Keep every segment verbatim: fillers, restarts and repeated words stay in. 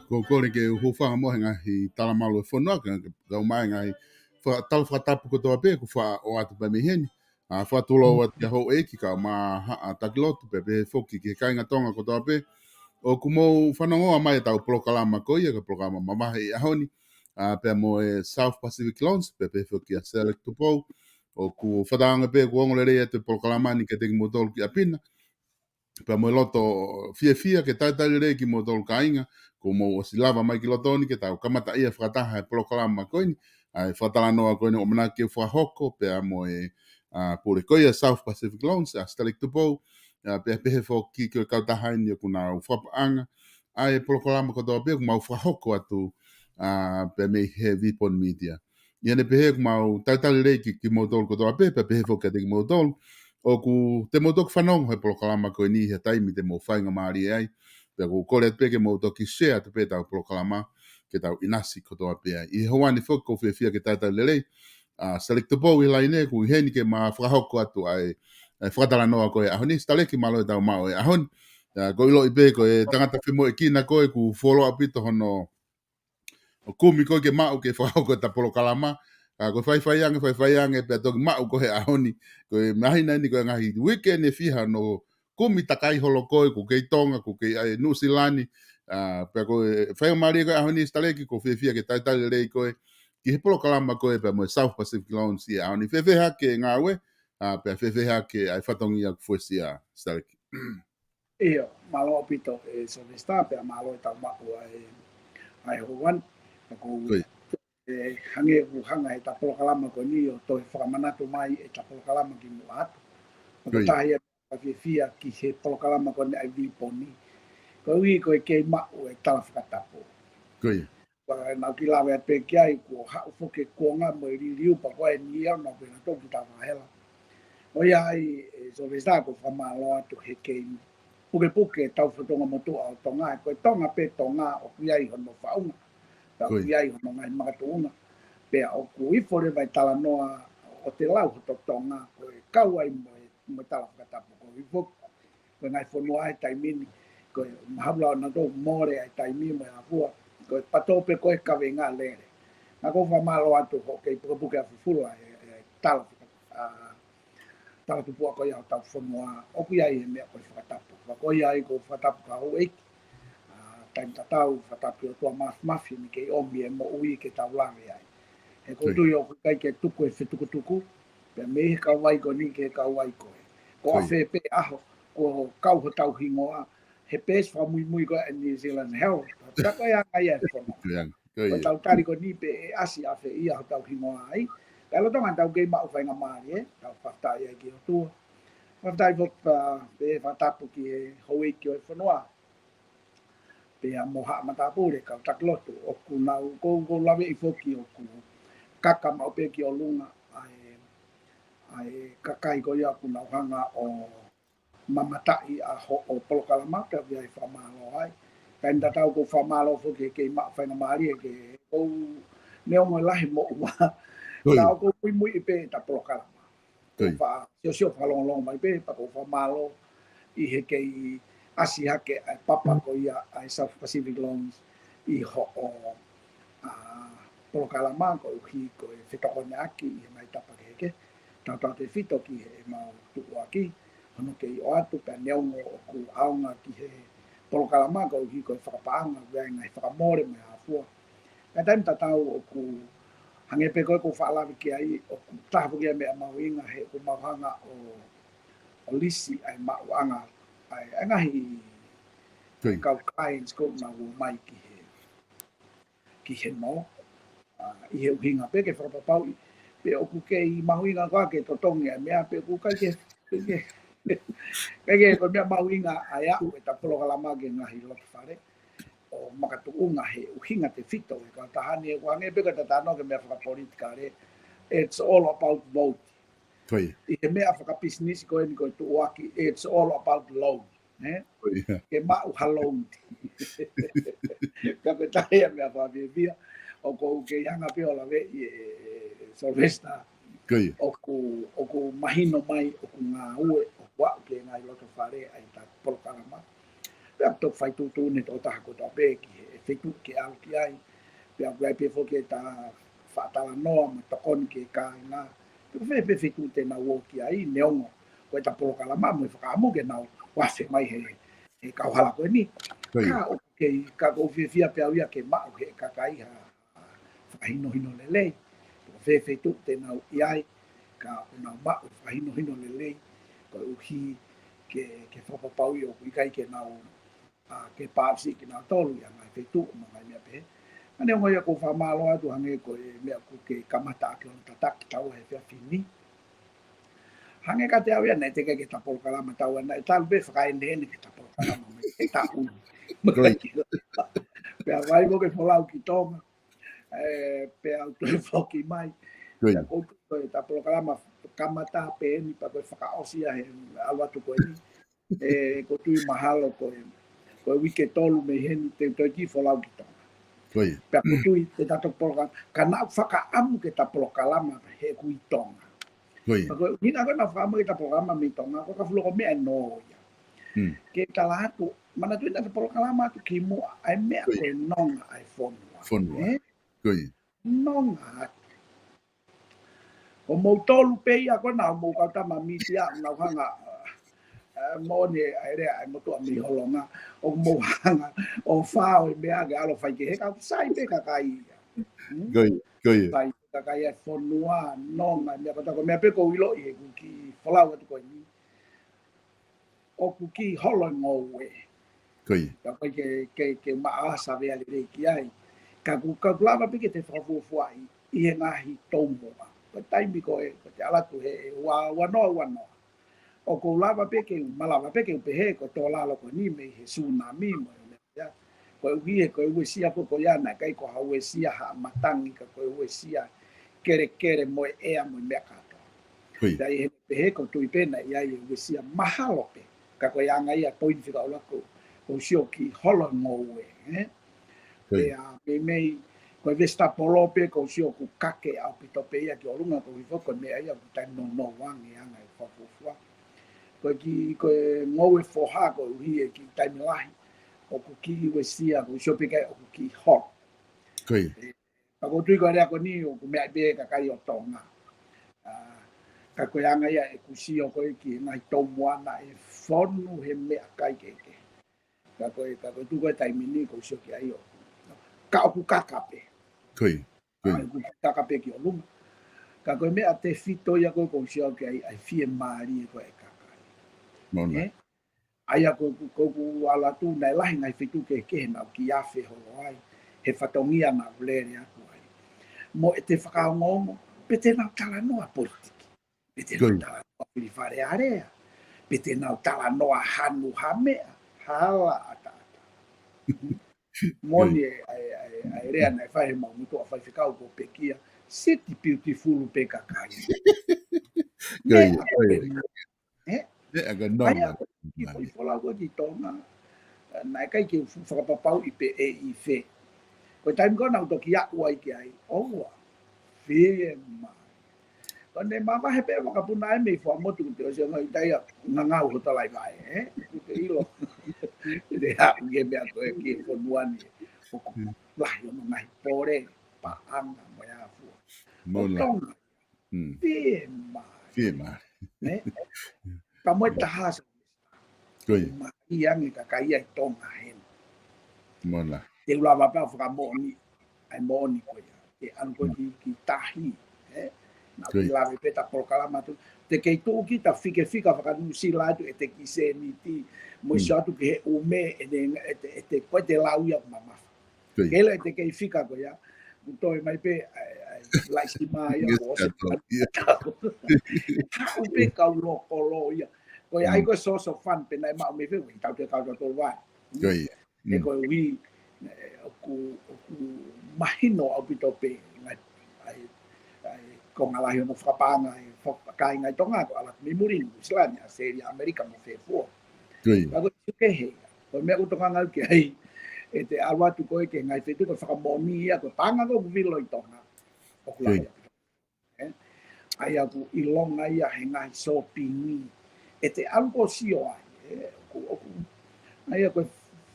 Ko e kole ke u hūfanga mo e ngaahi talamalu e fonua, ka, ka, ka u mai ngaahi fa-, tala fakatapu kotoa pē, ʻoku faʻa ʻoatu pē mei heni. ʻA, fakatulou atu kia houʻeiki, kau mahaʻa taki lotu, pea pehē foki ki he kāinga Tonga kotoa pē. ʻOku mou fanongoa mai ʻetau polokalama ko ia, ko e polokalama mavahe ʻi he ʻaho ni. ʻA, pea mo e South Pacific Loans, pea pehē foki kia Select Tupou. ʻOku fakaʻamu pē kuo ongo lelei atu e polokalama ni kiate kimoutolu ki ʻapi na. Pea mo e loto fiefia ke talitali lelei kimoutolu kāinga, kuo mou ʻosi lava mai ki loto ni ke tau kamataʻia fakataha e polokalama ko eni, ʻa e fakatalanoa ko eni ʻoku ʻamanaki ke fakahoko, pea mo e, ʻa, pule ko ia South Pacific Loans, ʻa Select Tupou, ʻa, pea pehē foki ki he kautaha ni ʻoku nau fakapaʻanga ʻa e polokalama kotoa pē ʻoku mau fakahoko atu, ʻa, pea mei he Vipon Media. ʻI heʻene pehē ʻoku mau talitali lelei ki, kimoutolu kotoa pē, pea pehē foki kiate kimoutolu. ʻOku te mou toki fanongo he polokalama ko eni he taimi te mou faingamālie ai. Pea ʻoku ou kole atu pē ke mou toki share atu pē ʻetau polokalama, ke tau ʻinasi kotoa pē ai. ʻI he houa ni foki ʻoku ou fiefia ke talitali lelei ʻa Select Tupou ʻi he laine, ʻoku ʻi heni ke ma fakahoko atu ʻa e, ʻa e fakatalanoa ko e ʻaho ni. Sitaleki, mālō e tau maʻu e ʻaho ni. ʻA, ʻoku ou ʻiloʻi pē ko e tangata femoʻuekina koe, ʻoku fuoloa ʻaupito hono ʻo kumi koe ke maʻu ke fakahoko ʻeta polokalama. Ka ko e faifai ange, faifai ange, pea toki maʻu koe he ʻaho ni. Ko e māhina ni, ko e ngaahi weekend ʻe fiha hono kumi takai holo koe, ʻoku kei Tonga, ʻoku kei ʻi Nuʻusila ni. ʻA, pea ko e faingamālie ko e ʻaho ni, Sitaleki, ʻoku ou fiefia ke talitali lelei koe ki he polokalama ko e pea mo e South Pacific Loans ʻi he ʻaho ni. Fēfē hake e ngāue, ʻa, pea fēfē hake ʻa e fatongia kuo fuesia, Sitaleki? ʻIo, mālō ʻaupito ʻe Sylvester, pea mālō e tau maʻu ʻa e, ʻa e houa ni. Ka ko e, ʻe hangē ʻoku hanga ʻe he ta polokalama ko eni ʻo toe fakamanatu mai ʻe ta polokalama kimuʻa atu. Ka ko e taha ia ʻa e fiefia ki he polokalama ko eni ʻa e Vipon ni, koeʻuhi ko e kei maʻu e tala fakatapu. Ko ia. Pea naʻa ku lave atu pē ki ai, kuo haʻu foki e kuonga mo e liliu pea ko e niʻihi ʻoku nau pehē naʻa tau ki ta vahela. ʻOiauē, ʻe Sylvester, ʻoku ou fakamālō atu he kei pukepuke ʻetau fakatonga motuʻa ʻo Tonga, ko e Tonga pē Tonga ʻoku ʻi ai hono faʻunga, pea ʻoku ʻi ai hono ngaahi makatuʻunga. Pea ʻoku ifo leva e talanoa ʻo te lau hoto Tonga, ko e kau ai mo e, mo e tala fakatapu, ko e ifo ko e ngaahi fonua he taimi ni, ko e mahalo naʻa tau mole ai taimi mo e afua, ko e pato pē ko e kaveinga lele. Naʻa ku fakamālō atu hoʻo kei pukepuke ʻa fufulu ʻa e, e tala, ʻa, tala tupuʻa ko ia ʻo hotau fonua, ʻoku ʻi ai e meʻa ko e fakatapu. Pea ko ia ai ʻoku ou fakatapu ki houʻeiki, ʻa, taimi tatau, fakatapu ki he ʻOtua Māfimafi ni kei ʻomi e moʻui ke tau lave ai. He ʻoku ou tui ʻoku ʻikai ke tuku e fetukutuku, pea mei he kauvai ko eni ki he kauvai ko ē. Ko e ʻafē pē ʻaho, ʻoku kau hotau hingoa he peesi fakamuimui ko ē ʻa e New Zealand Herald. Ka ko e anga ia e fonua. Ko e tau tali ko eni pē ʻe ʻasi ʻafē ia hotau hingoa ai. Ka lolotonga ʻetau kei maʻu faingamālie, ʻe tau fakafetaʻi ai ki he ʻOtua. Fakafetaʻi foki pē fakatapu ki he houʻeiki ʻo e fonua. pea mo haʻa matāpule, kau taki lotu, ʻoku nau kou, kou laveʻi foki ʻoku kaka maʻu pē ki ʻolunga ʻa e, ʻa e kakai ko ia ʻoku nau hanga ʻo mamataʻi ʻa hoʻo polokalama, pea ʻoku ʻi ai e fakamālō ai. Kae tatau kou fakamālō foki he kei maʻu faingamālie ke kou neongo e lahi moʻua. Ka ʻoku ou muimui pē ʻeta polokalama. Kou faʻa siosio fakalongolongo mai pē, pea kou fakamālō ʻi he kei ʻasi hake ʻa e papa ko ia ʻa e South Pacific Loans ʻi hoʻo, ʻa, polokalama koeʻuhi ko e fetokoneʻaki ʻi he ngaahi tapa kehekehe. Tautautefito ki heʻemau tuʻuaki, hono kei ʻoatu pea neongo ʻoku ʻaonga ki he polokalama koeʻuhi ko e fakapaʻanga, ʻoku ʻi ai e ngaahi fakamole mo e hā fua. Ka taimi tatau ʻoku hangē pē ko e kou faʻa lave ki ai, ʻoku taha foki ia meʻa mahuʻinga he ʻoku mau hanga ʻo, ʻo lisi ʻa e maʻuʻanga ʻa e, ʻa e ngaahi kau clients ko ē ʻoku nau ō mai ki he, ki heni. ʻA, ʻi he ʻuhinga pē ke fakapapauʻi pe ʻoku kei mahuʻinga koā ke totongi ʻa e meʻa pe ʻoku ʻikai ke, ke, ke, ʻikai ke ko e meʻa mahuʻinga ʻa e aʻu ʻeta polokalama ki he ngaahi loto fale ʻo makatuʻunga he ʻuhinga tefito ʻe kau tahani ʻoku hangē pē ko ʻeta talanoa ki he meʻa fakapolitikale, it's all about vote. ʻI he meʻa fakapisinisi ko eni ko e tuʻuaki, it's all about loan. Ke maʻu ha loan. Ka ko e taha ia e meʻa fakafiefia, ʻoku ou kei hanga pē ʻo laveʻi ʻe, ʻe, ʻe Sylvester. ʻOku, ʻoku mahino mai, ʻoku ngāue, ʻoku aʻu ki he ngaahi loto fale ʻa ʻeta polokalama. Pea toki fai tuʻutuʻuni ʻe he tokotaha kotoa pē ki he feituʻu ke ʻalu ki ai. Pea ʻoku ʻi ai pē foki ʻeta faʻa talanoa mo tokoni ki he kāinga. Pe ko fē pē feituʻu te nau ō ki ai, neongo ko ʻeta polokalama mo e fakaʻamu ke nau ʻoatu mai he, he kauhala ko eni. Ka ʻoku kei, ka ʻoku ou fiefia pē au ia ke maʻu he kakai ha fakahinohino lelei. Pe ko fē feituʻu te nau ʻi ai, ka ʻoku nau maʻu fakahinohino lelei. Koeʻuhi ke, ke fakapapauʻi ʻoku ʻikai ke nau, ʻa, ke paasi kinautolu ia ngaahi feituʻu mo e ngaahi meʻa pehē. Ka neongo ia kou fakamālō atu hangē ko e meʻa ʻoku ke kamata ʻaki hono tataki taua he efiafi ni. Hangē kiate au ia naʻe teʻeki ke ta polokalama taua, naʻe talu pē fakaenehene ke ta polokalama mai ke ta ʻunu. Pea vakai mo ke folau ki Tonga. ʻE, pea u toe foki mai. Pea kou tui ko ʻeta polokalama kamata pē eni pea ko e fakaʻosi ia he ʻalu atu ko eni. ʻE, kou tui mahalo ko e, ko e uike ʻe tolu mei heni te u toe kiʻi folau ki Tonga. Pea kou tui te ta toki polokalama, ka naʻa ku fakaʻamu ke ta polokalama he ʻoku ʻi Tonga. Pea ko e ʻuhinga ko ē naʻa ku fakaʻamu ke ta polokalama mei Tonga, ko e ka fuʻu loko meʻa ʻe nō ia. Ke tala atu, manatuʻi naʻa ta polokalama atu kimuʻa, ʻa e meʻa ko e nonga ʻa e fonua. Nonga atu. Ko moutolu pē ia ko ena ʻo mou kau tama mītia, nau hanga, ʻe, moʻoni ʻa e lea ʻa e motuʻa mei Holonga, ʻoku mou hanga ʻo fao e meʻa ke ʻalu ʻo fai kehe, ka ʻoku sai pē kakai ia. Sai pē kakai ʻa e fonua, nonga, meʻa ko ē, ko e meʻa pē kou ʻiloʻi he ʻoku ou kiʻi folau atu ko eni. ʻOku kiʻi holo e ngoue. Ka ʻoku ʻikai ke, ke, ke maʻa savea lelei ki ai. Ka ʻoku, ka ʻoku lava pē ke te fakafuofuaʻi ʻi he ngaahi toumuʻa. Ko e taimi ko ē, ko ʻete ʻalu atu he ua, ua noa, ua noa. ʻOku ou lava pē ke, malava pē ke u pehē, ko e tō lalo ko eni mei he sunami mo e meʻa ia. Koeʻuhi he ko e uesia ko, ko ia naʻe ʻikai ko ha uesia haʻa matangi ka ko e uesia kelekele mo e ʻea mo e meʻa kātoa. Pea ʻi heʻene pehē kou tui pē naʻe ʻi ai e uesia mahalo pē. Ka ko e anga ia poini fika ʻoku ou, kou sio kiʻi holo e ngoue, ē? Pea meimei, ko e vesitapolo pē kou sio ʻoku kake ʻaupito pē ia ki ʻolunga koeʻuhi foki ko e meʻa ia ʻoku taimi nounou ange anga e fakafuofua. Ko e kiʻi, ko e ngoue foha koeʻuhi he kiʻi taimi lahi ʻoku kiʻi uesia, kou sio pē kae ʻoku kiʻi holo. Ka kou tui ko e lea ko eni ʻoku meaʻi pē ʻe he kakai ʻo Tonga. ʻA, ka ko e anga ia ʻeku sio ko ē ki he ngaahi toumuʻa naʻe fonu he meʻakai kehekehe. Ka ko e, ka kou tui ko e taimi ni kou sio ki ai ʻoku, ka ʻoku kaka pē. ʻA, ʻoku kaka pē ki ʻolunga. Ka ko e meʻa tefito ia ko ē kou sio ki ai, ʻa e fiemālie ko ē ʻa e kakai. ʻA ia ko, ko, ko ʻeku ʻalu atu naʻe lahi ngaahi feituʻu kehekehe naʻa ku kiʻi afe holo ai, he fatongia naʻa ku lele atu ai. Mo ʻete fakaongoongo, pe te nau talanoa politiki. Pe te nau talanoa fili Fale Alea. Pe te nau talanoa hanu ha meʻa, hala ʻataʻatā. Moʻoni e, ʻa e, ʻa e, ʻa e lea naʻe fai he maʻu motuʻa faifekau ko Pekia, City Beautiful pē kakai. Ko ia, ko ia. Ē? Ē, ʻa ka ʻA nonga. ia, ki foʻi folau ko ē ki Tonga, naʻe ʻikai ke u fakapapauʻi pe ʻe ʻi fē. Ko e taimi ko ē naʻa ku toki aʻu ai ki ai, ʻoua, fiemaʻu. Ko ʻene mavahe pē vakapuna ai mei Fuaʻamotu, ko te ʻosi ʻa ngai tai a ngangau ho talaivae, ē? Ko te ʻilo. Te aʻu ki he meʻa ko ē ki he fonua ni, ʻoku lahi hono ngaahi pole, paʻanga, mo e hā fua. Ko Mola. Tonga, Mm. fiemaʻu. Fiemaʻu. Ē? Ka mo e taha sa Ko ia. ma i ange ka kai ai Tonga heni. Mola. Te u lava pē ʻo fakamoʻoni, ʻa e moʻoni ko ia. Ke ʻalu ko ē ki, ki tahi, ē? Naʻa Ko ia. Ki lave pē ta polokalama tu. Te kei tuʻu ki ta fike fika faka Nuʻu Sila atu ʻe te ki seniti. Mo Mm. iso atu ki he ʻume, ʻe te, ʻe te, ʻe te, ko e te lau ia mamafa. Ko ia. Kele ʻe te kei fika ko ia. Ku toe mai pē, ʻai, ʻai, laisi mai ia, Yes, ko ose. ka tau ia. Haʻu pē kau lokolo ia. Ko ia ai Mm. ko e source of fund pē naʻe maʻu mei fē, ʻi tau te kau tau tau vai. Ko ia. He Mm. ko e ui, ē, ʻoku, ʻoku mahino ʻaupito pē, ngai, ʻai, ʻai, ko ngalahi hono fakapaʻanga, ʻe fakapaʻanga ʻi Tonga, ko ala mei muli, Nuʻu Sila ni, ʻAositelēlia, ʻAmelika, mo fē fua. Ko ia. Ka ko e ʻisu kehe, ko e meʻa ʻoku tokanga au ki ai, ʻe te ʻalu atu ko ē ki he ngaahi feituʻu, ko e fakamoʻoni ia, ko e paʻanga ko ē ʻoku vilo ʻi Tonga. ʻOku Ko ia. lahi. Ē? ʻA ia ʻoku ʻilonga ia he ngaahi sōpingi. ʻE te ʻalu ko ē ʻo sio ai, ē? ʻOku, ʻoku, ʻa ia ko e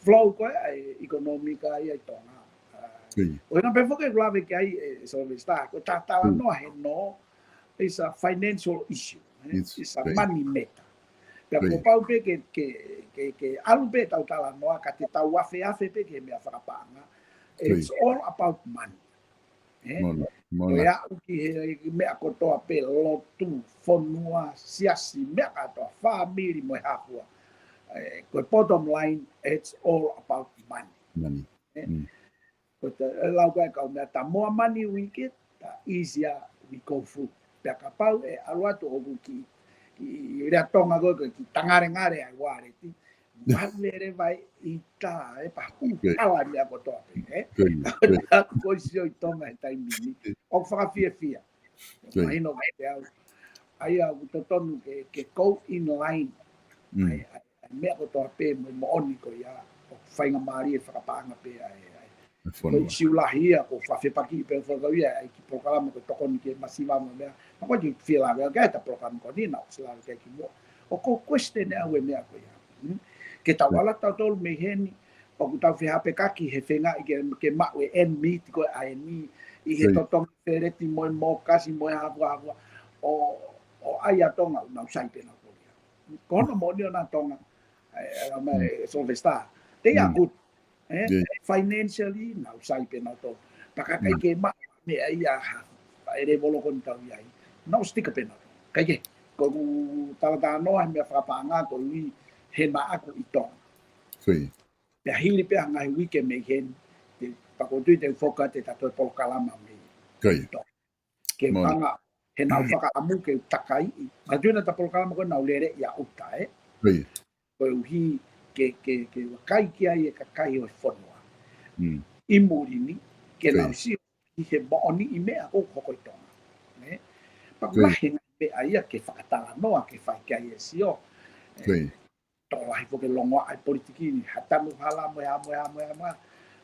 flow ko ē, ʻa e ʻekonōmika ia ʻi Tonga. ʻA, Ko ia. ʻo ina pē foki ʻoku lave ki ai, ē, Sylvester, ko e talanoa he nō, it's a financial issue, ē? It's It's a right. Money matter. Pea Ko ia. kuo pau pē ke, ke, ke, ke ʻalu pē tau talanoa, ka te tau afeafe pē ki he meʻa fakapaʻanga. Ko ia. It's all about money. Ē? Mola, Ko mola. ia ʻoku ki he meʻa kotoa pē, lotu, fonua, siasi, meʻa kotoa, fāmili mo e hā fua. Ē, ko e bottom line, it's all about money. Money. Ē? Mm. Ko e te, ʻe lau ko ē kau meʻa, the more money we get, the easier we go through. Pea kapau ʻe ʻalu atu ʻoku ki, ki lea Tonga ko ē, ko e ki tangalengale ai waleti. Vale le vai ita e pahu Okay. ala meʻa kotoa pē, ē? Ko ia, ko ia. Ko e sio ʻi Tonga he taimi ni. ʻOku fakafiefia. Ko ia. Mahino kiate au. ʻA ia ʻoku totonu ke, ke go in line. Mm. ʻA e, ʻa e, ʻa e meʻa kotoa pē mo e moʻoni ko ia. ʻOku faingamālie fakapaʻanga pē ʻa e, ʻa e. E Ko e fonua. siu lahi ia, ko e fakafiepaki pē fakaʻuhinga ʻa e kiʻi polokalama ko e tokoni ki he masiva mo e meʻa. Ma ko e kiʻi fie lave, ʻa e polokalama ko eni naʻa ku ʻosi lave ki ai kimuʻa. ʻOku ou question ʻe au e meʻa ko ia. Hmm? Ke tau ala tautolu mei heni, ʻoku tau fehāpekaki he fengaʻi ke, ke maʻu e end meat ko ē ʻa eni, ʻi he Right. totongi feleti mo e mokasi mo e hā fua hā fua. ʻO, ʻo ʻai ʻa Tonga, nau sai pē nautolu ia. Ko hono moʻoni ʻona Tonga, ē, ʻa ma, Mm. ē, Sylvester. They are Mm. good. Ē? Yeah. Financially, nau sai pē nautolu. Pea ka ʻikai Mm. ke maʻu meʻa ia ha, ʻa e level ko eni tau ʻi ai. Nau stick pē nautolu. Kae kehe, ko ʻeku talatalanoa he meʻa fakapaʻanga ko e ui he naʻa ku ʻi Tonga. Ko ia. Pea hili pē ʻa e ngaahi uike mei heni, te, pea ʻoku ou tui te u foka atu ʻeta toe polokalama mei. Ko ia. Ke Moʻoni. hanga, he naʻa ku fakaʻamu ke u takaiʻi. Ka tui naʻa ta polokalama ko ē naʻa ku lele ia ʻuta, ē? Ko ia. Koeʻuhi ke, ke, ke vakai ki ai e kakai ʻo e fonua. Mm. ʻI muli ni, ke Ko ia. Nau sio ki he moʻoniʻi meʻa ʻoku hoko ʻi Tonga. Nē? Pea ʻoku Ko ia. lahi e ngaahi meʻa ia ke fakatalanoa, ke fai ki ai e sio. Ko ia. Tokolahi foki e longoaʻa e politiki ni, ha tanu hala mo e hā mo e hā mo e hā mo e hā.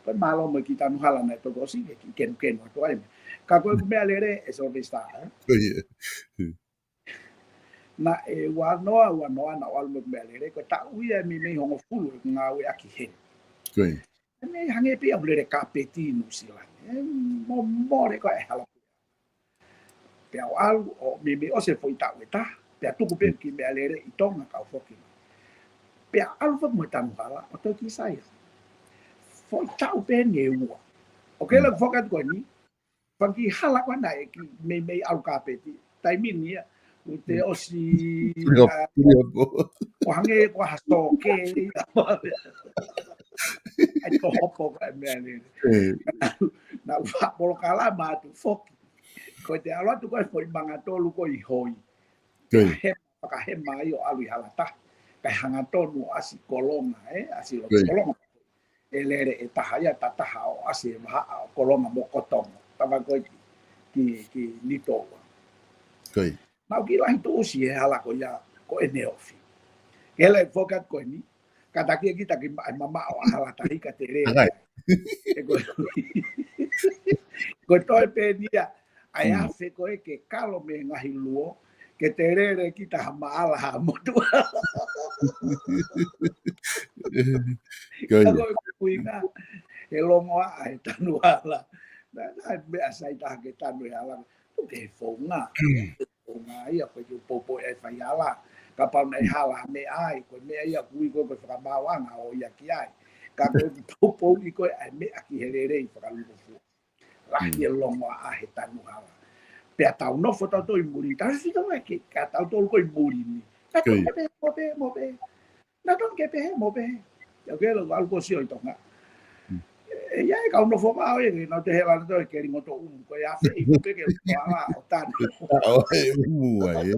Ko e mālō mo e kiʻi tanu hala naʻe toki ʻosi, ke kiʻi kenukenu atu ai. Ka ko e meʻalele ē Sylvester, ē? Ko ia. Naʻe ua noa, ua noa, naʻa ku ʻalu mo e meʻalele, ko e taʻu ia ʻe meimei hongofulu ʻeku ngāueʻaki heni. Ko ia. ʻE meimei hangē pē ʻeku lele kāpeti ʻi Nuʻu Sila ni. ʻE mo, mole ko e hala. Pea u ʻalu ʻo meimei ʻosi e foʻi taʻu ʻe taha, pea tuku pē kiʻi meʻalele ʻi Tonga kau foki. Pea ʻalu foki mo e tanu hala, ʻo toki sai. Foʻi taʻu pē ʻe ua. ʻOku ou kei ʻalu foki atu ko eni, fanga kiʻi hala ko ē naʻe kiʻi meimei ʻalu kāpeti. Taimi ni ia, ʻoku te ʻosi, Puli o, ʻa, puli o po. ʻo hangē ko ha sōkē, ʻai tō hopo ko e meʻalele. Eh, Naʻa ku fakapolokalama atu foki. Ko e te ʻalu atu ko e foʻi manga tolu ko ē ʻi hoi. ko ia. He, fakahema ai ʻo ʻalu ʻi hala taha. Kae hangatonu ʻo ʻasi Kolonga, ē, ʻasi loto Ko ia. Kolonga. ʻe lele ʻe taha ia, ta taha ʻo ʻasi e vahaʻa ʻo Kolonga mo Kotonga. Tava ko ē ki, ki, ki Nitoua. Ko ia. Naʻa ku kiʻi lahi tuʻusi he hala ko ia ko ʻEne Ofi. Ke lele foki atu ko eni, kātaki ʻe kita ke ma-, mamaʻo ʻa Hala Tahi ka te lele. Akai. ʻE ko, ko e toe pē eni ia, ʻa e Mm. afe ko ē ke kalo mei he ngaahi luo, ke te lele kita ha maʻala ha motuʻa. Ko ia. Ka ko e ʻuhinga, he longoaʻa he tanu hala. Naʻe, naʻe meʻa sai taha ke tanu he hala. Tuku ke he founga. Founga ia, ko e kiʻi poupou ʻe fai hala. Kapau naʻe hala meʻa ai, ko e meʻa ia ʻoku ui ko e, ko e fakamaauʻanga ʻo ia ki ai. Ka ko e poupou ʻi ko e ʻai meʻa ki he lelei fakalūkufua. Lahi e longoaʻa he tanu hala. Pea tau nofo tautolu ʻi muli, tau sio mai ki, ka tautolu ko ē ʻi muli ni. Ka Ko ia. tau ke pehē, mo pehē, mo pehē. Naʻa tau ke pehē, mo pehē. Ia ke lo, ʻalu ko sio ʻi Tonga. Mm. E, ia e kau nofo vao e, nau te hela nautolu ke lingo to umu, ko e afe ʻi mo pehē ke hala ʻo tanu. ʻO e umu ai, e.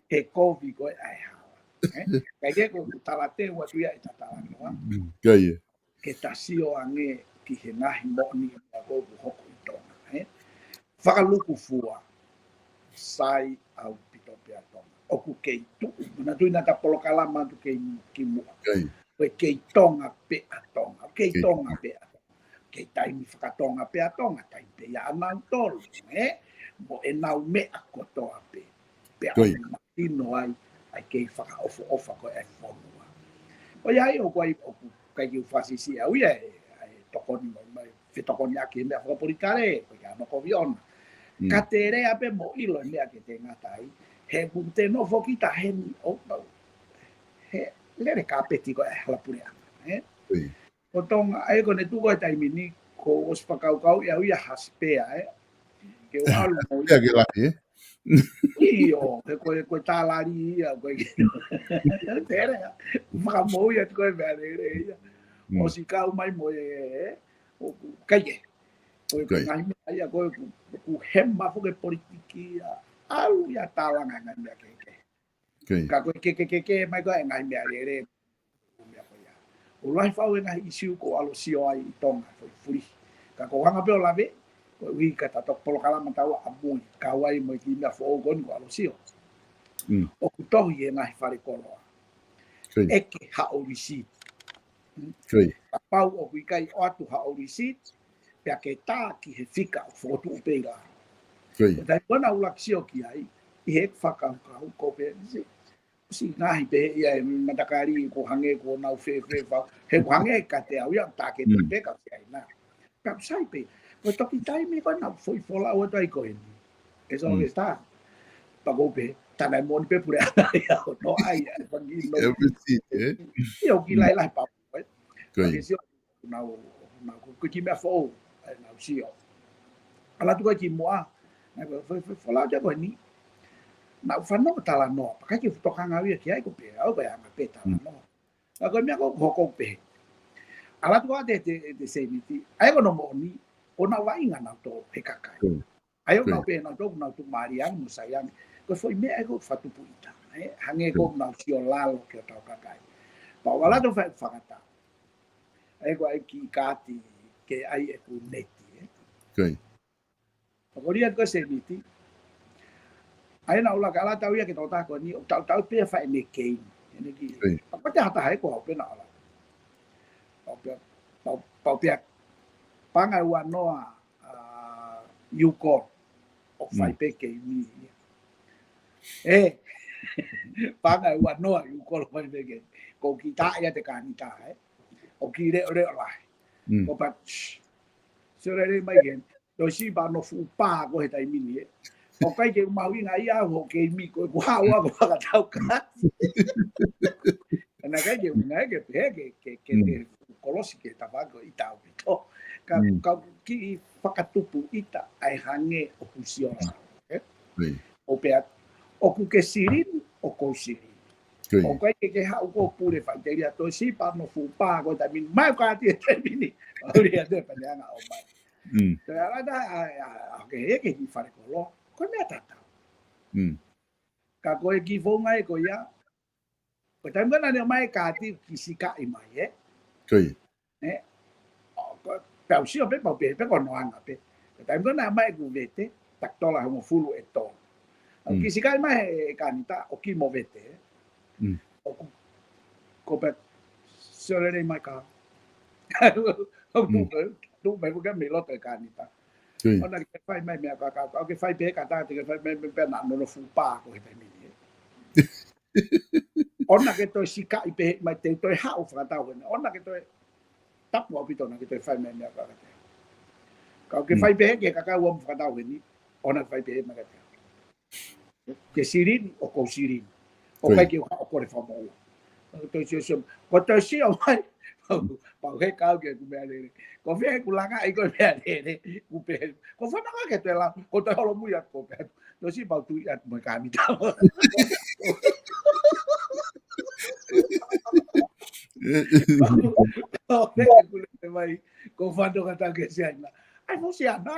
He kovi ko ē ʻa e hala. E? Ka ia ko e talateu atu ia ʻi he talanoa. Mm, ko ia. Ke ta sio ange ki he ngaahi moʻoni ʻoku hoko ʻi Tonga, e? Fakalūkufua, sai ʻaupito pē ʻa Tonga. ʻOku kei tuʻu, manatuʻi naʻa ta polokalama atu kei, kimuʻa. Ko ia. Ko e kei Tonga pē ʻa Tonga. Kei Kei Tonga pē ʻa Tonga. Kei taimi faka-Tonga pē ʻa Tonga, taimi pē ia ʻanautolu, e? Mo ʻenau meʻa kotoa pē. Pea Ko ia. ʻoku mahino ai, ʻa e kei fakaʻofoʻofa ko ē ʻa e fonua. Ko ia ai ʻoku ʻai, ʻoku ʻikai ke u fakasiʻisiʻi au ia e, e tokoni mai, mai, fetokoniʻaki he meʻa fakapolitikale, ko e ʻikai ke u kovi ʻona. Mm. Ka te lea pē mo ʻilo e meʻa ke te ngata ai, he ʻoku te nofo kita heni ʻo pau. He lele kāpeti ko ē hala puleʻanga, e? Ko ia. Ko Tonga, ʻa ia ko ʻene tuʻu ko ē taimi ni, kuo u ʻosi fakakaukauʻi au ia ha spare, e? Ke u ʻalu mo Spare ia. ke lahi, e? ʻIo, he ko e, ko e talali ia, ko e ke. Tere, fakamoʻui atu ko e meʻa lele ia. Mm. ʻOsi kau mai mo e, e, ʻoku ʻikai ke. Ko e, ko e Ko ia. ngaahi meʻa ia, ko e ʻoku, ʻoku hema foki e politiki ia. ʻAlu ia tālanga ngaahi meʻa kehekehe. Ko ia. Ka ko e ke, ke, ke, ke, mai ko e ngaahi meʻa lele. Ko e meʻa ko ia. ʻOku lahi fau e ngaahi ʻīsiu ʻoku ou ʻalu ʻo sio ai ʻi Tonga, foʻi fuli. Ka ko e anga pē ʻo lave, koeʻuhi ka ta toki polokalama taua ʻamui, kau ai mo e kiʻi meʻa foʻou ko eni ʻoku ou ʻalu ʻo sio. Mm. ʻOku tohi he ngaahi fale koloa. Ko ia. ʻEke haʻo lisiti. Ko ia. Kapau ʻoku ʻikai ʻoatu haʻo lisiti, pea ke tā ki he fika ʻoku fokotuʻu pē ʻi lalo. Ko ia. Ko e taimi ko ē naʻa ku ʻuluaki sio ki ai, ʻi he fakakaukau ko pē si. ʻOsi ngaahi pehē ia e matakali ko e hangē ko ʻenau fēfē fau. He ko e hangē kiate au ia, tā ke Mm. pē ka ʻosi ʻi ai na. Ka ʻoku sai pē. Ko e toki taimi ko ē naʻa ku foʻi folau atu ai ko eni. E so Mm. ke tā. Pea ko pē, tā naʻe moʻoni pē puleʻanga ia ʻo toʻo ai, e fanga kiʻi no. Every seat, e? Ia ʻoku Mm. lahi lahi pau, e? Ko ia. Pea ke sio, nau, nau, ko e kiʻi meʻa foʻou, e, nau sio. ʻAlu atu ko ē kimuʻa, naʻe fo-, fo-, fo-, folau atu ko eni. Naʻa ku fanongo talanoa, pea ʻikai ke u tokanga au ia ki ai ko pē, au ko e anga pē talanoa. Mm. Ka ko e meʻa ko ē ʻoku hoko pē. ʻAlu atu ko ē te, te, te sēniti, ʻa ia ko hono moʻoni, ʻoku nau vaʻinga nautolu he kakai. Mm. ʻA ia ʻoku Ko ia. nau pehē nautolu, nau tuʻumālie ange mo sai ange. Ko e foʻi meʻa ia ʻoku fakatupu ʻita, e? Hangē Ko ia. ʻoku nau sio lalo ki hotau kakai. Pea u ʻalu atu ʻo fai fakatā. ʻA ia ko e kiʻi kaati ke ʻai ʻeku neti, e? Ko ia. Pea ko ia ko e sēniti. ʻA ia naʻa ku ʻalu atu au ia ki he tokotaha ko eni, ʻo tautau pē ia ʻo fai ʻene keimi. ʻEne kiʻi. Ko ia. Pea ko e taha ē ko au pē naʻa ku ʻalu atu. Pea u pehē, pea u, pea u pehē, paʻanga ʻe uanoa, a, U Call, ʻo fai Mm. pē keimi ia. E, paʻanga ʻe uanoa U Call ʻo fai pē keimi. Ko e kiʻi tā ia te kānita, e? ʻOku kiʻi leʻoleʻo lahi. Mm. Ko e pehē, shh. Sio lelei mai ke, toe siʻi pē hono fuʻu pā ko ē he taimi ni, e? ʻOku ʻikai ke u mahuʻingaʻia au hoʻo keimi ko ē, ko e hā ʻoku fakatau ka. Naʻe ʻikai ke u, naʻe ʻikai ke pehē ke, ke, ke, Mm. ke kolosi ke tapa ko ʻita ʻaupito. Ka, Mm. ka kiʻi fakatupu ʻita ʻa e hangē ʻoku sio lalo, e? Ko ia. ʻO pehē, ʻoku ke silini, ʻoku ou silini. Ko ia. ʻOku ʻikai ke ke haʻu ko e pule faʻiteliha, toe siʻi pē hono fuʻu pā ko ē he taimi ni, mai ʻo kāti he taimi ni. ʻAlu ia te paneanga ʻo mai. Mm. Toe ʻalu atu, a, a, a, ke he ke kiʻi fale koloa. Ko e meʻa tatau. Mm. Ka ko e kiʻi founga ē ko ia. Ko e taimi ko ē naʻa ne ʻomai e kāti kiʻi sikaʻi mai, e? Ko ia. Ē? ʻO, ko, pea u sio pē, pea u pehē pē ko hono anga pē. Ko e taimi ko ē naʻe ʻomai ʻeku vete, taki tola hongofulu e tolu. ʻOku Mm. kiʻi sikaʻi mai he kanita, ʻo kiʻi mo vete. Mm. ʻOku, ko pē, sio lelei mai ka. ʻOku Mm. tuʻu pē, tuʻu pē, ʻoku ke mei loto e kanita. Ko ia. ʻOua naʻa ke fai mai meʻa ka, ka, ka, ʻoku ke fai pē ka ta, te ke fai mai, mai pē naʻa nonofo pē ko e taimi ni, ē. ʻOua naʻa ke toe sikaʻi pē mai te u toe haʻu fakatau heni. ʻOua naʻa ke toe tapu ʻaupito naʻa ke toe fai mai meʻa ka, ka te. Ka ʻoku ke Mm. fai pē ke kakau am fakatau heni. ʻOua naʻa ke fai pē mai ka te. Ke silini, ʻoku ou silini. ʻOku ʻikai ke u haʻu ʻo kole fakamoʻua. Ko e toe sio sio, ko e toe sio mai. Pau he kau ke ku meʻa lele. Ko fē ku langa i ko meʻa lele. Ku pehē. Ko fana ka ke toe la, ko toe holomui atu ko pē. Toe sio pau tui atu mo e kanita. Ko fē ku lele mai. Ko fana ka ta ke siana. ʻAi mo siana.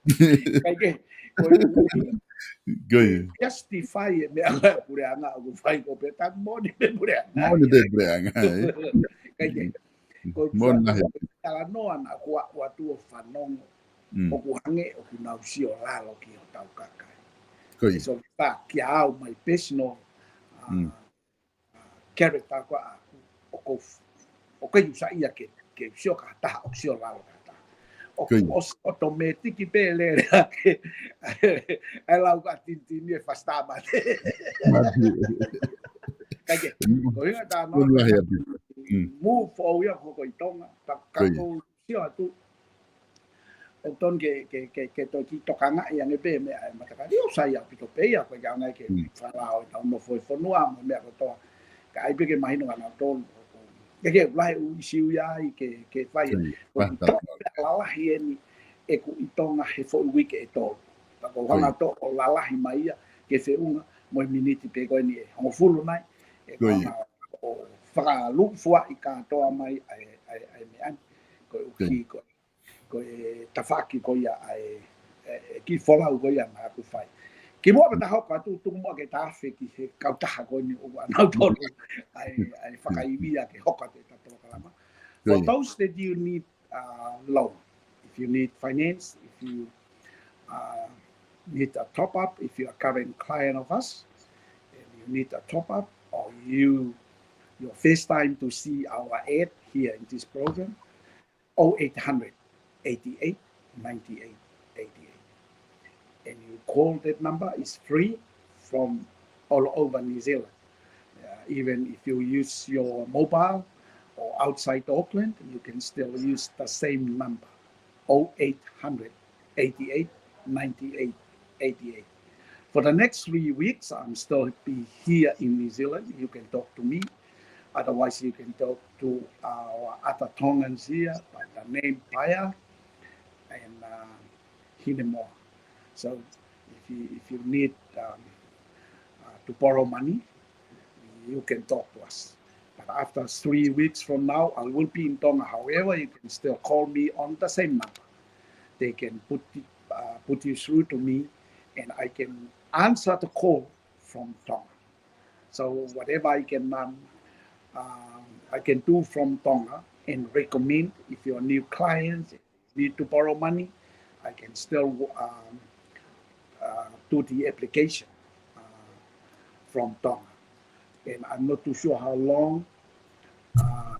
ʻIkai ke, ko e Ko ia. justify e meʻa ko e puleʻanga, ʻoku fai ko pē ta moʻoni pē puleʻanga. Moʻoni pē puleʻanga, ē. ʻIkai ke, ko e Moʻoni lahi. Talanoa naʻa ku ʻoatu ʻo fanongo, Mm. ʻoku hangē ʻoku nau sio lalo ki hotau kakai. Ko ia. So, tā kia au my personal, uh, Mm. character ko ʻaku, ʻoku ou f-, ʻoku ou saiʻia ke, ke sio ki ha taha, ʻoku sio lalo ki ha taha. ʻOku Ko ia. ʻosi ʻotomētiki pē lele ake, ʻa e lau ka tinitini e fasitamate. Mate. ʻIkai ke, ko hinga tā Moʻoni lahi ʻaupito. Mm. Move forward ia ko ʻi Tonga, ta Ko ia. kakou sio atu, ʻoku tonu ke, ke, ke, ke toe kiʻi tokangaʻi ange pē meʻa e matakali, ʻoku sai ʻaupito pē ia, ko e ʻikai ngata ke Mm. falao e tau nofo e fonua, mo e meʻa kotoa. Ka ʻai pē ke mahino ka nau tonu. Ke, ke lahi ʻū ʻīsiu ia ai ke, ke fai. Ko ia. Ko e Pata. tonu pē lalahi eni ʻeku ʻi Tonga he foʻi uike ʻe tolu. Ka ko Ko ia. hanga tō ʻo lalahi mai ia ke feʻunga mo e miniti pē ko eni ʻe hongofulu nai. ʻE Ko ia. hanga ʻo fakalūkuaʻi kātoa mai ʻa e, ʻa e, ʻa e meʻa ni. Ko e Ko ia. uki, ko ko e tafaʻaki ko ia ʻa e, e, e kiʻi folau ko ia naʻa ku fai. Kimuʻa pea ta hoko atu tuku muʻa ke ta afe ki he kautaha ko eni ʻoku ʻanau tolu ʻa e, ʻa e fakaivia ke hoko atu e ta polokalama. For Ko ia. those that you need, uh, loan, if you need finance, if you, uh, need a top up, if you're a current client of us, and you need a top up, or you, your first time to see our ad here in this program, oh eight hundred, eighty-eight, ninety-eight, eighty-eight. And you call that number, it's free from all over New Zealand. Uh, even if you use your mobile or outside Auckland, you can still use the same number, oh eight hundred, eighty-eight, ninety-eight, eighty-eight. For the next three weeks, I'm still be here in New Zealand. You can talk to me. Otherwise, you can talk to our other Tongans here, by the name Paea and, uh, Hinemoa. So if you, if you need, um, uh, to borrow money, you can talk to us. But after three weeks from now, I will be in Tonga. However, you can still call me on the same number. They can put it, uh, put you through to me, and I can answer the call from Tonga. So whatever I can, um, um, I can do from Tonga and recommend, if you're a new client, need to borrow money, I can still, um, uh, do the application, uh, from Tonga. And I'm not too sure how long, uh,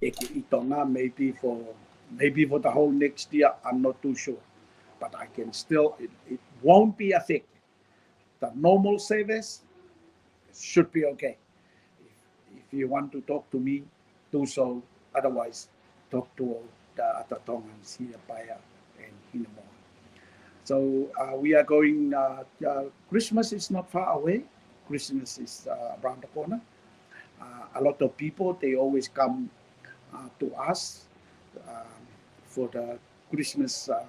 ʻeku ʻi Tonga, maybe for, maybe for the whole next year, I'm not too sure. But I can still, it, it won't be affected. The normal service should be okay. If, if you want to talk to me, do so. Otherwise, talk to the other Tongans here, Paea and Hinemoa. So, uh, we are going, uh, uh, Christmas is not far away. Christmas is, uh, around the corner. Uh, a lot of people, they always come, uh, to us, um, for the Christmas, uh,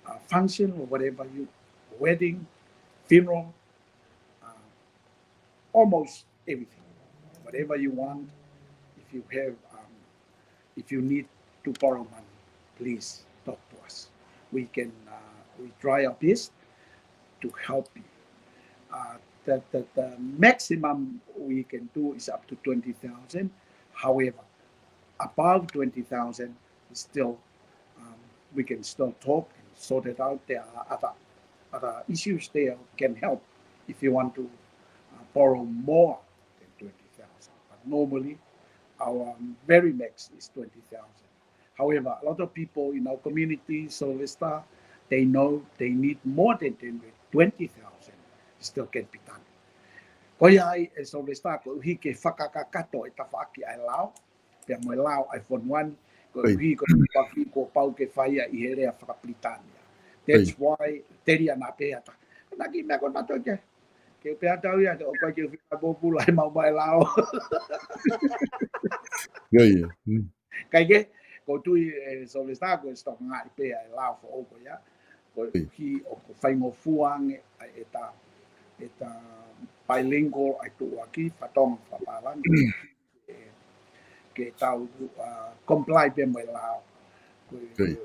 uh, function or whatever you, wedding, funeral, uh, almost everything. Whatever you want, if you have, um, if you need to borrow money, please talk to us. We can, uh, we try our best to help you. Uh, the, the, the maximum we can do is up to twenty thousand. However, above twenty thousand, still, um, we can still talk and sort it out. There are other, other issues there can help if you want to, uh, borrow more than twenty thousand. But normally, our very max is twenty thousand. However, a lot of people in our community, Sylvester, they know they need more than ten, twenty thousand still can be done. Ko ia ai ʻe Sylvester, koeʻuhi ke fakakakato e tafaʻaki ʻa e lao, pea mo e lao ʻa e fonua ni, koeʻuhi ko e paki kuo pau ke fai ia ʻi he lea fakapilitānia. That's why, telia naʻa pehē atu. Ko e kiʻi meʻa ko ē naʻa tau ke, ke pehē atu ia, ke ʻoku ʻikai ke u fika pōpula he maʻu mai e lao. Kae kehe, ʻoku ou tui ʻe Sylvester ko e sitokangaʻi pē ʻa e lao foʻou ko ia. Koeʻuhi ʻoku faingofua ange ʻa ʻeta, ʻeta bilingual ʻa e tuʻuaki, fakatonga fakapālangi. Ke tau, uh, comply pē mo e lao. Ko e, ko e,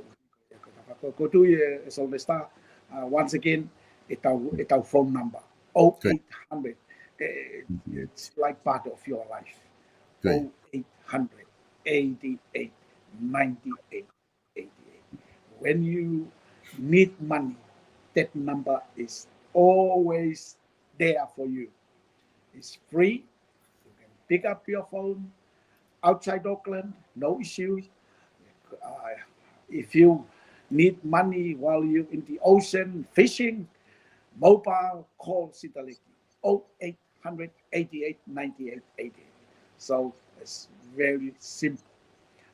ko e, ko e tui ʻe, ʻe Sylvester, uh, once again, ʻetau, ʻetau phone number, oh eight hundred. Eh, it's like part of your life. Oh eight hundred, eighty-eight, ninety-eight, eighty-eight. When you need money, that number is always there for you. It's free. You can pick up your phone outside Auckland, no issue. Uh, if you need money while you're in the ocean fishing, mobile, call Sitaleki, oh eight hundred, eighty-eight, ninety-eight, eighty-eight. So it's very simple.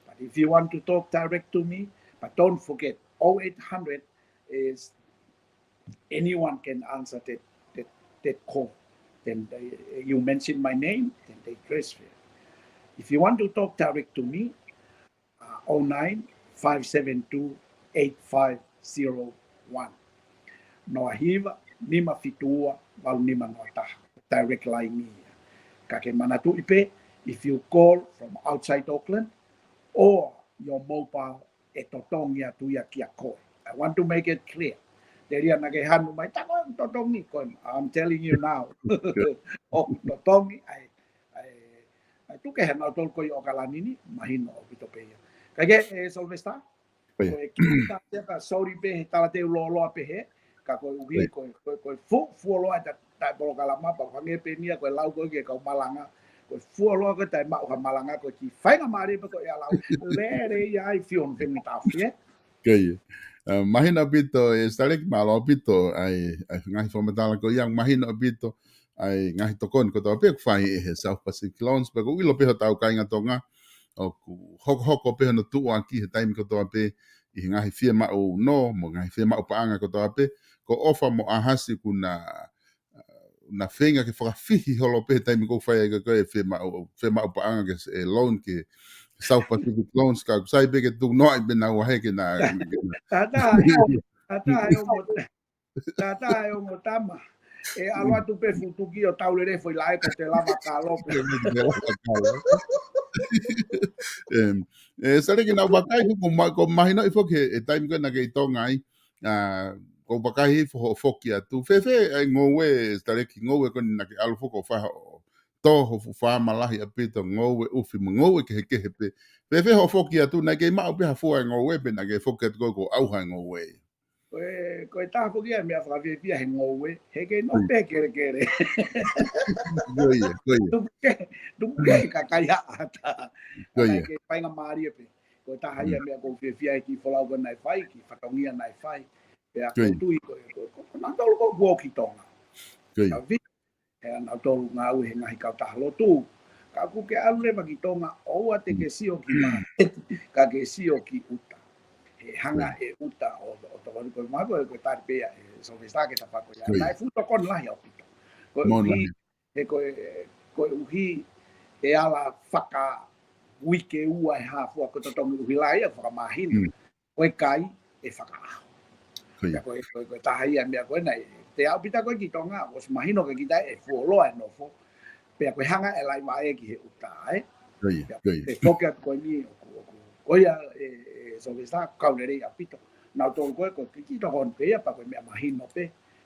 But if you want to talk direct to me, but don't forget, oh eight hundred is anyone can answer that, that, that call. Then they, you mention my name, then they transfer. If you want to talk direct to me, uh, oh nine, five seven two, eight five zero one. Noa hiva, nima fitu ua, valu nima noa taha. Direct line ia. Ka ke manatuʻi pē, if you call from outside Auckland or your mobile, ʻe totongi atu ia kia koe. I want to make it clear. Telia naʻa ke hanu mai, tā ko e totongi koe. I'm telling you now. ʻOku totongi, ʻai, ʻai, ʻai tuku ke hana tolu ko ē ʻi ʻAokalani ni, mahino ʻaupito pē ia. Kae kehe, ʻe Sylvester, ko e kiʻi tā ia ka sorry pē he talateu lōloa pē he, ka koeʻuhi, ko e, ko e, ko e fu-, fuoloa e ta-, taʻe polokalama pau, hangē pē ʻeni ia ko e lau ko ē ki he kau malanga, ko e fuoloa ko ē taʻe maʻu ha malanga, ko e kiʻi faingamālie pē ko ē ʻa e lau, lele ia ʻa e fion fengi tafi, ē? Ko ia. Uh, mahino ʻaupito, ʻe Sitaleki, mālō ʻaupito ʻa e, ʻa e ngaahi fakamatala ko ia, mahino ʻaupito ʻa e ngaahi tokoni kotoa pē ʻoku fai ʻe he South Pacific Loans, pea ʻoku ʻilo pē hotau kāinga Tonga, ʻoku hokohoko pē hono tuʻuaki he taimi kotoa pē ʻi he ngaahi fiemaʻu nō, mo e ngaahi fiemaʻu paʻanga kotoa pē, ko ʻOfa mo ʻAhasi ʻoku na, na feinga ke fakafihi holo pē he taimi ʻoku fai ai ko ē e fiemaʻu, fiemaʻu paʻanga ke s-, e loan ki he South Pacific Loans, ka ʻoku sai pē ke tuku noaʻi pē naua he ke na, ke na. Tata, tata, e ongo, tata, e ongo tama. ʻE ʻalu atu pē futuki ʻo tau lele foʻi lae ka te lava kalo pē. Em, ʻe Sitaleki, naʻa ku vakai foki ma-, ʻoku mahinoʻi foki he, he taimi ko ē naʻa ke ʻi Tonga ai, ʻa, ʻoku ou vakai hifo hoʻo foki atu. Fēfē ʻa e ngoue, Sitaleki, ngoue ko eni naʻa ke ʻalu foki ʻo fai hoʻo tō ho fuʻu faama lahi ʻaupito, ngoue ʻufi mo ngoue kehekehe pē. Fēfē hoʻo foki atu, naʻa ke maʻu pē ha fua e ngoue pe naʻa ke foki atu ko ē kuo ʻauha e ngoue? Ko e, ko e taha foki ia e meʻa fakafiefia he ngoue, he kei nofo pē kelekele. Ko ia, ko ia. Tuku kehe, tuku kehe ka kaihaʻa atu. Ko ia. Ka ke faingamālie pē. Ko e taha ia e meʻa ʻoku ou fiefia he kiʻi folau ko ē naʻe fai, kiʻi fatongia naʻe fai. Pea ʻoku ou tui ko e, ko, ko, ko nautolu ko ē kuo ʻosi ʻi Tonga. Ko ia. Ka vi-, ʻe nautolu ngāue he ngaahi kautaha lotu. Ka ʻoku ke ʻalu leva ki Tonga, ʻoua te ke sio ki māmani, ka ke sio ki ʻuta. He hanga ʻe ʻuta ʻo, ʻo tokoni ko e maha ko e, ko e tali pē ia ʻe Sylvester ke ta fako ia. Ko ia. Naʻe fuʻu tokoni lahi ʻaupito. Koeʻuhi, he ko e, koeʻuhi e ala fakauike ua ʻe hā fua ko e totongi ʻuhila ia fakamahino. Ko e kai ʻe fakaʻaho. Ko ia. Pea ko e, ko e, ko e taha ia e meʻa ko ē naʻe, te aʻu pita ko ē ki Tonga, ʻosi mahino ke kita ʻe fuoloa e nofo. Pea ko e hanga e laiva ē ki he ʻuta, ē? Ko ia, ko ia. Pea foki atu ko eni, ʻoku, ʻoku, ko ia, ʻe, ʻe Sylvester, kau lelei ʻaupito. Nautolu ko ē, ko e kiʻi tokoni pē ia, pea ko e meʻa mahino pē.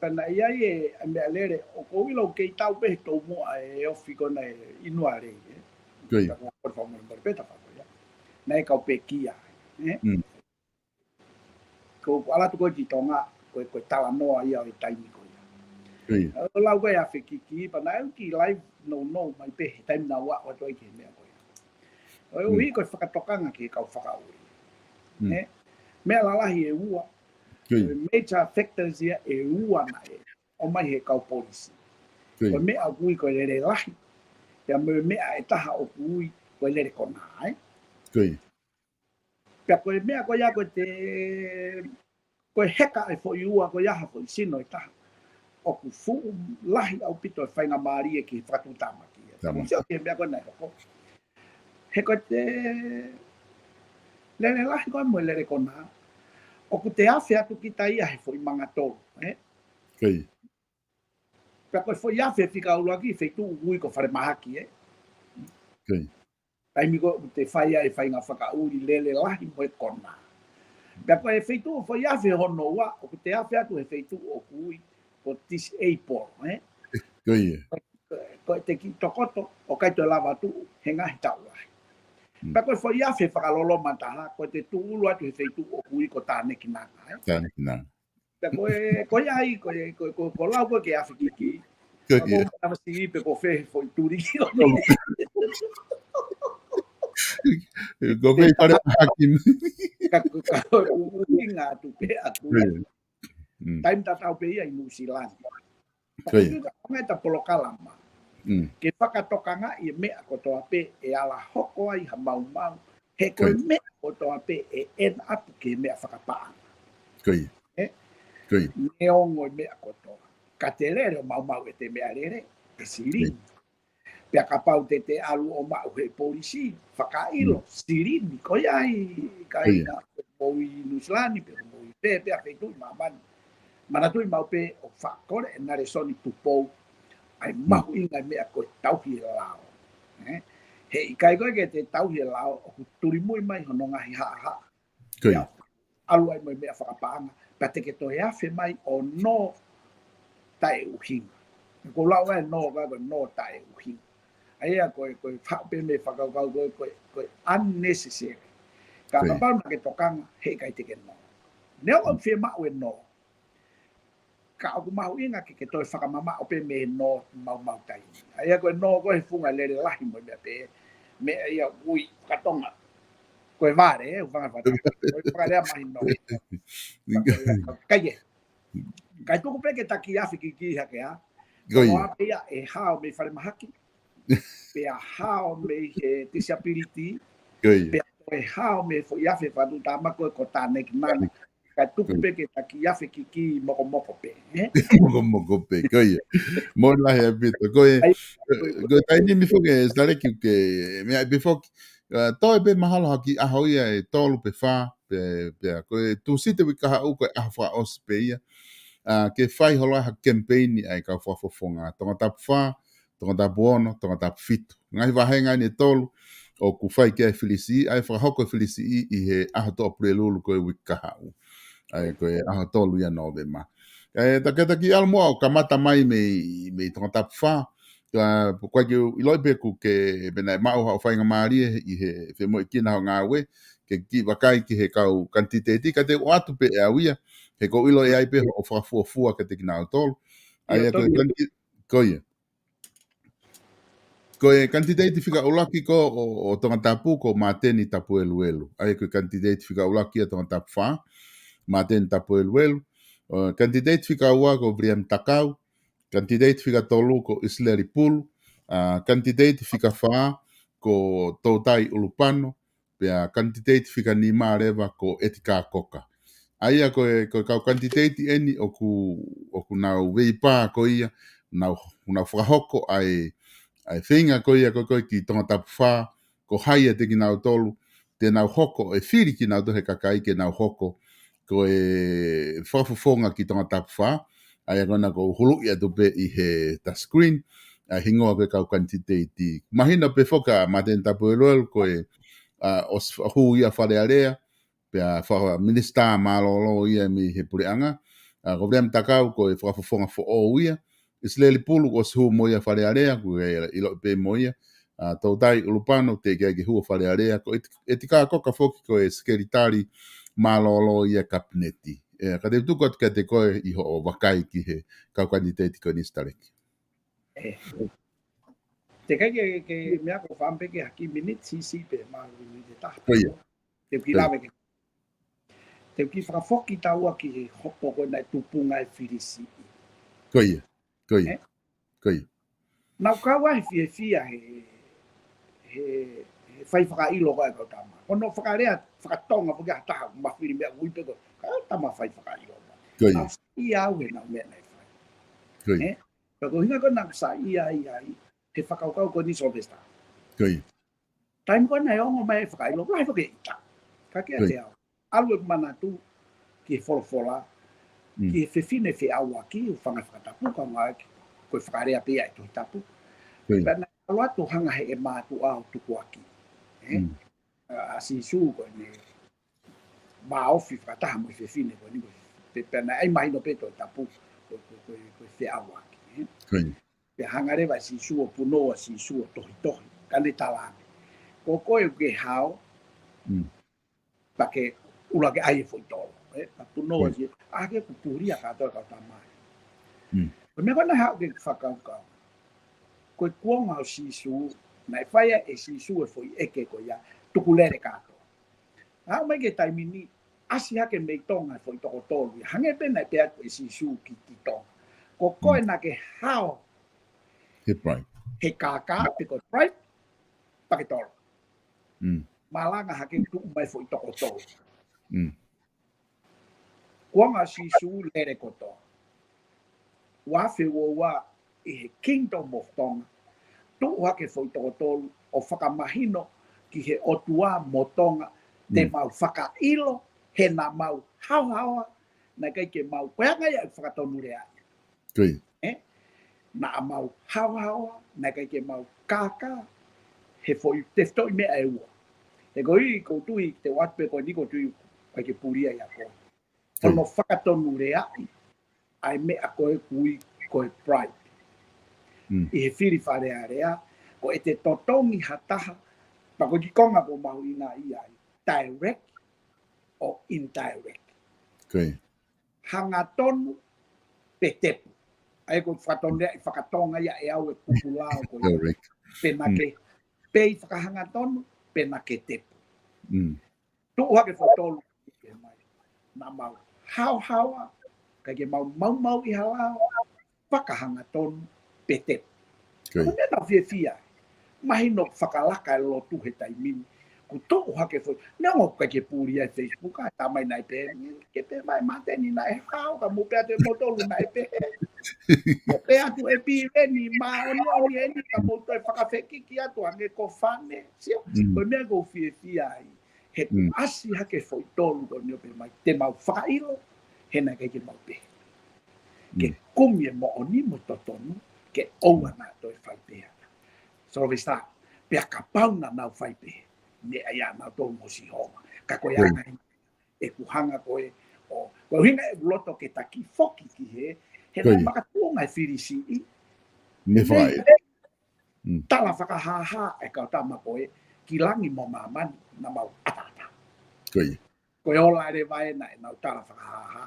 pea naʻe ʻi ai e, ʻa e meʻalele, ʻoku ou ʻilo ʻoku kei tau pē he toumuʻa e ofi ko ena e inu a lei, ē. Ko ia. Pea ko e fakamolemole pē ta fako ia. Naʻe kau pekia, ē. Mm. Ko, ko e ʻalu atu ko ē ki Tonga, ko e, ko e talanoa ia ʻo e taimi ko ia. Ko ia. ʻO lau ko ē ʻa Fekiki, pea naʻe ʻi ai e kiʻi live nounou mai pē he taimi naʻa ku ʻoatu ai ki he meʻa ko ia. ʻO e Mm. ʻuhi ko e fakatokanga ki he kau fakaʻuli. Mm. Ē? Meʻa lalahi ʻe ua. Ko ia. Ko e major factors ia ʻe ua naʻe ʻomai he kau polisi. Ko ia. Ko e meʻa ʻoku ui ko e lele lahi. Pea mo e meʻa ʻe taha ʻoku ui ko e lele konā, ē? Ko ia. Pea ko e meʻa ko ia ko e te, ko e heka e foʻi ua ko ia ha foʻi sino ʻe taha. ʻOku fuʻu lahi ʻaupito e faingamālie ki he fakatuʻutāmaki. Tāmaki. Ko e sio ki he meʻa ko ena ʻe hoko. He ko e te lele lahi ko ē mo e lele konā. ʻOku te afe atu kita ia he foʻi manga tolu, ē? Ko ia. Pea ko e foʻi afe fika ʻuluaki feituʻu ʻoku ui ko falemahaki, ē? Ko ia. Taimi ko ē ʻoku te fai ai e faʻahinga fakaʻuli lele lahi mo e konā. Pea ko e feituʻu foʻi afe hono ua, ʻoku te afe atu he feituʻu ʻoku ui ko disable, ē? Ko ia. Ko e te kiʻi tokoto, ʻoku ʻikai toe lava tuʻu he ngaahi taʻu lahi. Mm. Pea ko e foʻi afe fakaloloma taha, ʻoku te tuʻulu atu he feituʻu ʻoku ui ko tānekinanga, ē? Tānekinanga. Pea ko e, ko ia ai, ko e, ko, ko, ko lau ko ē ki he afe kiki. Ko ia. Ko e tama siʻi pe ko fē foʻi tuli. Ko fē falemahaki. Ka, ka, ka, ʻuhinga atu pē ʻaku. Ko ia. Mm. Taimi tatau pē ia ʻi Nuʻusila ni. Ko ia. Ka ko e ta polokalama. Mm. Ke fakatokangaʻi e meʻa kotoa pē ʻe ala hoko ai ha maumau. He ko e Ko ia. meʻa kotoa pē ʻe end up ki he meʻa fakapaʻanga. Ko ia. Ē? Ko ia. Neongo e meʻa kotoa. Ka te lele ʻo maumau ʻete meʻalele, ʻe silini. Ko ia. Pea kapau te te ʻalu ʻo maʻu he polisi, fakaʻilo, Mm. silini, ko ia ai, ka Ko ia. ina, mou ʻi Nuʻusila ni, pe mou ʻi fē, pea feituʻu ʻi māmani. Manatuʻi maʻu pē ʻoku fakakole ʻe Nalesoni Tupou ʻa e Mm. mahuʻinga e meʻa ko e tauhi e lao. Ē? He ʻikai ko ē ke te tauhi e lao ʻoku tulimui mai hono ngaahi haʻahaʻa. Ko ia. Ia, ʻalu ai mo e meʻa fakapaʻanga, pea te ke toe afe mai ʻo nō taʻeʻuhinga. Ko e lau ʻa e nō, ko e nō taʻeʻuhinga. ʻA ia ko e, ko e faʻu pē mei he fakakaukau ko e, ko e, ko e unnecessary. Ka kapau naʻa ke tokanga, heʻikai te ke nō. Neongo ʻoku fiemaʻu e nō, ka ʻoku mahuʻinga ke ke toe fakamamaʻo pē mei he nō maumau taimi. ʻA ia ko e nō ko e funga lele lahi mo e meʻa pē, meʻa ia ʻoku ui fakatonga ko e vale, ʻe, ʻoku fanga fata. Ko e fakalea mahino. Ka ko e, ka ʻikai ē. Kae tuku pē ke taki afe kiki hake ā. Ko ia. Ko ia pē ia ʻe hao mei falemahaki. Pea hao mei he disability. Ko ia. Pea ʻe hao mei he foʻi afe fatutāmaki ko e ko tāneki nana. Kae tuku pē ke taki afe kiki mokomoko pē, ē? Mokomoko pē, ko ia. Mālō lahi ʻaupito. Ko e, ʻai, ko e, ko e taimi ni foki ē, Sitaleki ke, meʻa pē foki. ʻA, toe pē mahalo ha kiʻi ʻaho ia ʻe tolu pe fā, pe, pea. Ko e Tūsite uike kahaʻu ko e ʻaho fakaʻosi pē ia. ʻA, ke fai holo ha kemipeini ʻa e kau fakafofonga. Tongatapu fā, Tongatapu ono, Tongatapu fitu. Ngaahi vāhenga eni ʻe tolu, ʻoku fai ki ai e filisiʻi, ʻa e fakahoko e filisiʻi ʻi he ʻaho Toʻo Pulelulu ko e uike kahaʻu. ʻA ia ko e ʻaho tolu ia Nōvema. ʻE, taketaki ʻalu muʻa ʻo kamata mai mei, mei Tongatapu fā. Ka, ko e kiʻi ʻiloʻi pē ʻoku ke, pē naʻe maʻu haʻo faingamālie ʻi he femoʻuekina hoʻo ngāue, ke kiʻi vakai ki he kau kanititeiti, ka te u ʻoatu pē ʻe au ia, he ʻoku ou ʻilo ʻe ʻi ai pē hoʻo fakafuofua kiate kinautolu. ʻA ia ko e kaniti-, ko ia. Ko e kanititeiti fika ʻuluaki ko ē ʻo, ʻo Tongatapu ko Māteni Tapueluelu. ʻA ia ko e kanititeiti fika ʻuluaki ia Tongatapu fā, Māteni Tapueluelu. ʻO, kanititeiti fika ua ko Viliami Takau. Kanititeiti fika tolu ko ʻIsileli Pulu. ʻA, kanititeiti fika fā ko Toutai ʻUlupano. Pea kanititeiti fika nima leva ko ʻEtikā Koka. ʻA ia ko e, ko e kau kanititeiti eni ʻoku, ʻoku nau veipā ko ia, nau, nau fakahoko ʻa e, ʻa e feinga ko ia ko ē ki Tongatapu fā, ko hai ʻiate kinautolu, te nau hoko ʻe fili kinautolu he kakai ke nau hoko ko e fakafofonga ki Tongatapu fā, ʻa ia ko ena ʻoku ou huluʻi atu pē ʻi he ta screen, ʻa e hingoa ko e kau kanititeiti. Mahino pē foki ʻa Māteni Tapueluelu ko e, ʻa, ʻosi hū ia Fale Alea, pea fakaminisitā mālōlō ia mei he puleʻanga. ʻA, ko Viliami Takau ko e fakafofonga foʻou ia. ʻIsileli Pulu ʻosi hū mo ia Fale Alea, ʻoku ke ʻiloʻi pē mo ia. ʻA, Toutai ʻUlupano, teʻeki ai ke hū ʻo Fale Alea. Ko ʻEti-, ʻEtikā Koka foki ko e sekelitali mālōlō ia kapineti. ʻE, ka te u tuku atu kiate koe ʻi hoʻo vakai ki he kau kanititeiti ko eni Sitaleki. ʻE. Teʻeki ke, ke meʻa ko e fāmili ke haki miniti siʻisiʻi pē, mālō miniti ʻe taha. Ko ia. Te u kiʻi lave ke. Te u kiʻi fakafoki taua ki he hopo ko ena e tupunga e filisiʻi. Ko ia. Ko ia. ʻE? Ko ia. Naʻa ku kau ai he fiefia he, he, he fai fakaʻilo ko ē kau tama. Ko hono fakalea fakatonga foki ʻa ha taha, mafili meʻa ui pē ko e, kau tama fai fakaʻilo. Ko ia. Naʻa ku saiʻia au he naʻa meʻa naʻe fai. Ko ia. ʻE? Pea ko e ʻuhinga ko ē naʻa ku saiʻia ai, he fakakaukau ko eni Sylvester. Ko ia. Taimi ko ē naʻe ongo mai e fakaʻilo, lahi foki e ʻita. Ka kiate au. ʻAlu ʻeku manatu ki he folofola, ki he fefine feʻauaki, ʻo fanga fakatapu, ka ngā ki, ko e fakalea pē ia ʻe Tohi Tapu. Pea naʻe ʻalu atu hanga he ʻe mātuʻa ʻo tukuakiʻi. ʻE? ʻA Sīsū ko ʻene vāofi fakataha mo e fefine ko eni ko e, pe, pea naʻe ʻai mahino pē Tohi Tapu, ko, ko, ko, ko e feʻauaki. ʻE? Pea hanga leva ʻe Sīsū ʻo punou ʻa Sīsū ʻo tohitohi, ka ne talaange. Ko koe ʻoku ke hao, pea ke ʻuluaki ʻai e foʻi tolo. ʻE, ka punou ʻa Sīsū, ʻa ke kupulia kātoa kau tamai. Ko e meʻa ko ena haʻu ke fakakaukau. Ko e kuonga ʻo Sīsū, naʻe fai ai ʻe Sīsū e foʻi ʻeke ko ia, tuku lele kātoa. Haʻu mai ki he taimi ni, ʻasi hake mei Tonga e foʻi toko tolu, ia hangē pē naʻe pehē atu ʻe Sīsū ki, ki Tonga. Ko koe naʻa ke hao he pride. He kākā, pe ko e pride, pea ke tolo. Malanga hake tuʻu mai foʻi toko tolu. Kuonga Sīsū lele kotoa. Ua afe ua ua ʻi he Kingdom of Tonga. Tuʻu hake foʻi toko tolu ʻo fakamahino ki he ʻOtua mo Tonga. Te mau fakaʻilo he naʻa mau haohaoa, naʻe ʻikai ke mau, ko e anga ia e fakatonuleaʻi. ʻE? Naʻa mau haohaoa, naʻe ʻikai ke mau kākā, he foʻi tefitoʻi meʻa ʻe ua. He ko e ʻuhi, ʻoku ou tui, te u ʻoatu pē ko eni ʻoku ou tui, ʻikai ke pulia ia ko. Ko hono fakatonuleaʻi, ʻa e meʻa ko ē ʻoku ui ko e bribe. ʻI he fili Fale Alea, ko ʻete totongi ha taha, pea ko e kiʻi konga ʻoku mahuʻinga ia ai, direct or indirect. Hangatonu pe tepu. ʻA ia ko e fakatonu ia ʻi fakatonga ia ʻe au e kupu lao ko ia. Direct. Pe naʻa ke, pe ʻi fakahangatonu, pe naʻa ke tepu. Tuʻu hake foʻi tolu, ke mai. Naʻa mau haohaoa, kae ke mau maumauʻi ha lao, fakahangatonu pe tepu. Ko e meʻa naʻa fiefia ai. Mahino fakalaka e lotu he taimi ni. Kuo tuʻu hake foʻi. Neongo ʻoku ʻikai ke puli ai Facebook, ʻa e tamai naʻe pehē, ke pehē mai Māteni naʻe hao, ka mou pehē atu ʻe moutolu naʻe pehē. Ko e pehē atu ʻe Piveni, māʻoniʻoni eni, ka mou toe fakafekiki atu ange ko fane. Sio, ko e meʻa ʻoku ou fiefia ai. He kuo ʻasi hake foʻi tolu ko eni ʻo pehē mai, te mau fakaʻilo, he naʻe ʻikai ke mau pehē. Ke kumi e moʻoni mo e totonu, ke ʻoua naʻa toe fai pehē. Sylvester, pea kapau naʻa nau fai pehē, meʻa ia nautolu mo Sihova. Ka ko e anga ia ʻeku hanga ko ē, ʻo, ko e ʻuhinga ʻeku loto ke ta kiʻi foki ki hē, he naʻe makatuʻunga e fili siʻi. Tala fakahāhā e kau tama ko ē, ki langi mo māmani, naʻa mau ʻataʻatā. Ko e ola leva ē naʻa nau tala fakahāhā.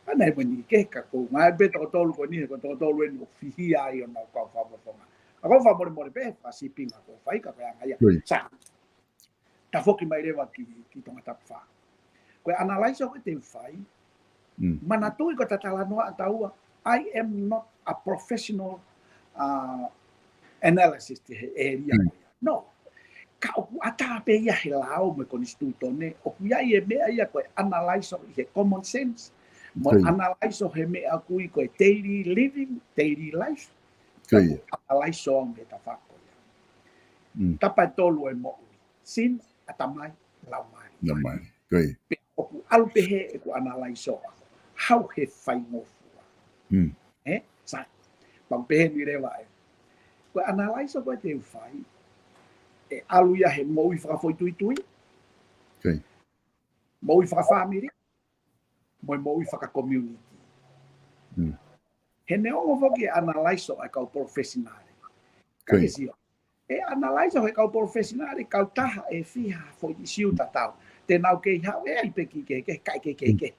ʻA ia naʻe moʻoni ke ka ko ngā pē toko tolu ko eni, he ko e toko tolu eni ʻoku fihia ai ʻo nau kau fakafofonga. ʻA ia ko e fakamolemole pē, fakasipinga ko e fai ka ko e anga ia. Sa, ta foki mai leva ki, ki Tongatapu fā. Ko e analysis ko ē te u fai, manatuʻi ko e talanoa ʻa taua, I am not a professional, uh, analysis he area ko ia. No. Ka ʻoku ʻatā pē ia he lao mo e konisitūtone, ʻoku ʻi ai e meʻa ia ko e analysis ʻi he common sense, mo e analysis he meʻa ʻoku ui ko e daily living, daily life. Analysis ʻo e tafaʻaki ko ia. Tapa ʻe tolu e moʻui. Sin, ʻatamai, laumālie. Pe ʻoku ʻalu pehē ʻeku analysis ʻaʻaku. Hau he faingofua. Ē? Sa, pau pehē ni leva ē. Ko e analysis ko ē te u fai, ʻe ʻalu ia he moʻui fakafoʻituitui. Moʻui fakafāmili. Mo e moʻui faka-community. He neongo foki e analysis ʻa e kau professional. Ka ke sio. E analysis ʻa e kau professional, kau taha ʻe fiha foʻi ʻisiū tatau. Te nau kei haʻu ʻe ʻi ai pē kiʻi kehekehe, kae kei kehekehe.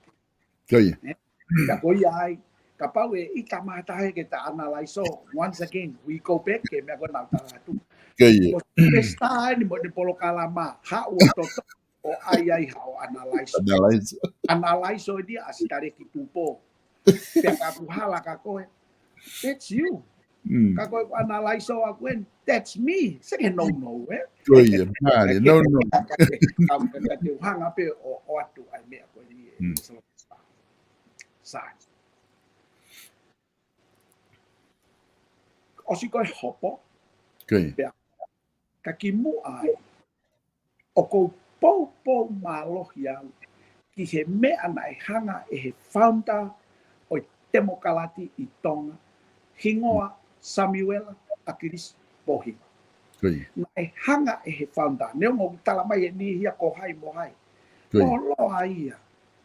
Ka ko ia ai, kapau ʻe ʻita mai ha taha ke ta analysis, once again, we go back, ke meʻa ko ē naʻa ku tala atu. Ko e star eni mo ʻene polokalama, haʻu ʻo toto, ʻo ʻai ai haʻo analysis. Analysis. Analysis ʻo eni ʻa Sitaleki Tupou. Pea ka ʻoku hala kia koe, that's you. Ka ko e analysis ʻaʻaku eni, that's me. Seke no no, ē? Ko ia, mālie, no no. Ka ke, ka ke, ka ke hanga pē ʻo, ʻoatu ʻa e meʻa ko eni ē. Sa. ʻOsi ko e hopo. Pea, ka kimuʻa ai, ʻoku ou poupou mālohi au ki he meʻa naʻe hanga ʻe he founder ʻo e temokalati ʻi Tonga, hingoa Samiuela ʻAkilisi Pōhiva. Naʻe hanga ʻe he founder, neongo ʻoku tala mai ʻe niʻihi ia ko hai mo hai. Lōloa ia.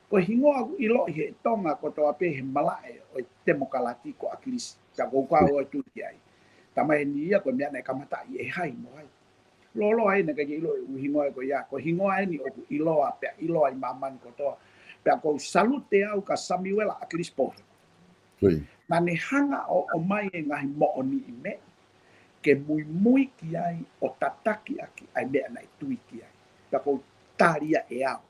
Ko e hingoa ʻoku ʻiloʻi he Tonga kotoa pē he malaʻe ʻo e temokalati ko ʻAkilisi. Ka ko au ʻoku ou tui ki ai. Tala mai ʻe niʻihi ia ko e meʻa naʻe kamataʻi ʻe hai mo hai. Lōloa ʻeni ka ke ʻilo e ʻū hingoa ko ia. Ko e hingoa ʻeni ʻoku ʻiloa pea ʻiloa ʻi māmani kotoa. Pea ʻoku ou salute au kia Samiuela ʻAkilisi Pōhiva. Naʻa ne hanga ʻo, ʻomai e ngaahi moʻoniʻi meʻa ke muimui ki ai ʻo tataki ʻaki ʻa e meʻa naʻe tui ki ai. Pea ʻoku ou tali ia ʻe au.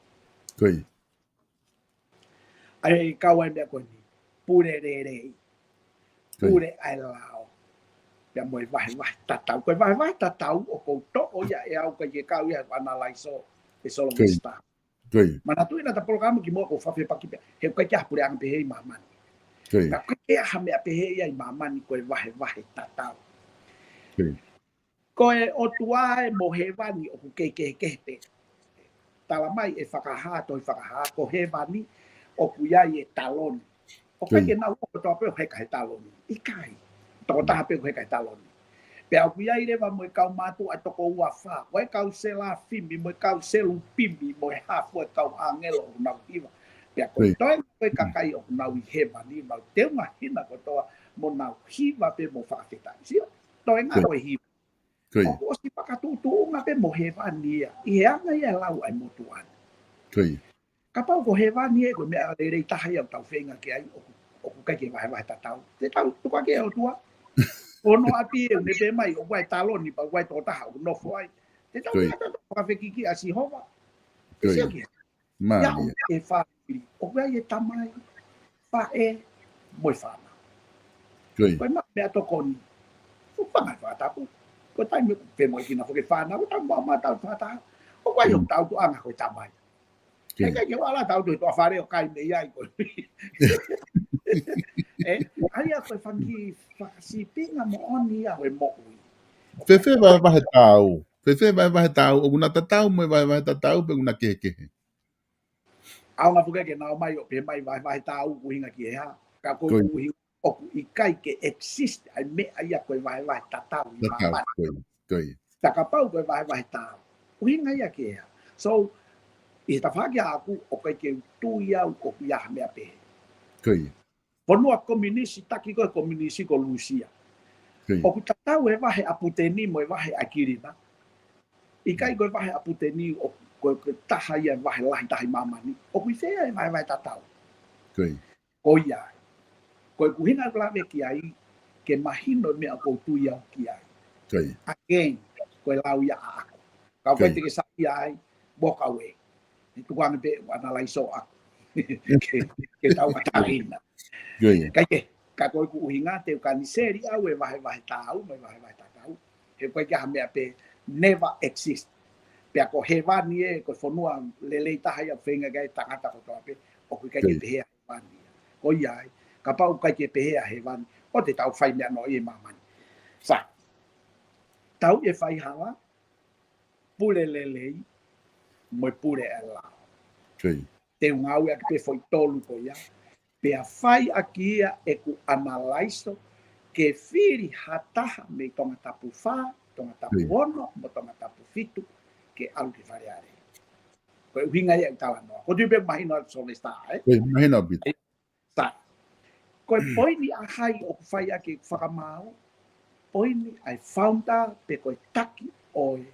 ʻA e kau ai meʻa ko eni. Pule lelei. Pule ʻa e lao. Pea mo e vahevahe tatau. Ko e vahevahe tatau ʻoku ou toʻo ia ʻe au ka ke kau ia he analysis ʻe Sylvester. Manatuʻi naʻa ta polokalama kimuʻa ʻoku ou fefepaki pē. He ʻoku ʻikai ke ʻi ai ha puleʻanga pehē ʻi māmani. Ka ʻoku ʻikai ke ʻi ai ha meʻa pehē ia ʻi māmani ko e vahevahe tatau. Ko e ʻOtua ē mo hēvani ʻoku kei kehekehe pē. Tala mai ʻe Fakahā, tohi Fakahā, ko hēvani ʻoku ʻi ai e taloni. ʻOku ʻikai ke nau ō kotoa pē ʻo heka he taloni. ʻIkai. Tokotaha pē ʻoku heka he taloni. Pea ʻoku ʻi ai leva mo e kau mātuʻa toko ua fā, mo e kau selafimi, mo e kau selupimi, mo e hā fua e kau ʻāngelo ʻoku nau hiva. Pea ko e toenga ko e kakai ʻoku nau ʻi hēvani, nau teunga hina kotoa, mo nau hiva pē mo fakafetaʻi. Sio, toenga ko e hiva. ʻOku ʻosi fakatuʻutuʻunga pē mo hēvani ia, ʻi he anga ia e lau ʻa e motuʻa ni. Kapau ko hēvani ē, ko e meʻa lelei taha ia ʻoku tau feinga ki ai, ʻoku, ʻoku ʻikai ke vahevahe tatau. Te tau tuku hake ʻa e ʻOtua. Ko hono ʻapi ē, ne pē mai, ʻoku ʻi ai e taloni, pea ʻoku ʻi ai e tokotaha ʻoku nofo ai. Te tau fakafekiki ʻa Sihova. Te sio ki ai. ʻI ai e fāmili, ʻoku ʻi ai e tamai, faʻē, mo e fānau. Ko e meʻa tokoni. ʻOku fanga fakatapu. Ko e taimi ʻoku femoʻuekina foki e fānau, ʻoku tau maʻu maʻu tau fakataha. ʻOku ʻi ai hoku tautuʻanga ko e tamai. He ʻikai ke u ala tautu he tuʻa fale ʻo kai mei ai ko. ʻE, ʻa ia ko e fanga kiʻi fakasīpinga moʻoni ia ʻo e moʻui. Fēfē vahevahe tāu? Fēfē vahevahe tāu? ʻOku na tatau mo e vahevahe tatau pe ʻoku na kehekehe? ʻAonga foki ke na ō mai ʻo pehē mai vahevahe tāu ʻuhinga ki he hā. Ka ko e ʻuhinga ʻoku ʻikai ke exist ʻa e meʻa ia ko e vahevahe tatau ʻi māmani. Ka kapau ko e vahevahe tāu, ʻuhinga ia ki he hā. So, ʻi he tafaʻaki ʻaʻaku, ʻoku ʻikai ke u tui au ʻoku ʻi ai ha meʻa pehē. Fonua kominisi, taki ko e kominisi ko Lūsia. ʻOku tatau e vahe ʻa Puteni mo e vahe ʻa Kilina. ʻIkai ko e vahe ʻa Puteni ʻoku, ko e, ko e taha ia e vahe lahi taha ʻi māmani. ʻOku ʻi fē ia e vahevahe tatau? Ko ia ai. Ko e ʻuhinga ʻoku lave ki ai, ke mahino e meʻa ʻoku ou tui au ki ai. Again, ko e lau ia ʻaʻaku. Ka ʻoku ʻikai te ke saiʻia ai, walk away. He tukuange pē ʻoku analaiso ʻaʻaku. Ke, ke tau ʻatā ʻena. ʻIkai ke, ka ko ʻeku ʻuhinga te u kaniseli au e vahevahe tāu mo e vahevahe tatau. He ʻoku ʻikai ke ʻi ai ha meʻa pē never exist. Pea ko hēvani ē, ko e fonua lelei taha ia ʻoku feinga ki ai e tangata kotoa pē, ʻoku ʻikai ke pehē ʻa hēvani ia. Ko ia ai, kapau ʻoku ʻikai ke pehē ʻa hēvani, ʻoua te tau fai meʻa noa ʻi māmani. Sai, tauʻi e faihala, pule lelei, mo e pule ʻa e lao. Te u ngāueʻaki pē foʻi tolu ko ia. Pea fai ʻaki ia ʻeku analaiso, ke fili ha taha mei Tongatapu fā, Tongatapu ono, mo Tongatapu fitu, ke ʻalu ki Fale Alea. Ko e ʻuhinga ia ʻeku talanoa. ʻOku ou tui pē mahino atu Sylvester, ē? Sai. Ko e poini ʻa hai ʻoku fai ʻaki e fakamaau, poini ʻa e founder pe ko e taki ʻo e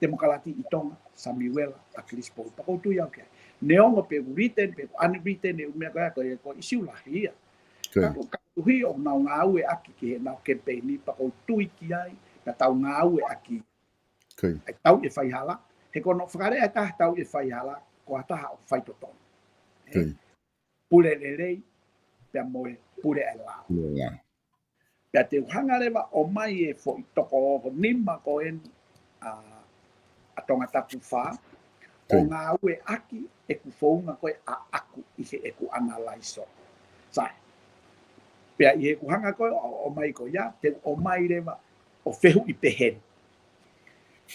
temokalati ʻi Tonga, Samuela ʻAkilisi Pō. Pea ʻoku ou tui au ki ai. Neongo pe ʻoku written, pe ʻoku unwritten, e ʻū meʻa ko ia ko e, ko e ʻīsiu lahi ia. Ka ko e, ka ko e ʻuhi ʻoku nau ngāueʻaki ki heʻenau kemipeini, pea ʻoku ou tui ki ai, ka tau ngāueʻaki. ʻA e tauʻi e faihala, he ko hono fakalea ʻe taha tauʻi e faihala, ko ha taha ʻoku faitotonu. Pule lelei, pea mo e pule ʻa e lao. Pea te u hanga leva ʻo ʻomai e foʻi toko nima ko eni ʻa, ʻa Tongatapu fā, ʻo ngāueʻaki ʻeku founga ko ē ʻaʻaku ʻi heʻeku analaiso. Sai. Pea ʻi heʻeku hanga ko ē ʻo, ʻomai ko ia, te u ʻomai leva ʻo fehuʻi pehē ni.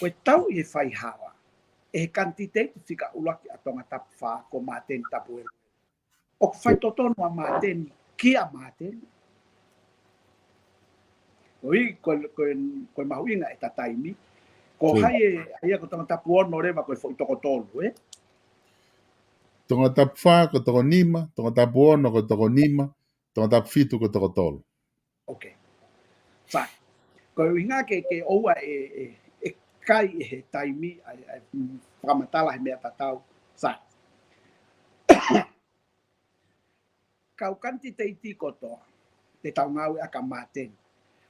Ko e tauʻi e faihala, ʻe he kanititeiti fika ʻuluaki ʻa Tongatapu fā ko Māteni Tapueluelu. ʻOku faitotonu ʻa Māteni kia Māteni. Ko e, ko e, ko e, ko e mahuʻinga ʻeta taimi. Ko hai ē, ʻa ia ko Tongatapu ono leva ko e foʻi toko tolu, ē? Tongatapu fā ko e toko nima, Tongatapu ono ko e toko nima, Tongatapu fitu ko e toko tolu. Sai. Ko e ʻuhinga ke, ke ʻoua ʻe, ʻe, ʻe kai ʻe he taimi, ʻa e, ʻa e, mm, fakamatala he meʻa tatau. Sai. Kau kanititeiti kotoa, te tau ngāueʻaki ʻa Māteni.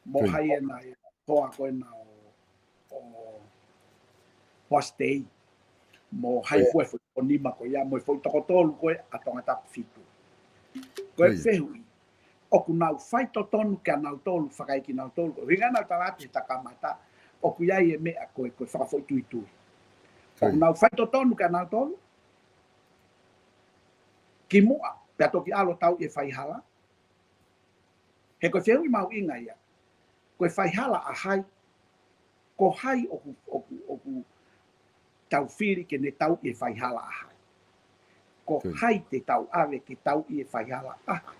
Mo hai ʻena ʻe hoa ko ena ʻo, ʻo Hoastei. Mo hai fua e foʻi toko nima ko ia, mo e foʻi toko tolu ko ē ʻa Tongatapu fitu. Ko e fehuʻi, ʻoku nau faitotonu kia nautolu, fakaekinautolu, ko e ʻuhinga naʻa ku tala atu he taʻu kamata, ʻoku ʻi ai e meʻa ko e, ko e fakafoʻituitui. ʻOku nau faitotonu kia nautolu, kimuʻa, pea toki ʻalu ʻo tauʻi e faihala. He ko e fehuʻi mahuʻinga ia. Ko e faihala ʻa hai, ko hai ʻoku, ʻoku, ʻoku tau fili ke ne tauʻi e faihala ʻa hai. Ko hai te tau ʻave ke tauʻi e faihala ʻa hai.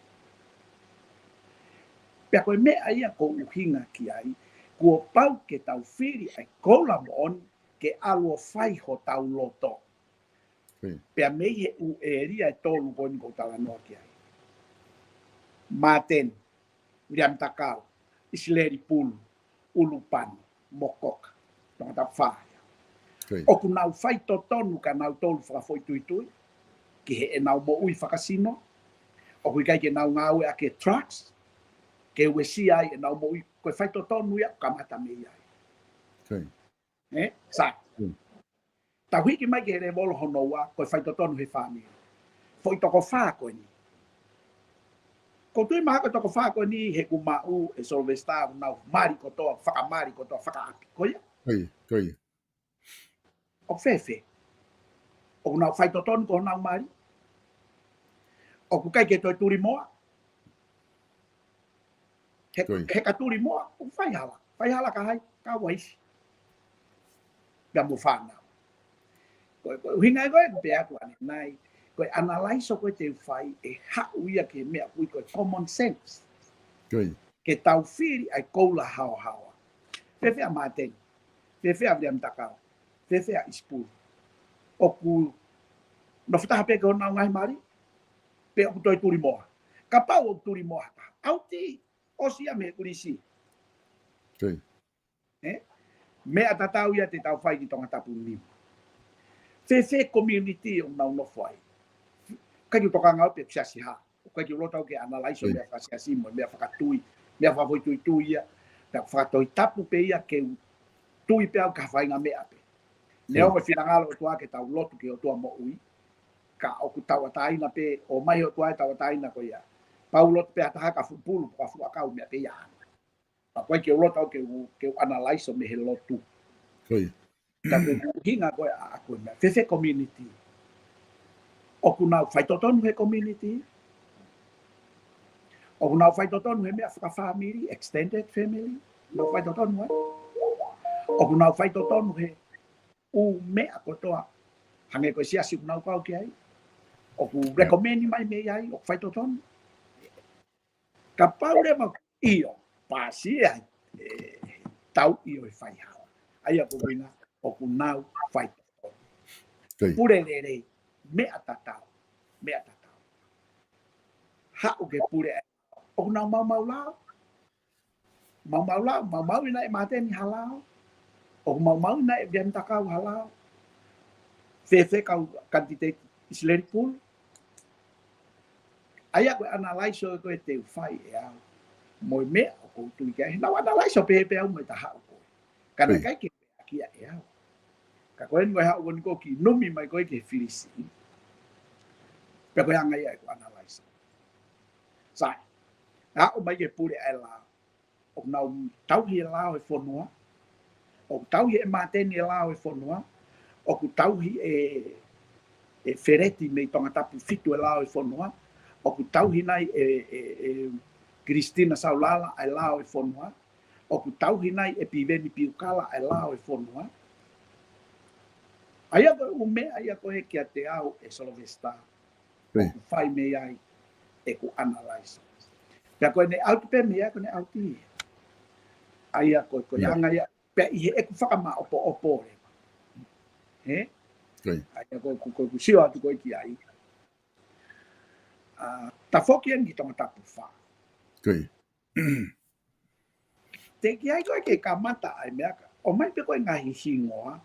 Pea ko e meʻa ia ʻoku ou ʻuhinga ki ai, kuo pau ke tau fili ʻa e koula moʻoni ke ʻalu ʻo fai hotau loto. Pea mei he ʻū ʻēlia ʻe tolu ko eni ʻoku ou talanoa ki ai. Māteni, Viliami Takau, ʻIsileli Pulu, ʻUlupanu, Mokoka, Tongatapu Fā ia. ʻOku nau faitotonu kia nautolu fakafoʻituitui, ki heʻenau moʻui fakasino, ʻoku ʻikai ke nau ngāueʻaki e drugs, ke uesia ai ʻenau moʻui, ko e faitotonu ia ʻoku kamata mei ai. ʻE, sai. Tau hiki mai ki he lēvolo hono ua, ko e faitotonu he fāmili. Foʻi toko fā ko eni. ʻOku ou tui mahalo ko e toko fā ko eni he ʻoku maʻu ʻe Sylvester ʻoku nau mali kotoa, fakamali kotoa, fakaʻapi. Ko ia? ʻOku fēfē? ʻOku nau faitotonu ko honau mali? ʻOku ʻikai ke toe tuli moa? He, he ka tuli moa, ʻoku faihala. Faihala kia hai? Kia uaifi. Pea mo fānau. Ko e, ko e ʻuhinga ia ko ē ʻoku pehē atu ʻanenai, ko e analaiso ko ē te u fai ʻe haʻu ia ki he meʻa ʻoku ui ko e common sense. Ke tau fili ʻa e koula haohaoa. Fēfē ʻa Māteni? Fēfē ʻa Viliami Takau? Fēfē ʻa ʻIsipulu? ʻOku nofo taha pē ki honau ngaahi mali? Pe ʻoku toe tuli moa? Kapau ʻoku tuli moa ha taha, ʻauti, ʻosi ia mei he kulisi. ʻE? Meʻa tatau ia te tau fai ki Tongatapu nima. Fēfē community ʻoku nau nofo ai? ʻIkai ke u tokanga au pe ʻoku siasi hā. ʻIkai ke u loto au ke analaiso meʻa fakasiasi mo e meʻa fakatui, meʻa fakafoʻituitui ia. Pea fakatohitapu pē ia ke u tui pē au ki ha faʻahinga meʻa pē. Neongo e finangalo ʻOtua ke tau lotu ki he ʻOtua moʻui, ka ʻoku tauʻatāina pē, ʻomai he ʻOtua e tauʻatāina ko ia. Pau lotu pē ha taha ka fuʻu pulu, ka fuʻu ʻakau, meʻa pē ia ʻana. Ka ʻoku ʻikai ke u loto au ke u, ke u analaiso mei he lotu. Ka ko e ʻuhinga ko ē ʻa, ʻa ko e meʻa. Fēfē community? ʻOku nau faitotonu he community? ʻOku nau faitotonu he meʻa fakafāmili, extended family? Nau faitotonu ai? ʻOku nau faitotonu he ʻū meʻa kotoa, hangē ko e siasi ʻoku nau kau ki ai? ʻOku recommend mai mei ai, ʻoku faitotonu? Kapau leva ʻio, pasi ai, ʻe, tau ʻio e faihala. ʻA ia ko e ʻuhinga ʻoku nau faitotonu. Pule lelei, meʻa tatau, meʻa tatau. Haʻu ke pule ai, ʻoku nau maumau lao. Maumau lao, maumauʻi nai ʻe Māteni ha lao? ʻOku maumauʻi nai ʻe Viliami Takau ha lao? Fēfē kau kanititeiti ʻIsileli Pulu? ʻA ia ko e analaiso ko ē te u fai ʻe au. Mo e meʻa ʻoku ou tui ki ai. Nau analaiso pē pē au mo e taha ʻoku. Ka naʻe ʻikai ke pehē kia ʻe au. Ka ko eni ko e haʻu ko eni ko ē ki numi mai ko ē ki he filisi. Pea ko e anga ia ʻeku analaiso. Sai. Haʻu mai ke pule ʻa e lao. ʻOku nau tauhi e lao e fonua. ʻOku tauhi ʻe Māteni e lao e fonua. ʻOku tauhi ʻe, ʻe Feleti mei Tongatapu fitu e lao e fonua. ʻOku tauhi nai ʻe, ʻe, ʻe Kilisitina Saulala ʻa e lao e fonua. ʻOku tauhi nai ʻe Piveni Piukala ʻa e lao e fonua. ʻA ia ko e ʻū meʻa ia ko ē kiate au ʻe Sylvester. ʻOku fai mei ai ʻeku analaiso. Pea ko ʻene ʻauti pē mei ai ko ʻene ʻauti. ʻA ia ko e, ko e anga ia, pea ʻi heʻeku fakamaʻopoʻopo leva. He? ʻA ia ko e, ko e, ko e, ko e sio atu ko ē ki ai. ʻA, tafoki eni ki Tongatapu Fā. Teʻeki ai ko ē ke kamata ai meʻa ka. ʻOmai pē ko ē ngaahi hingoa,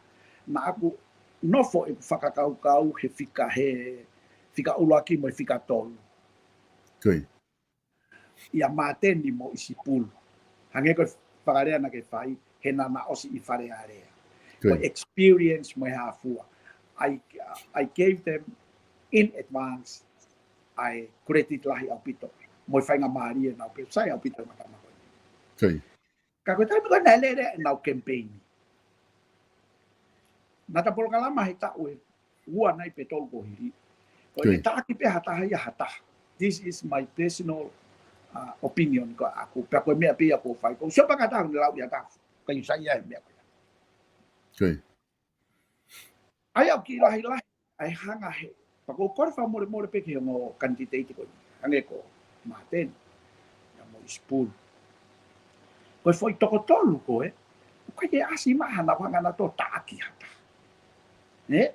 naʻa ku nofo ʻeku fakakaukau he fika, he fika ʻuluaki mo e fika tolu. ʻIa Māteni mo ʻIsipulu. Hangē ko e fakalea naʻa ke fai, he naʻa na ʻosi ʻi Fale Alea. Ko e experience mo e hā fua. I, I gave them in advance ʻa e credit lahi ʻaupito. Mo e faingamālie naʻa ku sai ʻaupito ʻi he mata mako. Ka ko e taimi ko ē naʻe lele ʻenau campaign. Naʻa ta polokalama he taʻu ʻe ua nai pe tolu kuo hili. Ko e taʻaki pē ha taha ia ha taha. This is my personal, uh, opinion ko ʻaku. Pea ko e meʻa pē ia ʻoku ou fai. Ko u sio pē ka taha ne lau ia taha. Ka u sai ia he meʻa ko ia. ʻA ia ʻoku kiʻi lahilahi ʻa e hanga he. Pea ko u kole fakamolemole pē ki he ongo kanititeiti ko eni. Hangē ko Māteni. ʻIa mo ʻIsipulu. Ko e foʻi toko tolu ko ē. ʻOku ʻikai ke ʻasi mai ha naʻa ku hanga naʻa tō taʻaki ha taha. Ē?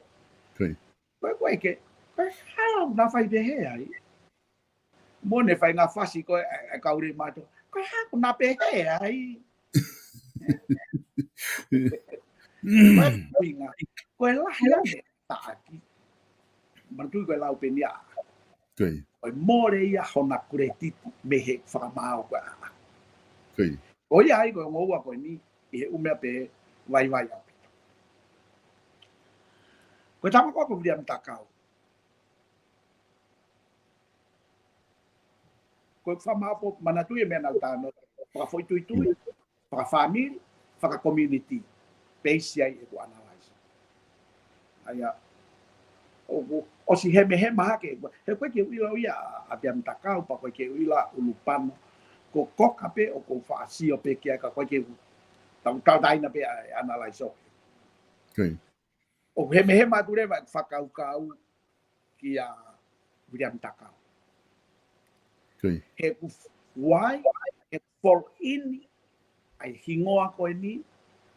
Ko e, ko e ke. Ko e hā naʻa fai pehē ai. Mo ne fai ngā fasi ko ē, ʻa e, ʻa e kau lei mātou. Ko e hā ʻoku na pehē ai? Ko e ʻuhinga, ko e lahi ange taʻaki. Manatuʻi ko e lau pē eni ā. Ko e mole ia hona credit mei he fakamaau ko ē ʻa. Ko ia ai ko e ongo ua ko eni ʻi he ʻū meʻa pē vaivai ʻaupito. Ko e tama ko ē ko Viliami Takau. Ko e fakamaau, manatuʻi e meʻa naʻa ku talanoa, fakafoʻituitui, fakafāmili, faka-community, peisi ai ʻeku analyze. ʻA ia, ʻoku ʻosi hemehema hake, he ʻoku ʻikai ke u ʻilo ia ʻa Viliami Takau, pea ʻoku ʻikai ke u ʻilo ʻa ʻUlupano, ko Koka pē ʻoku ou faʻa sio pē ki ai ka ʻoku ʻikai ke u tau, tau taina pē ʻa e analyze ʻoku. ʻOku hemehema atu leva ʻeku fakakaukau kia Viliami Takau. He ʻoku ʻai, he ʻoku fall in ʻa e hingoa ko eni,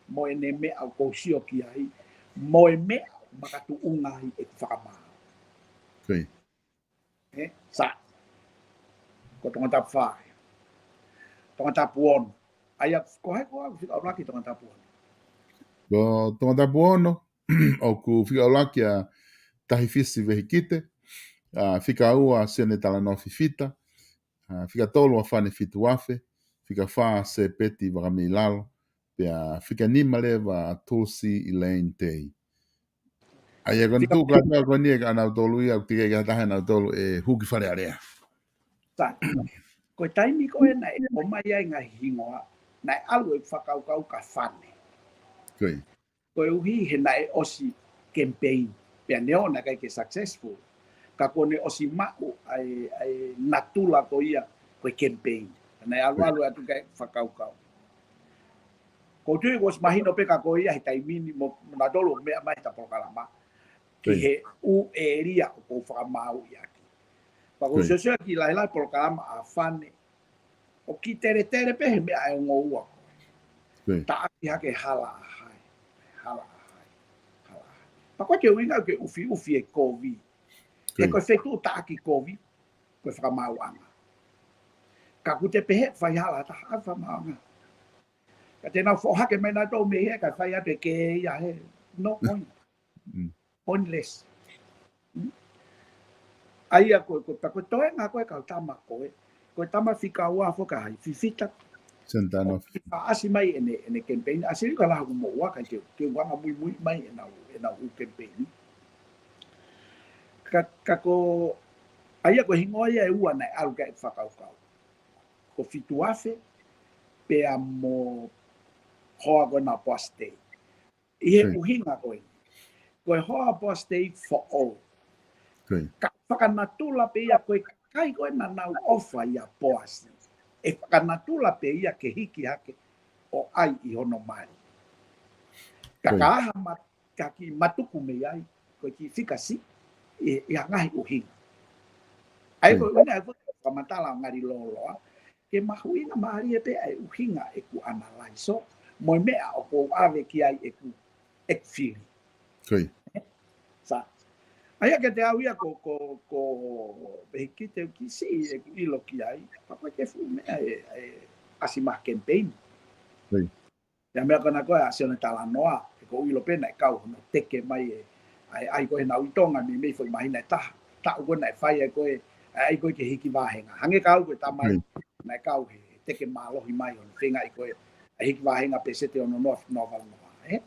mo ʻene meʻa ʻoku ou sio ki ai, mo e meʻa makatuʻunga ai ʻeku fakamaau. Ē, sa. Ko Tongatapu fā. Tongatapu ono. ʻA ia, ko hai koā ʻoku fika ʻuluaki Tongatapu ono? Ko Tongatapu ono, ʻoku fika ʻuluaki ʻa Tahi Fisi Vehikite, ʻa, fika ua ʻa Sione Talanoa Fifita, ʻa, fika tolu ʻa Fane Fituafe, fika fā ʻa Sepeti Vakameilalo, pea fika nima leva ʻa Tulsi Elaine Tei. ʻA ia ko eni tuʻu kātoa ko eni ʻa nautolu ia, ʻoku teʻeki ai ke ʻi ai ha taha ʻia nautolu ʻe hū ki Fale Alea. Sa, ko e taimi ko ē naʻe ʻomai ai ngaahi hingoa, naʻe ʻalu e fakakaukau kia Fane. Koeʻuhi he naʻe ʻosi campaign, pea neongo naʻe ʻikai ke successful, ka kuo ne ʻosi maʻu ʻa e, ʻa e natula ko ia ko e campaign. Naʻe ʻalu ʻalu atu ki he fakakaukau. Ko u tui kuo ʻosi mahino pē kia koe ia he taimi ni mo, mo nautolu ʻoku meʻa mai he ta polokalama ki he ʻū ʻēlia ʻoku ou fakamaauʻi ʻaki. Pea ko u siosio ki he lahilahi polokalama ʻa Fane, ʻoku kiʻi teletele pē he meʻa ʻa e ongo ua. Taʻaki hake hala ʻa hai. Hala ʻa hai. Hala ʻa hai. Pea ko e ʻuhinga ke ʻufiʻufi e kovi. He ko e feituʻu taʻaki kovi, ko e fakamaauʻanga. Ka ʻoku te pehē fai hala ʻa taha ʻa e fakamaauʻanga. Ka te nau foʻi hake mai nautolu mei hē kae fai atu e kē ia he. No point. Pointless. ʻA ia ko, ko, pea ko e toenga ko ē kau tama ko ē. Ko e tama fika ua foki ʻa hai, Fifita. Santana. ʻAsi mai ʻene, ʻene campaign. ʻAsi li ka laha ku mo ua kai ke, ke uanga muimui mai ʻenau, ʻenau ʻū campaign. Ka, ka ko, ʻa ia ko e hingoa ia ʻe ua naʻe ʻalu ki ai e fakakaukau. Ko Fituafe, pea mo hoa ko ena Poasi Tei. ʻI he ʻuhinga ko ē. Ko e hoa Poasi Tei foʻou. Ka fakanatula pē ia ko e kakai ko ē naʻa nau ʻofa ʻia Poasi. ʻE fakanatula pē ia ke hiki hake ʻo ʻai ʻi hono mali. Ka ka aha ma, ka kiʻi matuku mei ai, ko e kiʻi fika siʻi, ʻi, ʻi ha ngaahi ʻuhinga. ʻA ia ko e ʻuhinga ʻe fakamatala ʻo ngali lōloa, ke mahuʻinga mālie pē ʻa e ʻuhinga ʻeku analyze, mo e meʻa ʻoku ou ʻave ki ai ʻeku, ʻeku fili. Sa. ʻA ia kiate au ia ko, ko, ko Vehikite ʻoku kiʻi siʻi ʻeku ʻilo ki ai, pea ko e ke fuʻu meʻa ʻe, ʻe ʻasi mai campaign. Ia meʻa ko ena ko ē ʻa Sione Talanoa, he ko u ʻilo pē naʻe kau hono teke mai e, ʻa e ʻai ko ē he Naʻuitonga mei, mei foʻi māhina ʻe taha. Taʻu ko ē naʻe fai ai ko ē, ʻa e ʻai ko ē ke hiki vāhenga. Hangē ka au ko e tama ia, naʻe kau he teke mālohi mai hono feingaʻi ko ē, ʻa e hiki vāhenga pēseti ono noa, noa valu noa, ē?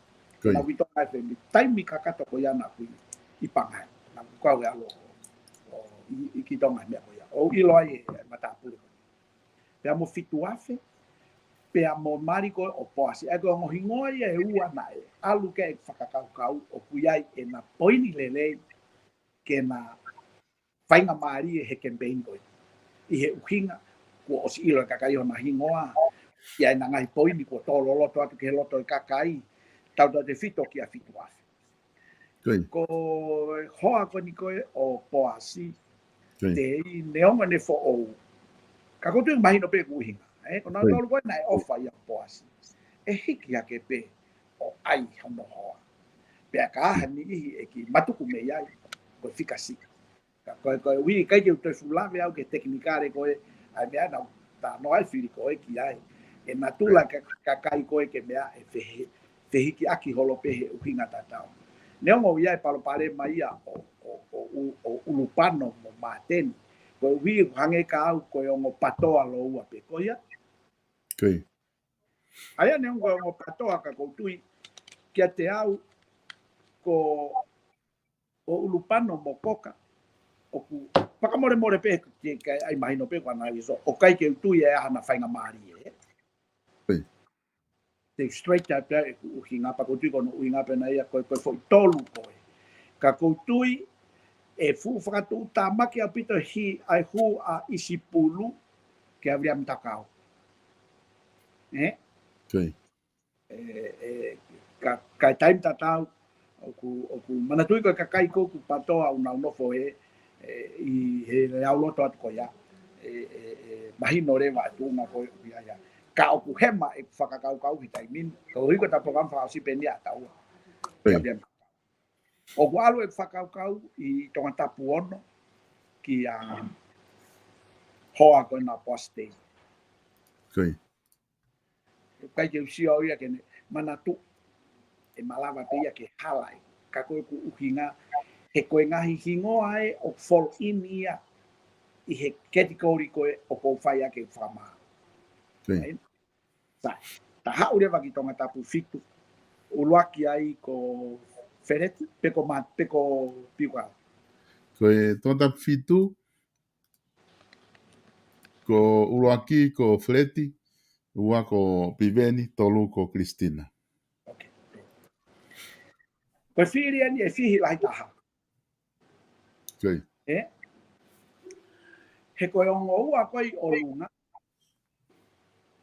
Naʻuitonga ʻi he taimi kakato ko ia naʻa ku ʻi Pangai. Naʻa ku kau he ʻalu ʻo, ʻo, ʻi, ʻi ki Tonga he meʻa ko ia. ʻO ʻilo ai e, e matāpule ko ia. Pea mo Fituafe, pea mo mali ko ē ʻo Poasi. ʻA ia ko e ongo hingoa ia ʻe ua naʻe ʻalu ki ai e fakakaukau ʻoku ʻi ai ʻena poini lelei ke na faingamālie he campaign ko ē. ʻI he ʻuhinga, kuo ʻosi ʻilo e kakai hona hingoa, ʻi ai ʻena ngaahi poini kuo tō loloto atu ki he loto e kakai, tautautefito kia Fituafe. Ko e hoa ko eni ko ē ʻo Poasi, Tei, neongo ʻene foʻou. Ka ko u tui mahino pē ʻoku ʻuhinga. Ē, ko nautolu ko ē naʻe ʻofa ʻia Poasi. ʻE hiki hake pē ʻo ʻai hono hoa. Pea ka aha niʻihi ʻe kiʻi matuku mei ai, ko e fika siʻi. Ka ko e, ko e ʻuhi ʻikai ke u toe fuʻu lave au ki he tekinikale ko ē, ʻa e meʻa naʻa ku talanoa ai fili ko ē ki ai. ʻE natula ka, kakai ko ē ke meʻa ʻe fehe, fehikiʻaki holo pē he ʻuhinga tatau. Neongo ia e palopalema ia ʻo, ʻo, ʻo, ʻo, ʻo Ulupano mo Māteni. Ko e ui hangē ka au ko e ongo patoa lōua pē ko ia. Ko ia. ʻA ia neongo ko e ongo patoa ka ʻoku ou tui kiate au ko ʻo Ulupano mo Koka. ʻOku fakamolemole pē ke, ke ʻai mahino pē ko ana iso. ʻOku ʻikai ke u tui ʻe ʻi ai hano faingamālie. Ko ia. Te straight up ʻa e ʻuhinga pea ʻoku ou tui ko hono ʻuhinga pē ʻena ia ko e, ko e foʻi tolu ko ē. Ka ʻoku ou tui ʻe fuʻu fakatuʻutāmaki ʻaupito ʻi he hū ʻa ʻIsipulu kia Viliami Takau. ʻE? Ko ia. ʻE, ʻe, ka, ka taimi tatau, ʻoku, ʻoku manatuʻi ko e kakai ko ē ʻoku patoa ʻoku nau nofo ē, ʻe, ʻi he leʻau loto atu ko ia. ʻE, ʻe, ʻe, mahino leva ʻa e tuʻunga ko ē ʻoku ʻi ai ia. Ka ʻoku hema ʻeku fakakaukau he taimi ni, ka ʻoku ʻikai ko e tapu kam fakaʻosi pē ʻeni ʻa taua. Ko ia. Pea, pea, ʻoku ʻalu ʻeku fakakaukau ʻi Tongatapu ono, kia hoa ko ena Poasi Tei. Ko ia. ʻIkai ke u sio au ia ke ne manatuʻi ʻe malava pē ia ke hala ai. Ka ko ʻeku ʻuhinga, he ko e ngaahi hingoa ē ʻoku fall in ia ʻi he category ko ē ʻoku ou fai ʻaki ʻeku fakamaau. Ko ia. Right? Sai, ta haʻu leva ki Tongatapu fitu. ʻUluaki ai ko Feleti, pe ko Ma-, pe ko Piukala. Ko e Tongatapu fitu, ko ʻuluaki ko Feleti, ua ko Piveni, tolu ko Kilisitina. Okay. Ko e fili ʻeni ʻe fihi lahi taha. Ko ia. ʻE? He ko e ongo ua ko ē ʻi ʻolunga,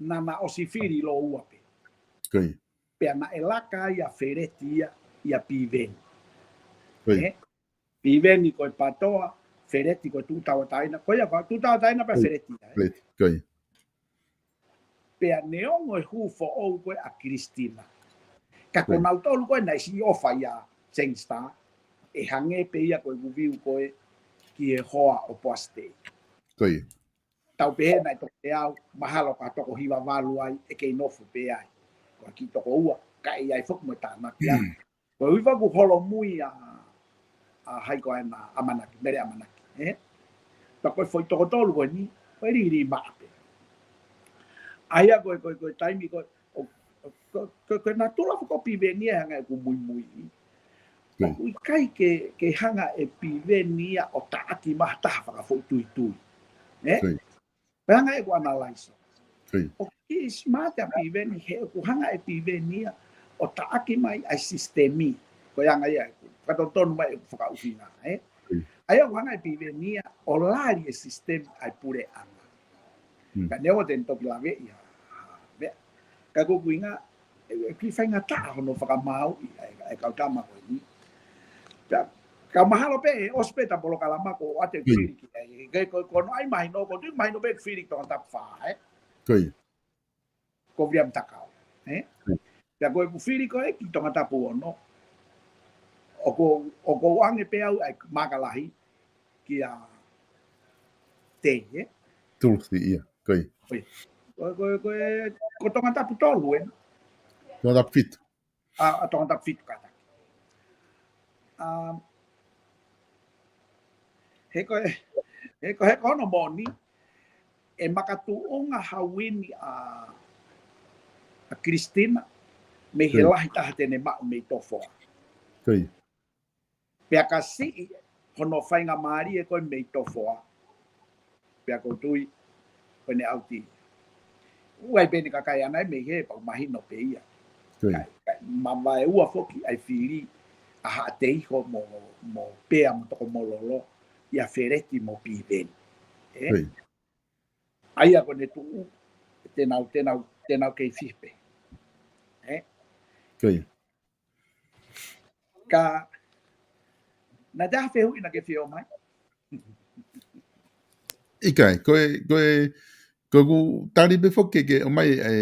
naʻa na ʻosi fili lōua pē. Ko ia. Pea naʻe laka ai ʻa Feleti ia, ʻia Piveni. Ko ia. ʻE? Piveni ko e patoa, Feleti ko e tuʻu tauʻatāina. Ko ia ko e tuʻu tauʻatāina pē ʻa Feleti ia, ʻe? Feleti, ko ia. Pea neongo e hū foʻou ko ē ʻa Kilisitina. Ka ko ia. Nautolu ko ē naʻe siʻi ʻofa ʻia Sangster, ʻe hangē pē ia ko e view ko ē ki he hoa ʻo Poasi Tei. Ko ia. Tau pehē naʻe toko teau, mahalo ka toko hiva valu ai, ʻe kei nofo pē ai. Ko e kiʻi toko ua, ka ʻe ʻi ai foki mo e tānaki ʻa. Ko e ʻuhi ʻoku holomui ʻa, ʻa hai ko ena ʻAmanaki, Mele ʻAmanaki, ʻe? Pea ko e foʻi toko tolu ko eni, ko e lī, lī maʻa pē. ʻA ia ko e, ko e, ko e taimi ko ē, ʻo, ʻo, ko, ko, ko e natula foki ʻo Piveni ia hangē ʻoku muimui. Ko ia. ʻOku ʻikai ke, ke hanga ʻe Piveni ia ʻo taʻaki mai ha taha fakafoʻituitui. ʻE? Ko ia. Pea hanga ʻeku analyze. Ko ia. ʻOku kiʻi smart ʻa Piveni he ʻoku hanga ʻe Piveni ia ʻo taʻaki mai ʻa e sisitemi. Ko e anga ia ʻeku, fakatotonu mai ʻeku fakaʻuhinga, ʻe? Ko ia. ʻA ia ʻoku hanga ʻe Piveni ia ʻo lali e sisitemi ʻa e puleʻanga. Hmm. Ka neongo te ne toki laveʻi ha, ha meʻa. Ka ko ʻeku ʻuhinga, ʻe, ʻe kiʻi faingataʻa hono fakamaauʻi ʻa e, ʻa e kau tama ko eni. Ka, ka mahalo pē, ʻe ʻosi pē ʻeta polokalama ko ʻoatu e, hmm, fili ki ai. Ke, ko, ko hono ʻai mahino, ʻoku ou tui mahino pē fili ki Tongatapu fā, ʻe? Ko ia. Ko Viliami Takau, ʻe? Ko ia. Pea ko ʻeku fili ko ē ki Tongatapu ono, ʻoku, ʻoku ou ʻoange pē au ʻa e maaka lahi kia Tei, ʻe? Tulsi, ia, ko ia. Ko ia. Ko, ko, ko e, ko Tongatapu tolu, ʻe? Tongatapu fitu. ʻA, ʻa Tongatapu fitu kātaki. ʻA, he ko e, he ko e, he ko hono moʻoni, ʻe makatuʻunga ha uini ʻa, ʻa Kilisitina, mei he, ko ia, lahi taha te ne maʻu mei Tofoa. Ko ia. Pea ka siʻi hono faingamālie ko ē mei Tofoa. Pea ʻoku ou tui, ko ʻene ʻauti. ʻOku ʻi ai pē ʻene kakai ʻaʻana ʻe mei hē, pea ʻoku mahino pē ia. Ko ia. Ka, ka, mavaeua foki ʻa e fili ʻa Haʻateiho mo, mo Pea mo Tokomololo, ʻia Feleti mo Piveni. ʻE? Ko ia. ʻA ia ko ʻene tuʻu, te nau, te nau, te nau kei fihi pē. ʻE? Ko ia. Ka, naʻa ta fehuʻi naʻa ke fie ʻomai? ʻIkai, ko e, ko e, ko ʻeku tali pē foki ke ʻomai e,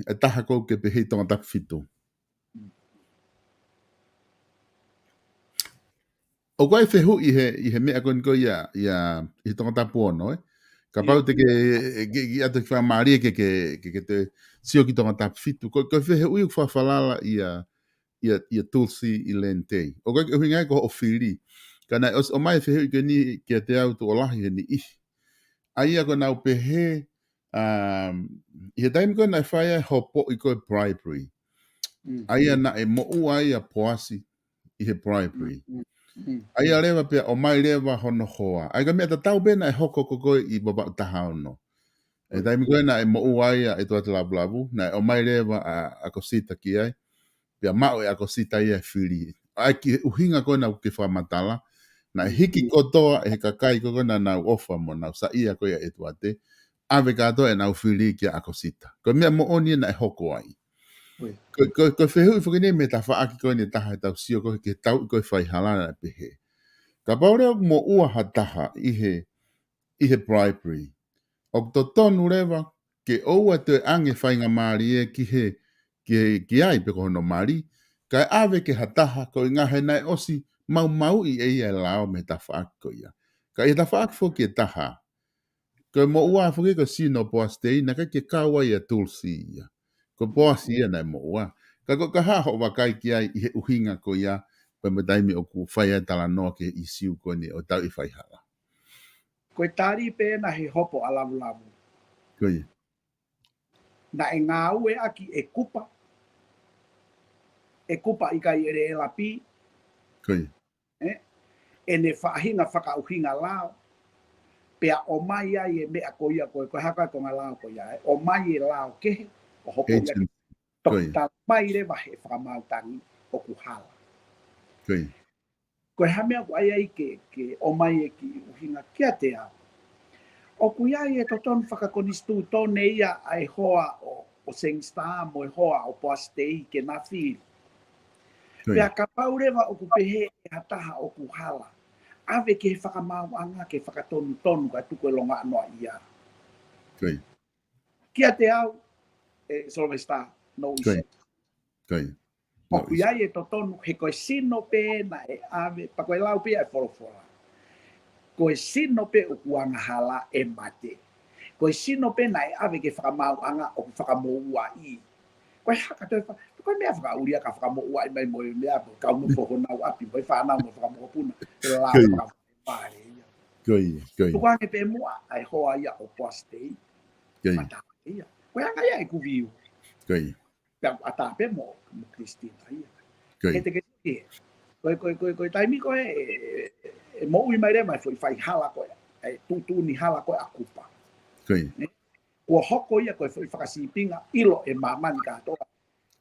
e taha ko ē ke pehē Tongatapu fitu. ʻOku ʻi ai e fehuʻi he, ʻi he meʻa ko eni ko ia, ia, ʻi Tongatapu ono, ʻe? Kapau te ke, ke, ke ʻatu ki fakamālie ke, ke, ke, ke te sio ki Tongatapu fitu. Ko, ko e fehuʻi ʻoku fakafalala ia, ia, ia Tulsi ʻi Lentei. ʻOku ʻikai ke ʻuhinga ia ko hoʻo fili. Ka naʻe ʻosi ʻomai fehuʻi ko eni kiate au tuʻo lahi he niʻihi. ʻA ia ko ʻenau pehē, um, ʻi he taimi ko ē naʻe fai ai hopoʻi ko e bribery. Mm. ʻA ia naʻe moʻua ai ʻa Poasi ʻi he bribery. Mm, mm, mm. ʻA ia leva pea ʻomai leva hono hoa. ʻA ia ko e meʻa tatau pē naʻe hoko ko ē ʻi Vavaʻu taha ono. ʻI he taimi ko ē naʻe moʻua ai ʻa ʻEtuate Lavulavu, naʻe ʻomai leva ʻa, ʻa ʻAkosita ki ai. Pea maʻu ʻe ʻAkosita ia e fili. ʻA ia ki he ʻuhinga ko ē naʻa ke fakamatala, naʻe hiki kotoa ʻe he kakai ko ē naʻa nau ʻofa mo nau saiʻia ko ia ʻa ʻEtuate, ʻave kātoa ʻenau fili kia ʻAkosita. Ko e meʻa moʻoni ia naʻe hoko ai. Ko, ko, ko e fehuʻi foki eni mei he tafaʻaki ko eni ʻe taha ʻetau sio ko ē ki he tauʻi ko ē faihala naʻe pehē. Kapau leva ʻoku moʻua ha taha ʻi he, ʻi he bribery, ʻoku totonu leva ke ʻoua toe ʻange faingamālie ki he, ki he, ki ai pe ko hono mali, kae ʻave ki ha taha koeʻuhinga he naʻe ʻosi maumauʻi ʻe ia e lao mei he tafaʻaki ko ia. Ka ʻi he tafaʻaki foki ʻe taha, ko e moʻua foki ko e sino Poasi Tei, naʻe ʻikai ke kau ai ʻa Tulsi ia. Ko Poasi ia naʻe moʻua. Ka ko e hā hoʻo vakai ki ai ʻi he ʻuhinga ko ia, pea mo e taimi ʻoku fai ai e talanoa ki he ʻīsiu ko eni ʻo e tauʻi faihala. Ko e tali pē ena he hopo ʻa Lavulavu. Ko ia. Naʻe ngāueʻaki ʻe Kupa. ʻE Kupa ʻikai ʻe Lēlapi. Ko ia. ʻE? ʻEne faʻahinga fakaʻuhinga lao. Pea ʻomai ai e meʻa ko ia ko e, ko e hā ko e konga lao ko ia, ʻe? ʻOmai e lao kehe, ʻo hopo ia ke toki tala mai leva he fakamaau tangi ʻoku hala. Ko ia. Ko e hā meʻa ʻoku ʻai ai ke, ke ʻomai e kiʻi ʻuhinga kiate au. ʻOku ʻi ai e totonu fakakonisitūtone ia ʻa e hoa ʻo, ʻo Sangster mo e hoa ʻo Poasi Tei ke na fili. Ko ia. Pea kapau leva ʻoku pehē ʻe ha taha ʻoku hala, ʻave ki he fakamaauʻanga ke fakatonutonu kae tuku e longoaʻa noaʻia. Ko ia. Kiate au, ʻe Sylvester, no issue. Ko ia. ʻOku ʻi ai e totonu, he ko e sino pē naʻe ʻave, pea ko e lau pē ia ʻa e folofola. Ko e sino pē ʻoku angahala ʻe mate. Ko e sino pē naʻe ʻave ki he fakamaauʻanga ʻoku fakamoʻuaʻi. Ko e hā ka toe fa-, ko e meʻa fakaʻulia ka fakamoʻuaʻi mai mo e meʻa, kau mo honau ʻapi, mo e fānau mo fakamokopuna, ko e lao fakamoʻuaʻi ia. Ko ia, ko ia. Tuku ange pē muʻa ʻa e hoa ia ʻo Poasi Tei. Ko ia. Mata ia. Ko e anga ia ʻeku view. Ko ia. Pea ʻatā pē mo, mo Christina ia. Ko ia. He te ke sio ki he. Ko e, ko e, ko e, ko e taimi ko ē, ʻe, ʻe, ʻe moʻui mai leva e foʻi faihala ko ē, e tuʻutuʻuni hala ko ē ʻa Kupa. Ko ia. Nē? Kuo hoko ia ko e foʻi fakasīpinga ʻilo ʻe māmani kātoa.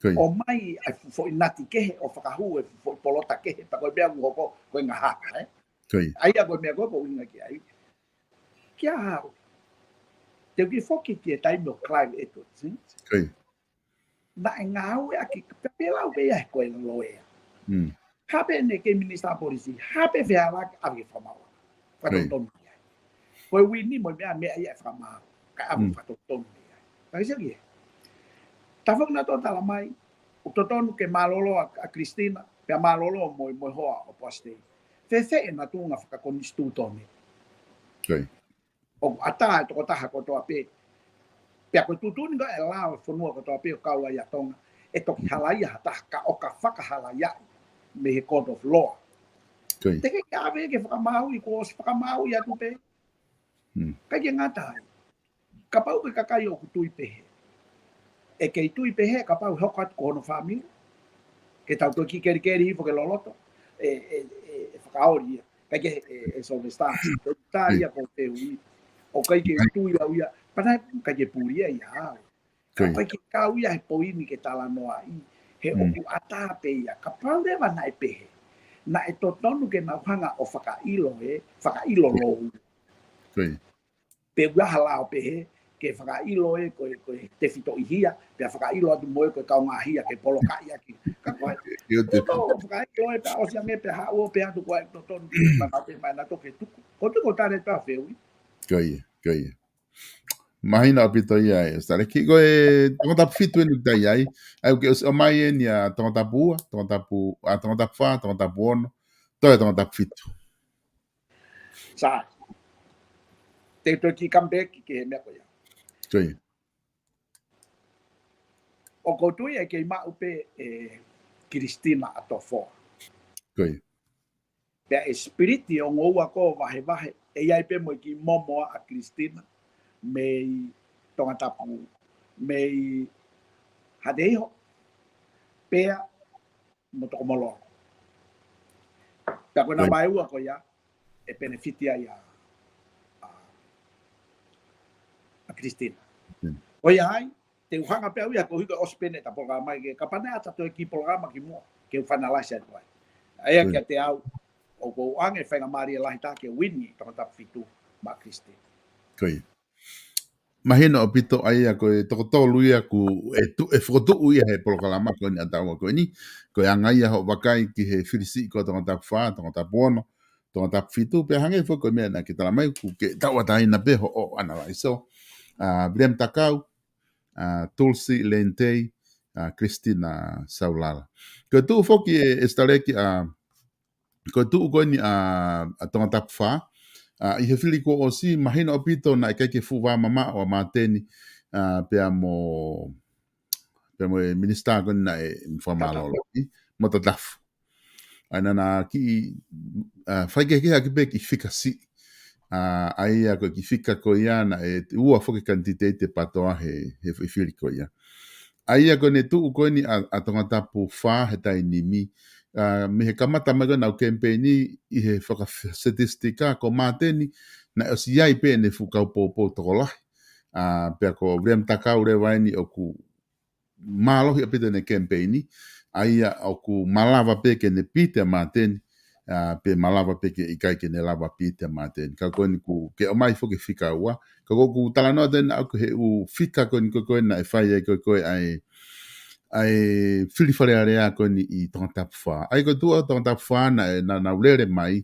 Ko ia. ʻOmai ʻa e foʻi nati kehe, ʻo fakahū e foʻi polota kehe, pea ko e meʻa kuo hoko, ko e ngaahi haka, ē? Ko ia. ʻA ia ko e meʻa ko ē ʻoku ou ʻuhinga ki ai. Kia au. Te u kiʻi foki ki he taimi ʻo Clive Edwards, ē? Ko ia. Naʻe ngāueʻaki, pea pē lau pē ia he ko e loea. Mm. Hā pē ʻene kei minisitā polisi, hā pē fehālaaki ʻave fakamaauʻanga. Fakatonutonu ia. Ko e uini mo e meʻa, meʻa ia ʻe fakamaau. Kae ʻave fakatonutonu ia. Ka ke sio ki he. Tafoki naʻa tau tala mai, ʻoku totonu ke mālōlō ʻa, ʻa Christina, pea mālōlō mo, mo e hoa ʻo Poasi Tei. Fēfē ʻena tuʻunga fakakonisitūtone. Ko ia. ʻOku ʻatā e tokotaha kotoa pē. Pea ko e tuʻutuʻuni ko ē ʻa e lao e fonua kotoa pē ʻo kau ai ʻa Tonga. ʻE toki halaia ha taha ka ʻoka fakahalaiaʻi mei he court of law. Ko ia. Te ke ʻave ke fakamaauʻi, kuo ʻosi fakamaauʻi atu pē. Mm. ʻIkai ke ngata ai. Kapau ko e kakai ʻoku tui pehē. ʻE kei tui pehē, kapau ʻe hoko atu ko hono fāmili. Ke tau toe kiʻi kelikeli hifo ke loloto. ʻE, ʻe, ʻe, ʻe fakaoli ia. ʻIkai ke, ʻe, ʻe Sylvester. Ko e tā ia ko e fehuʻi. ʻOku ʻikai ke tui au ia. Pea naʻe ʻikai ke puli ia ia au. Ko ia. ʻIkai ke kau ia he poini ke talanoaʻi. He ʻoku ʻatā pē ia. Kapau leva naʻe pehē. Naʻe totonu ke nau hanga ʻo fakaʻilo ē, fakaʻilo lou. Ko ia. Pe ʻoku ʻi ai ha lao pehē, ke fakaʻilo ē ko e, ko e tefitoʻi hia, pea fakaʻilo atu mo e ko e kaungā hia ke polokaʻi ʻaki. Ka ko e, ʻio, te- ʻoku fakaʻilo ē pea ʻosi ange pea haʻu pē atu ko e totonu, pea nau pē mai na toke tuku. Ko tuku tale pea fehuʻi. Ko ia, ko ia. Mahino ʻaupito ia ē, Staleki. Ko e Tongatapu fitu eni ʻoku ta ʻi ai, ʻa ia ʻoku ke ʻosi ʻomai eni ʻa Tongatapu ua, Tongatapu, ʻa Tongatapu fā, Tongatapu ono, toe Tongatapu fitu. Sai. te u toe kiʻi come back ki he meʻa ko ia. Ko ia. ʻOku ou tui ʻe kei maʻu pē ʻe Christina ʻa Tofoa. Ko ia. Pea ʻe spiriti ʻo ngoua ko vahevahe, ʻe ʻi ai pē mo e kiʻi momoa ʻa Christina, mei Tongatapu, mei Haʻateiho, pea mo Tokomololo. Pea ko e namba ʻe ua ko ia, ʻe penefiti ai ʻa, ʻa, ʻa Christina. Ko ia ai, te u hanga pē au ia ko hiko ʻosi pē ʻeta polokalama ke kapau naʻe ʻi ai ha toe kiʻi polokalama kimuʻa, ke u finalize atu ai. ʻA ia kiate au, ʻoku ou ʻoange faingamālie lahi taha ke u ʻi Tongatapu fitu maʻa Christina. Ko ia. Mahino ʻaupito ʻa ia ko e toko tolu ia ʻoku ʻe tu-, ʻe fokotuʻu ia he polokalama ko eni ʻa taua ko eni. Ko e anga ia hoʻo vakai ki he fili siʻi ko Tongatapu fā, Tongatapu ono, Tongatapu fitu, pea hangē foki ko e meʻa naʻa ke talamai ʻoku ke tauʻatāina pē hoʻo ʻanalaiso. ʻA Viliami Takau, ʻa Tulsi Lenitei, ʻa Christina Saulala. Ko e tuʻu foki ʻe ʻEsitaleki ʻa ko e tuʻu ko eni ʻa, ʻa Tongatapu fā, ʻa, ʻi he fili kuo ʻosi, mahino ʻaupito naʻe ʻikai ke fuʻu vā mamaʻo ʻa Māteni, ʻa, pea mo, pea mo e minisitā ko eni naʻe fakamālōlō ʻi, mo Tatafu. ʻA ia naʻa na kiʻi, ʻa, faikehekehe ʻaki pē kiʻi fika siʻi. ʻA, ʻa ia ko e kiʻi fika ko ia naʻe ua foki kanititeiti PATOA he, he fili ko ia. ʻA ia ko ʻene tuʻu ko eni ʻa, ʻa Tongatapu fā he taimi ni, ʻa, mei he kamata mai ko ʻenau kemipeini ʻi he fakastatistika ko Māteni, naʻe ʻosi ʻi ai pē ʻene fuʻu kau poupou tokolahi. ʻA, pea ko Viliami Takau leva eni ʻoku mālohi ʻaupito ʻene kemipeini, ʻa ia ʻoku malava pē ke ne pīti ʻa Māteni, ʻa, pe malava pē ke ʻikai ke ne lava pīti ʻa Māteni. Ka ko eni ʻoku ke ʻomai foki fika ua, ka ko ʻeku talanoa atu eni ʻaʻaku he ʻū fika ko eni ko ē naʻe fai ai ko ē ʻa e, ʻa e fili Fale Alea ko eni ʻi Tongatapu fā. ʻA ia ko e tuʻu ʻa Tongatapu fā naʻe, naʻa nau lele mai,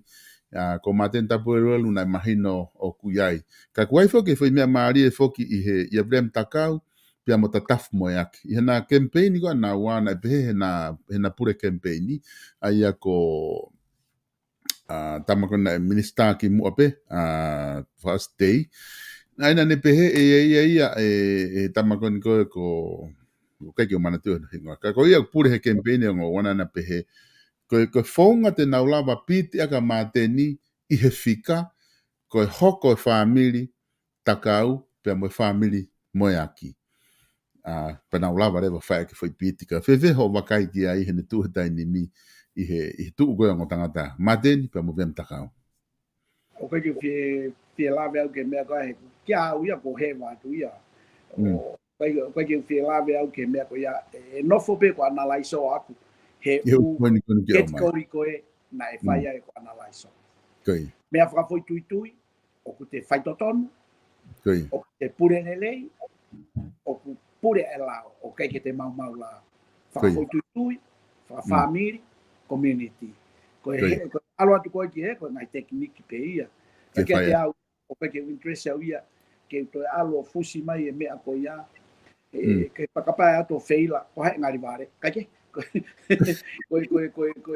ʻa, ko Māteni Tapueluelu naʻe mahino ʻoku ʻi ai. Ka ʻoku ʻi ai foki e foʻi meʻa mālie foki ʻi he, ʻia Viliami Takau, pea mo Tatafu Moeaki. ʻI heʻena kemipeini ko ē ʻanaua naʻe pehē heʻena, heʻena pule kemipeini, ʻa ia ko, ʻa, tama ko ē naʻe minisitā kimuʻa pē, ʻa, Fa'asi Tei. Naʻa na ne pehē ʻe ia, ia, ia, ʻe, ʻe tama ko eni ko ē ko, ʻoku ʻikai ke u manatuʻi hono hingoa. Ka ko ia pule he kemipeini ʻo ngoua naʻa na pehē, ko e, ko e founga te nau lava pīti ʻaki ʻa Māteni ʻi he fika, ko e hoko e fāmili Takau, pea mo e fāmili Moeaki. ʻA, pea nau lava leva fai ʻaki e foʻi pīti. Ka fēfē hoʻo vakai ki ai heʻene tuʻu he taimi ni ʻi he, ʻi he tuʻu ko ē ʻa e ongo tangata, Māteni, pea mo Viliami Takau? ʻOku ʻikai ke u fie, fie lave au ki he meʻa ko ē, he kia au ia ʻoku ou heva atu ia. ʻOku ʻikai, ʻoku ʻikai ke u fie lave au ki he meʻa ko ia, ʻe, ʻe nofo pē ko e ʻanalaiso ʻaʻaku he ʻū ketikorī ko ē naʻe fai ai ko e ʻanalaiso. Meʻa fakafoʻituitui, ʻoku te faitotonu, ʻoku te pule lelei, ʻoku pule e lao, ʻoku ʻikai ke te maumau lao. Fakafoʻituitui, fakafāmili, community. Ko e, ko e ʻalu atu ko ē ki he, ko e ngaahi tekiniki pē ia. Ka kiate au, ʻoku ʻikai ke u interest au ia, ke u toe ʻalu ʻo fusi mai e meʻa ko ia, ʻe, ke fakapā atu ʻo feila, ko hai ngali vale. ʻIkai ke, ko e, ko e, ko e, ʻoku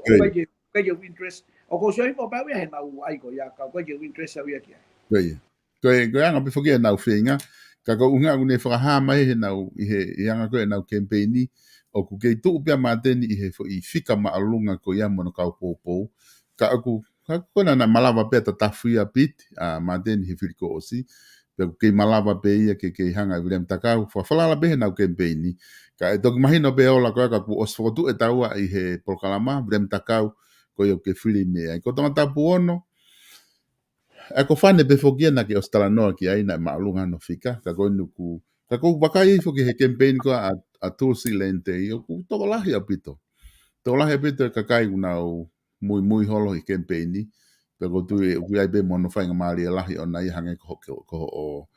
ʻikai ke ʻikai ke u interest. ʻOku ou sio hifo pē au ia heʻenau ʻai ko ia, ka ʻoku ʻikai ke u interest au ia ki ai. Ko ia. Ko e, ko e anga pē foki ʻenau feinga. Ka ko e ʻuhinga ʻoku ne fakahā mai heʻenau, ʻi he, ʻi he anga ko ē ʻenau kemipeini, ʻoku kei tuʻu pē ʻa Māteni ʻi he foʻi fika māʻolunga ko ia mo hono kau poupou. Ka ʻoku, ka ko ena naʻa malava pē ʻa Tatafu ia pīti ʻa Māteni he fili kuo ʻosi. Pea ʻoku kei malava pē ia ke, kei hanga ʻe Viliami Takau, fakafalala pē heʻenau kemipeini. Ka ʻe toki mahino pē ola ko ē ka kuo ʻosi fokotuʻu ʻe taua ʻi he polokalama, Viliami Takau, ko ia ʻoku ke fili mei ai. Ko Tongatapu ono, ʻa ia ko Fane pē foki ia naʻa ke ʻosi talanoa ki ai naʻe māʻolunga hono fika, ka ko eni ʻoku, ka ʻoku ou vakai foki he kemipeini ko ē ʻa, ʻa Tulsi Lenitei, ʻoku tokolahi ʻaupito. Tokolahi ʻaupito e kakai ʻoku nau muimui holo ʻi he kemipeini, pea ʻoku ou tui ʻoku ʻi ai pē mo hono faingamālie lahi ʻona ia hangē ko ho-, ko, ko hoʻo,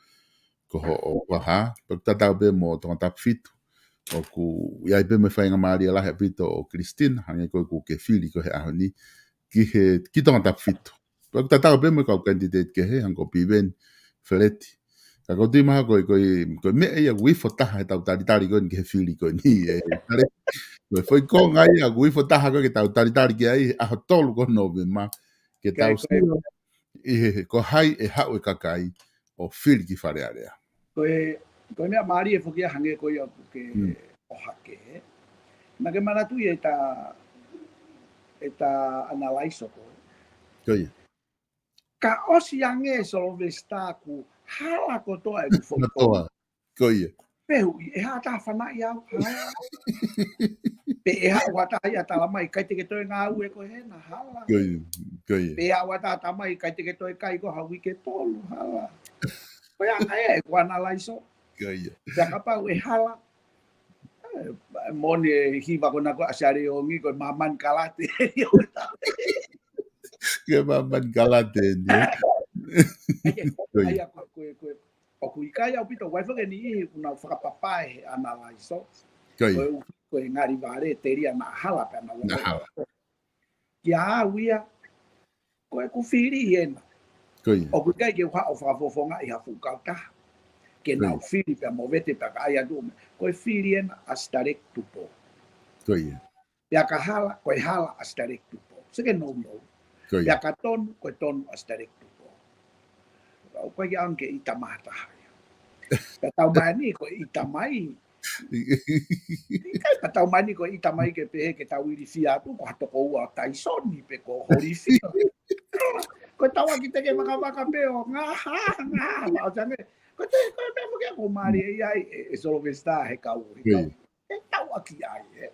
ko hoʻo fakahā, pea ʻoku tatau pē mo Tongatapu fitu. ʻOku ʻi ai pē mo e faingamālie lahi ʻaupito ʻo Christina, hangē ko ē ʻoku ke fili ko ē he ʻaho ni, ki he, ki Tongatapu fitu. Pea ʻoku tatau pē mo e kau kanititeiti kehe, hangē ko Piveni, Feleti. Ka ʻoku ou tui mahalo ko e, ko e, ko e meʻa ia ʻoku ifo taha heʻetau talitali ko eni ki he fili ko eni, ʻe, Feleti. Ko e foʻi konga ia ʻoku ifo taha ko ē ke tau talitali ki ai, ʻaho tolu ko Nōvema. Ke tau sio, ʻI he, ko hai ʻe haʻu e kakai ʻo fili ki Fale Alea. Ko e, ko e meʻa mālie foki ia hangē ko ia ʻoku ke Mm. ʻohake. Naʻa ke manatuʻi ʻeta, ʻeta analaiso ko ē. Ko ia. Ka ʻosi ange Sylvester kuo hala kotoa ʻeku foʻi Kotoa. Ko ia. Fehuʻi, ʻe haʻu ha taha fanaʻi au, hala. Pe ʻe haʻu ha taha ia tala mai, ʻikai te ke toe ngāue koe hena, hala. Ko ia, ko ia. Pe ʻe haʻu ha taha tala mai, ʻikai te ke toe kai koe ha uike tolu, hala. Ko ia ʻa e, ʻeku analaiso. Ko ia. Pea kapau ʻe hala. ʻE, moʻoni e hiva ko ena ko ē ʻa Siale Ongi, ko e māmani kalate. Ko e māmani kalate eni, ē? ʻAi ke, Ko ia. ʻAi ko, ko, ko, ʻoku ʻikai ʻaupito, ʻoku ʻi ai foki e niʻihi ʻoku nau fakapapauʻi he analaiso. Ko ia. Ko e u-, ko e ngali vale, telia naʻa hala pea naʻa Naʻa hala. Kia au ia, ko ʻeku fili ena. Ko ia. ʻOku ʻikai ke u haʻu ʻo fakafofongaʻi ha fuʻu kautaha. Ke Ko ia. Nau fili pea movete pea ka ʻai atu me. Ko e fili ena ʻa Sitaleki Tupou. Ko ia. Pea ka hala, ko e hala ʻa Sitaleki Tupou. Seke nounou. Ko ia. Pea ka tonu, ko e tonu ʻa Sitaleki Tupou. ʻOku ʻikai ke ʻaonga ke ʻita mai ha taha ia. Pea tau mai ni ko e ʻita mai. ʻIkai pea tau mai ni ko e ʻita mai ke pehē ke tau ilifia atu, ko ha tokoua ʻo Taisoni pe ko Holyfield. Ko e tauʻaki teke vakavaka pē ʻo ngaha, ngaha, ʻo tange. Ko e te, ko e meʻa foki ʻoku mālie ai, ʻe, ʻe Sylvester he kau, he Ko ia. kau. ʻE tauʻaki ai, ē.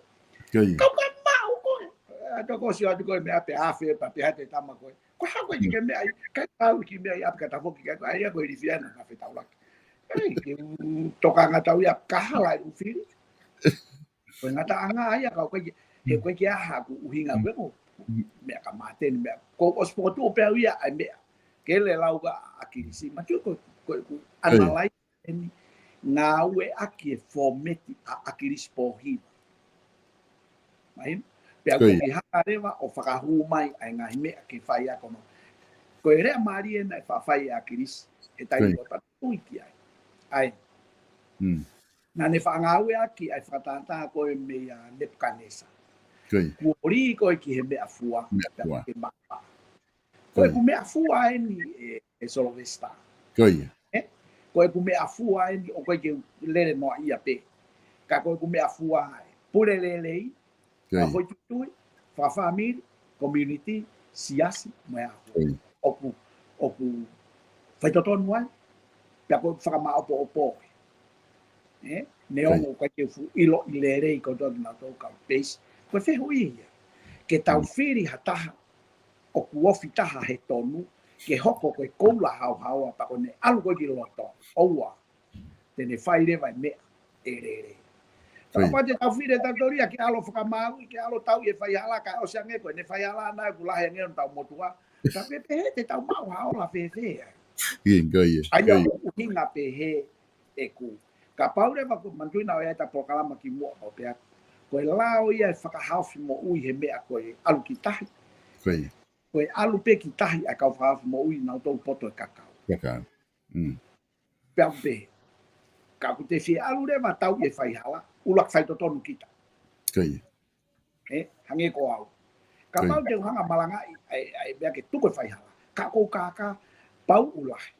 Ko ia. Kau ka maʻu koe. ʻE, toko sio atu koe meʻa pe afe, pa pe hate tama koe. Ko e hā koe ki ke meʻa ai, kai kau ki meʻa ai, ʻapi ka tafoki kai koe, ʻai ia ko e ilifia na, na fetaulaki. ʻEi, ke u tokanga tau ia, ka hala e u fili. Ko e ngataʻanga ia, kau kai ke, he koe ke aha ku ʻuhinga koe ko, meʻa ka māteni meʻa. Ko ʻosi pokotuʻu pē au ia, ʻai meʻa. Ke le lau ka ʻa ʻAkilisi, ma kiu ko, ko, ko, Ko ia. Analai eni ngāueʻaki e fōmeti ʻa ʻAkilisi Pōhiva. Mahino? Pea Ko ia. Ko e hanga leva ʻo fakahū mai ʻa e ngaahi meʻa ke fai ako no. Ko e lea mālie naʻe faʻa fai ʻe ʻAkilisi, he taimi Ko ia. Ko tana tui ki ai. ʻAi. Mm. Naʻa ne faʻa ngāueʻaki ʻa e fakatātā ko ē meia Nepukanesa. Ko ia. Kuo lī koe ki he meʻafua, Meʻafua. Pea ke mapa. Ko Ko ia. ʻeku meʻafua eni ʻe, ʻe Sylvester. Ko ia. Ē? Ko ʻeku meʻafua eni ʻoku ʻikai ke lele noa ia pē. Ka ko ʻeku meʻafua ē. Pule lelei, Ko ia. Ka hoi tutui, fakafāmili, community, siasi, mo e ako. Ko ia. ʻOku, ʻoku faitotonu ai, pea ko e fakamaʻopoʻopo. Ē? Ko ia. Neongo ʻoku ʻikai ke fuʻu ʻiloʻi lelei ko tonu na tau kau peisi. Ko e fehuʻi ia. Ke tau Mm. fili ha taha, ʻoku ofi taha he tonu, ke hoko ko e koula haohaoa pea ko ʻene ʻalu ko ē ki loto, ʻoua. Te ne fai leva e meʻa ʻe lelei. Ko ia. Kapau te tau fili e tau tolia ke ʻalu ʻo fakamāuʻi, ke ʻalu ʻo tauʻi e faihala, ka ʻosi ange ko ʻene faihala naʻe ʻoku lahi ange ʻo tau motuʻa. Ka pe pehē te tau maʻu ha ola fēfē ai. Ko ia, ko ia, ʻAi ko ia. ʻOku ʻuhinga pehē ʻeku. Kapau leva ko e manatuʻi naʻe ʻi ai ʻeta polokalama kimuʻa ʻo pehē. Ko e lao ia e fakahaofi moʻui he meʻa ko e ʻalu ki tahi. Ko ia. Ko e ʻalu pē ki tahi ʻa e kau fakahaofi moʻui naʻa nau tau poto e kakau. Kakau. Mm. Pea u pehē. Ka ʻoku te fie ʻalu leva tauʻi e faihala, ʻuluaki faitotonu kita. Ko ia. Ē, hangē ko au. Ko ia. Kapau te u hanga malangaʻi, ʻai, ʻai, meʻa ke tuku e faihala. Ka ʻoku ou kākā, pau ʻoku lahi.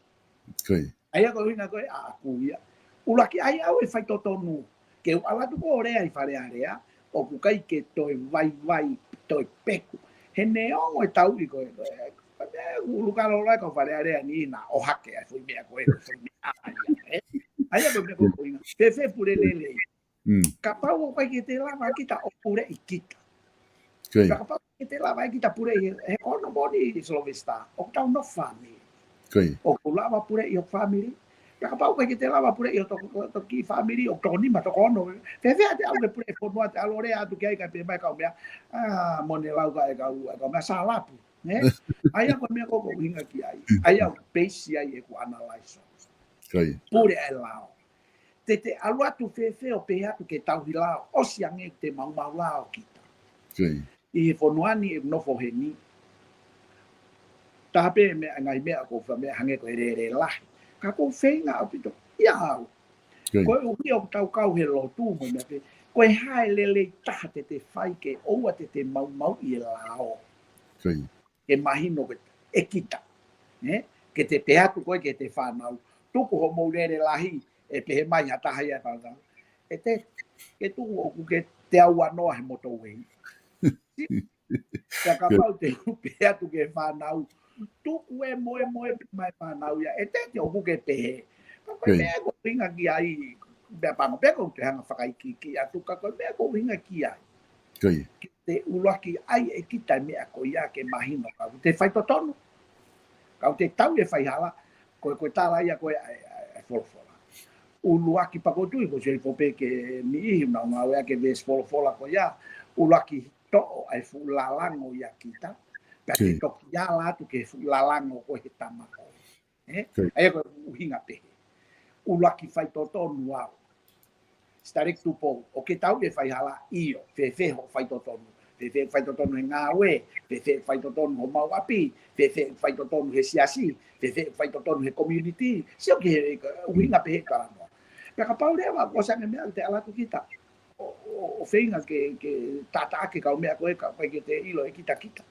Ko ia. ʻAi ia ko e ʻuhinga ko ē ʻaʻaku ia. ʻUluaki ʻai au e faitotonu. Ke u ʻalu atu ko ē ʻo lea ʻi Fale Alea, ʻoku ʻikai ke toe vaivai, toe peku. He neongo e tauʻi ko ē, ko ē, ko ē, ʻulu kalo lai ko Fale Alea ni na ʻohake ai foʻi meʻa ko ē, ko e foʻi meʻa ia, ē. ʻAi ia ko e meʻa ko ē ko e ʻuhinga. Fēfē pule lelei. Mm. Kapau ʻoku ʻikai ke te lava kita ʻo puleʻi kita. Ko ia. Pea kapau ʻikai ke te lava ai kita puleʻi he, he ko hono moʻoni Sylvester, ʻoku tau nofo fāmili. Ko ia. ʻOku lava puleʻi hoku fāmili. Pea kapau ʻikai ke te lava puleʻi ho to-, to-, toki fāmili, ʻoku toko nima, toko ono. Fēfē te ʻalu ke puleʻi fonua te ʻalu ʻo lea atu ki ai kae pehē mai kau meʻa. ʻA, mo ne lau ka e kau, e kau meʻa sālapu. Nē? ʻAi ia ko e meʻa ko ē ʻoku ou ʻuhinga ki ai. ʻAi ia ʻoku peisi ai ʻeku analaiso. Ko ia. Pule e lao. Te te ʻalu atu fēfē ʻo pehē atu ke tauhi lao, ʻosi ange te maumau lao kita. Ko ia. ʻI he fonua ni ʻe nofo heni. Taha pē meʻa, ngaahi meʻa ko e fā meʻa hangē ko e lele lahi. Ka ʻoku ou feinga ʻaupito, ia au. Ko ia. Koeʻuhi ʻoku tau kau he lotu mo e meʻa pē. Ko e hā e lelei taha te te fai ke ʻoua te te maumauʻi e lao. Ko ia. Ke mahino ko e, ʻe kita. Ē? Ke te pehē atu koe ki heʻete fānau, tuku hoʻomou lele lahi, ʻe pehē mai ha taha ia tau tau. ʻE te, ke tuku ʻoku ke teau anoa he motorway. Pea kapau te u pehē atu ki he fānau, tuku e moemoe pē mai fānau ia, ʻe te te ʻoku ke pehē. Ka ko e meʻa ʻoku ʻuhinga ki ai, pea pango pē ʻoku te hanga fakaikiiki atu ka ko e meʻa ʻoku ʻuhinga ki ai. Ke te ʻuluaki ʻai ʻe kita e meʻa ko ia ke mahino ka ʻoku te faitotonu. Ka ʻoku te tau e faihala, ko e, ko e tala ia ko e, ʻa e, ʻa e, ʻa e folofola. ʻUluaki pea ʻoku ou tui, ko Seli Pope ke niʻihi, nau ngāueʻaki e veesi folofola ko ia, ʻuluaki toʻo ʻa e fuʻu lalango ia kita, pea te toki ala atu ki he fuʻu lalango ko e he tama ko ē. Ē? ʻA ia ko e ʻuhinga pehē. ʻUluaki faitotonu au. Starek Tupou, ʻoku ke tau e faihala ʻio, fēfē hoʻo faitotonu, fēfē faitotonu he ngāue, fēfē faitotonu homau ʻapi, fēfē faitotonu he siasi, fēfē faitotonu he community, sio ki he ʻuhinga pehē talanoa. Pea kapau leva, ko e ʻosi ange meʻa te ala atu kita. ʻO, ʻo, ʻo feinga ke, ke tātaaʻaki kau meʻa ko ē, ka ʻoku ʻikai ke te ʻilo ʻe kita kita.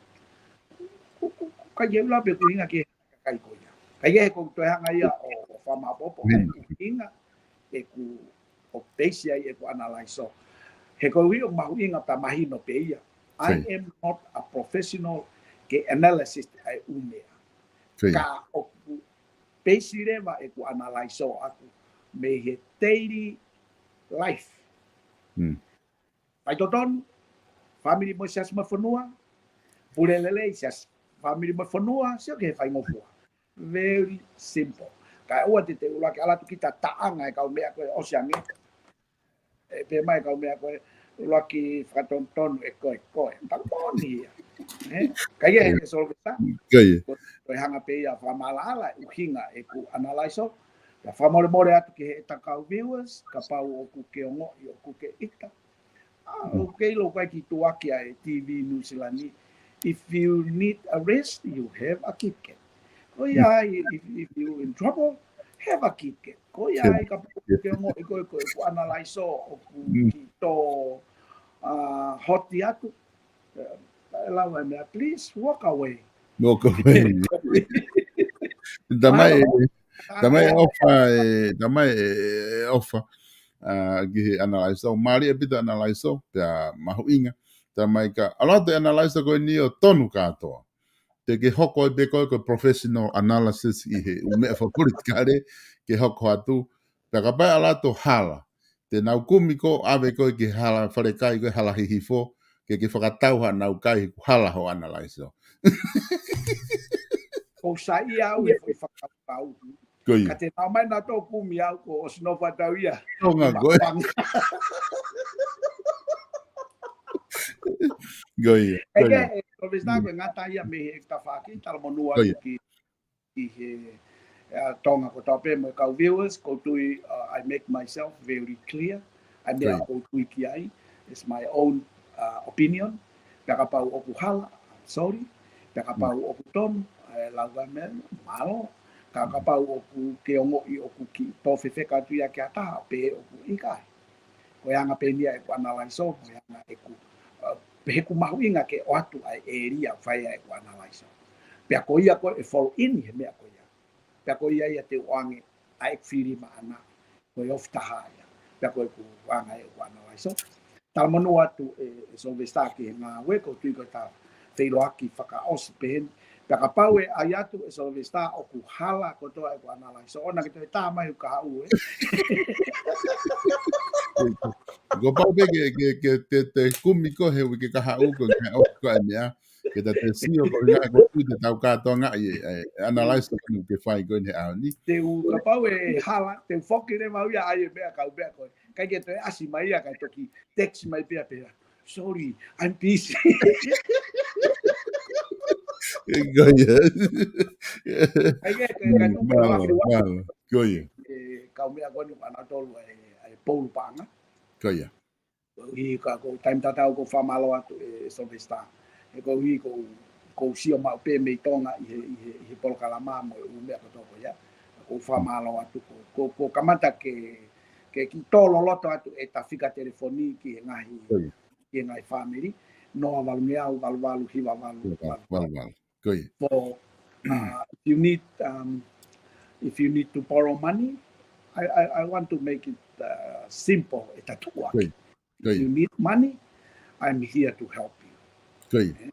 Ku, ku, ku, ka ia ula pe ʻoku ʻuhinga ke kakai ko ia. Ka ia he ʻoku ou toe hanga ia ʻo, ʻo fakamaopoopo, ʻa e ʻuhinga ʻeku ʻo peisi ai ʻeku analaiso. He ʻoku ou ʻilo mahuʻinga pea mahino pē ia. I am not a professional ke analysis ʻa e ʻū meʻa. Ka ʻoku peisi leva ʻeku analaiso ʻaku mei he daily life. Faitotonu, family mo e siasi mo e fonua, pule lelei siasi, family mo e fonua, sio ki he faingofua. Very simple. Ka ʻoua te te ʻuluaki ala atu kita taʻanga e kau meʻa ko ē ʻosi ange. ʻE pehē mai kau meʻa ko ē ʻuluaki fakatonutonu ʻe koe, koe. Pea moʻoni ia. Ē? Ka ia he Sylvester. Ko e hanga pē ia fakamaʻalaʻala ʻuhinga ʻeku analaiso. Pea fakamolemole atu ki he ʻeta kau viewers, kapau ʻoku ke ongoʻi ʻoku ke ʻita. ʻOku ke ʻilo ʻoku ʻikai ke tuʻuaki ʻa e TV New Zealand ni. If you need a rest, you have a Kit Kat. Ko ia ai, if, if you in trouble, have a Kit Kat. Ko ia ai kapau ʻoku ke ongoʻi ko e, ko e, ko e analaiso ʻoku ke tō, uh, hoti atu. Uh, lau e meʻa, please walk away. Walk away. Tamai, tamai ʻofa, e, tamai e, e ʻofa. Uh, ki he analaiso, mālie ʻaupito analaiso, pea mahuʻinga. Tamai ka, a lot e analaiso ko eni ʻo tonu kātoa. Te ke hoko ai pē koe ko e professional analysis ʻi he ʻū meʻa fakapolitikale, ke hoko atu. Pea kapau ʻe ala atu hala. Te nau kumi koe ʻave koe ki he hala falekai ko e hala hihifo, ke ke fakatau haʻanau kai he ʻoku hala hoʻo analaiso. ʻOku sai ia au e fakapau. Ko ia. Ka te nau mai nautolu kumi au ko ʻosi nofo atu au ia. Tonga ko ē. Ko ia. Ko ia. Sylvester, ko e ngata ia mei he tafaʻaki, talamonū atu ki, ki he, uh, Tonga kotoa pē mo e kau viewers, ʻoku ou tui, uh, I make myself very clear. ʻA e meʻa ʻoku ou tui ki ai, it's my own, uh, opinion. Pea kapau ʻoku hala, I'm sorry. Pea kapau ʻoku tonu, ʻe lau ka meʻa, mālō. Ka kapau ʻoku ke ongoʻi ʻoku ke tō fefeka atu ia ki ha taha, pehē ʻoku ʻikai. Ko e anga pē eni ia ʻeku analaiso, ko e anga ʻeku, uh, pehē ʻoku mahuʻinga ke ʻoatu ʻa e ʻēlia ʻoku fai ai ʻeku analaiso. Pea ko ia ko e fall in he meʻa ko ia. Pea ko ia ia te u ʻoange ʻa e fili maʻana. Ko e ofi taha ia. Pea ko ʻeku anga ʻeku analaiso. Talamonū atu e, e Sylvester ki he ngāue, ʻoku ou tui ko e ta feʻiloaki fakaʻosi pehē ni. Pea kapau ʻe ʻai atu e Sylvester ʻoku hala kotoa ʻeku analaiso. ʻOua ke toe tā mai ʻo kahaʻu ē. Kuo pau pē ke, ke, ke te, te kumi koe he uike kahaʻu ko e ngaahi ʻoku ko e meʻa. Ke ta te sio ko e ngaahi ʻoku te tau kātoa ngaahi e, e, analyze ko eni ke fai ko eni he ʻaho ni. Te u kapau ʻe hala, te u foki leva au ia ʻai e meʻa kau meʻa ko ē. ʻIkai ke toe ʻasi mai ia, kae toki text mai pē ia pē ia. Sorry, I'm busy. Ko ia. ʻIkai ke, ke, ke tuku mālō, lafi ua. Mālō. Ko ia. E, kau meʻa ko eni ʻanautolu e, e poulu paʻanga. Ko ia. Ko e ʻuhi ka ko e taimi tatau ʻoku ou fakamālō atu e Sylvester. He ko e ʻuhi ʻoku ou, ʻoku ou sio maʻu pē mei Tonga ʻi he, ʻi he, ʻi he polokalama mo e ʻū meʻa kotoa ko ia. ʻOku ou fakamālō atu ko, ko, ʻoku ou kamata ke, ke kiʻi tō loloto atu e ta fika telefoni ki he ngaahi, ki he ngaahi fāmili. Noa valungeau, valu valu, hiva valu, valu valu. Ko ia. Four Uh, if you need, um, if you need to borrow money, I, I, I want to make it uh, simple. ʻEtau tuʻuaki. If you need money, I'm here to help you.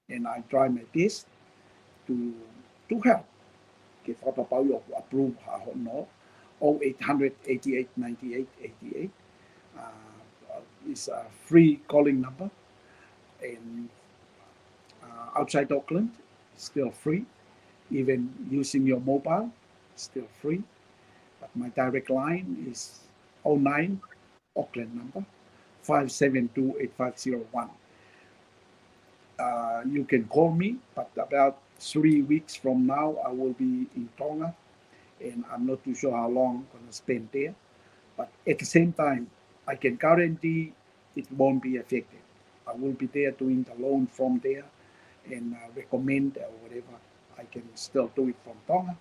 And I try my best to, to help. Ke fakapapauʻi ʻoku approve ha hono oh eight hundred, eighty-eight, ninety-eight, eighty-eight. Uh, it's a free calling number. And uh, outside Auckland, still free. Even using your mobile, still free. But my direct line is oh nine, Auckland number, five seven two eight five zero one. Uh, you can call me, but about three weeks from now, I will be in Tonga, and I'm not too sure how long I'm gonna spend there. But at the same time, I can guarantee it won't be affected. I will be there doing the loan from there and uh, recommend or whatever I can still do it from Tonga.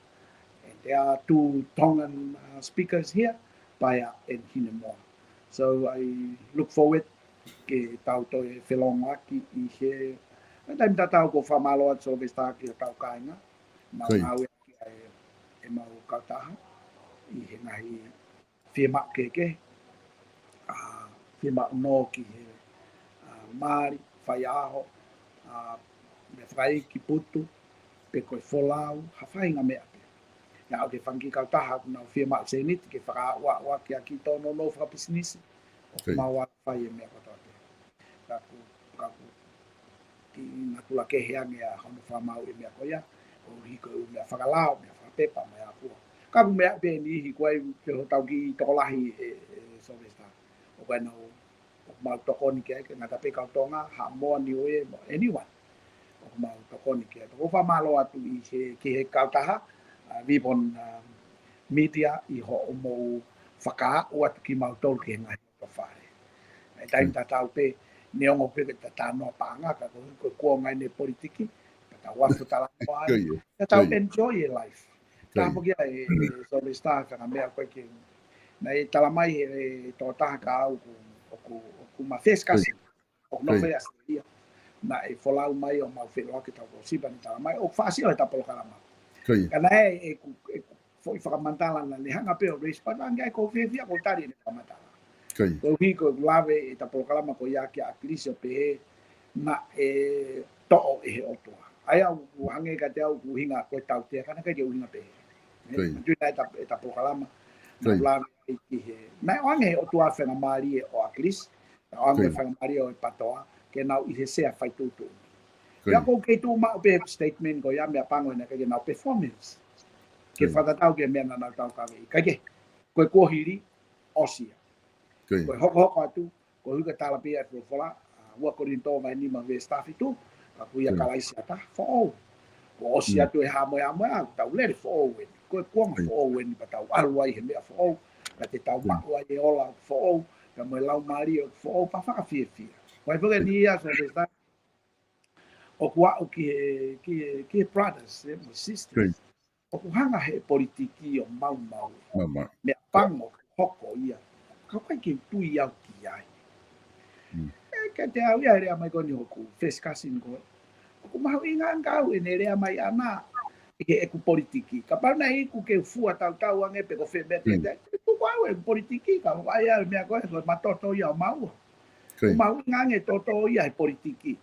And there are two Tongan uh, speakers here, Paea and Hinemoa. So I look forward ke tau toe felongoaki ʻi he, ʻi he taimi tatau. ʻOku ou fakamālō atu Sylvester ki hotau kāinga. Mau ngāue ki ai ʻemau kautaha ʻi he ngaahi fiemaʻu kehekehe, ʻa, fiemaʻu nō ki he, ʻa, mali, faiʻaho, ʻa, meʻa fakaiki putu, pe ko e folau, ha faʻahinga meʻa pē. ʻIo, ʻoku ke fanga kiʻi kautaha ʻoku nau fiemaʻu sēniti ke fakaaʻuaʻuaki ʻaki tōnounou fakapisinisi, ʻoku mau ʻalu ʻo fai e meʻa kotoa pē. Ka ʻoku, ka ʻoku kiʻi natula kehe ange ʻa hono fakamaau e meʻa ko ia, ʻo hiko e ʻū meʻa fakalao, meʻa fakapepa, meʻa ʻapua. Ka ʻoku meʻa pē ʻe niʻihi ko ē, ke hotau kiʻi tokolahi ʻe, ʻe Sylvester. ʻOku ʻi ai ʻenau, ʻoku mau tokoni ki ai, ʻikai ngata pē kau Tonga, Haʻamoa, Niuē, mo anyone. ʻOku mau tokoni ki ai. ʻOku ou fakamālō atu ʻi he, ki he kautaha, ʻa, Vivon, ʻa, Media ʻi hoʻomou fakaaʻu atu kimautolu ki he ngaahi ʻo fale. ʻI he taimi tatau pē, neongo pē ke ta talanoa paʻanga, ka ko, ko e kuonga eni e politiki, ka tau afu talanoa ai, ka tau enjoy e life. Tāpuaki ʻa e, e Sylvester, ka ngaahi meʻa ko ē ke, naʻe talamai he, e tokotaha ka au ʻoku, ʻoku, ʻoku ma first cousin, ʻoku nofo ʻi Australia. Naʻe folau mai ʻo mau feʻiloaki ʻetau kōsipa, ne talamai, ʻoku fāsio ʻeta polokalama. Ka naʻe, ʻeku, ʻeku foʻi fakamatala naʻa ne hanga pē ʻo raise, pea naʻa ne ʻai ko e fiefia ko e tali ʻene fakamatala. Koeʻuhi ko e lave ʻeta polokalama ko ia kia ʻAkilisi ʻo pehē naʻe toʻo ʻe he ʻOtua. ʻA ia ʻoku hangē kiate au ʻoku ʻuhinga ko e tautea, ka naʻe ʻikai ke ʻuhinga pehē. Manatuʻi naʻe ʻeta, ʻeta polokalama, naʻa ku lave ai ki he, naʻe ʻoange ʻe he ʻOtua faingamālie ʻo ʻAkilisi, naʻe ʻoange faingamālie ʻo e PTOA, ke nau ʻi he sea faituʻutuʻuni. Pea ʻoku ou kei tuʻu maʻu pē statement ko ia, meʻapango ena ke nau performance. Ke fakatatau ki he meʻa naʻa nau taukaveʻi. Kae kehe, ko e kuohili, ʻosi ia. Ko e hokohoko atu, koeʻuhi ko e tala pē ia e folofola, ʻa, ua Kolinitō vahe nima veesi taha fitu, ka ko ia Kalaisi ʻa e taha, foʻou. Kuo ʻosi atu e hā mo e hā mo e hā, tau lele foʻou eni. Ko e kuonga foʻou eni, pea tau ʻalu ai he meʻa foʻou, pea te tau maʻu ai e ola foʻou, pea mo e laumālie foʻou, pea fakafiefia. Ko e foki eni ia, Sylvester, ʻoku aʻu ki he, ki he, ki he brothers, ē, mo sisters. ʻOku hanga he politiki ʻo maumau. Meʻapango ke hoko ia. Ka ʻoku ʻikai ke u tui au ki ai. ʻE, kiate au ia he lea mai ko eni hoku first cousin ko ē. ʻOku mahuʻinga ange au ʻene lea mai ʻana ʻi heʻeku politiki. Kapau naʻe iku ke u fua tautau ange pe ko fē meʻa te, te, tuku au ʻeku politiki, ka ʻoku ʻai au e meʻa ko ē, ko e matoto ia ʻo maua. ʻOku mahuʻinga ange toto ia he politiki.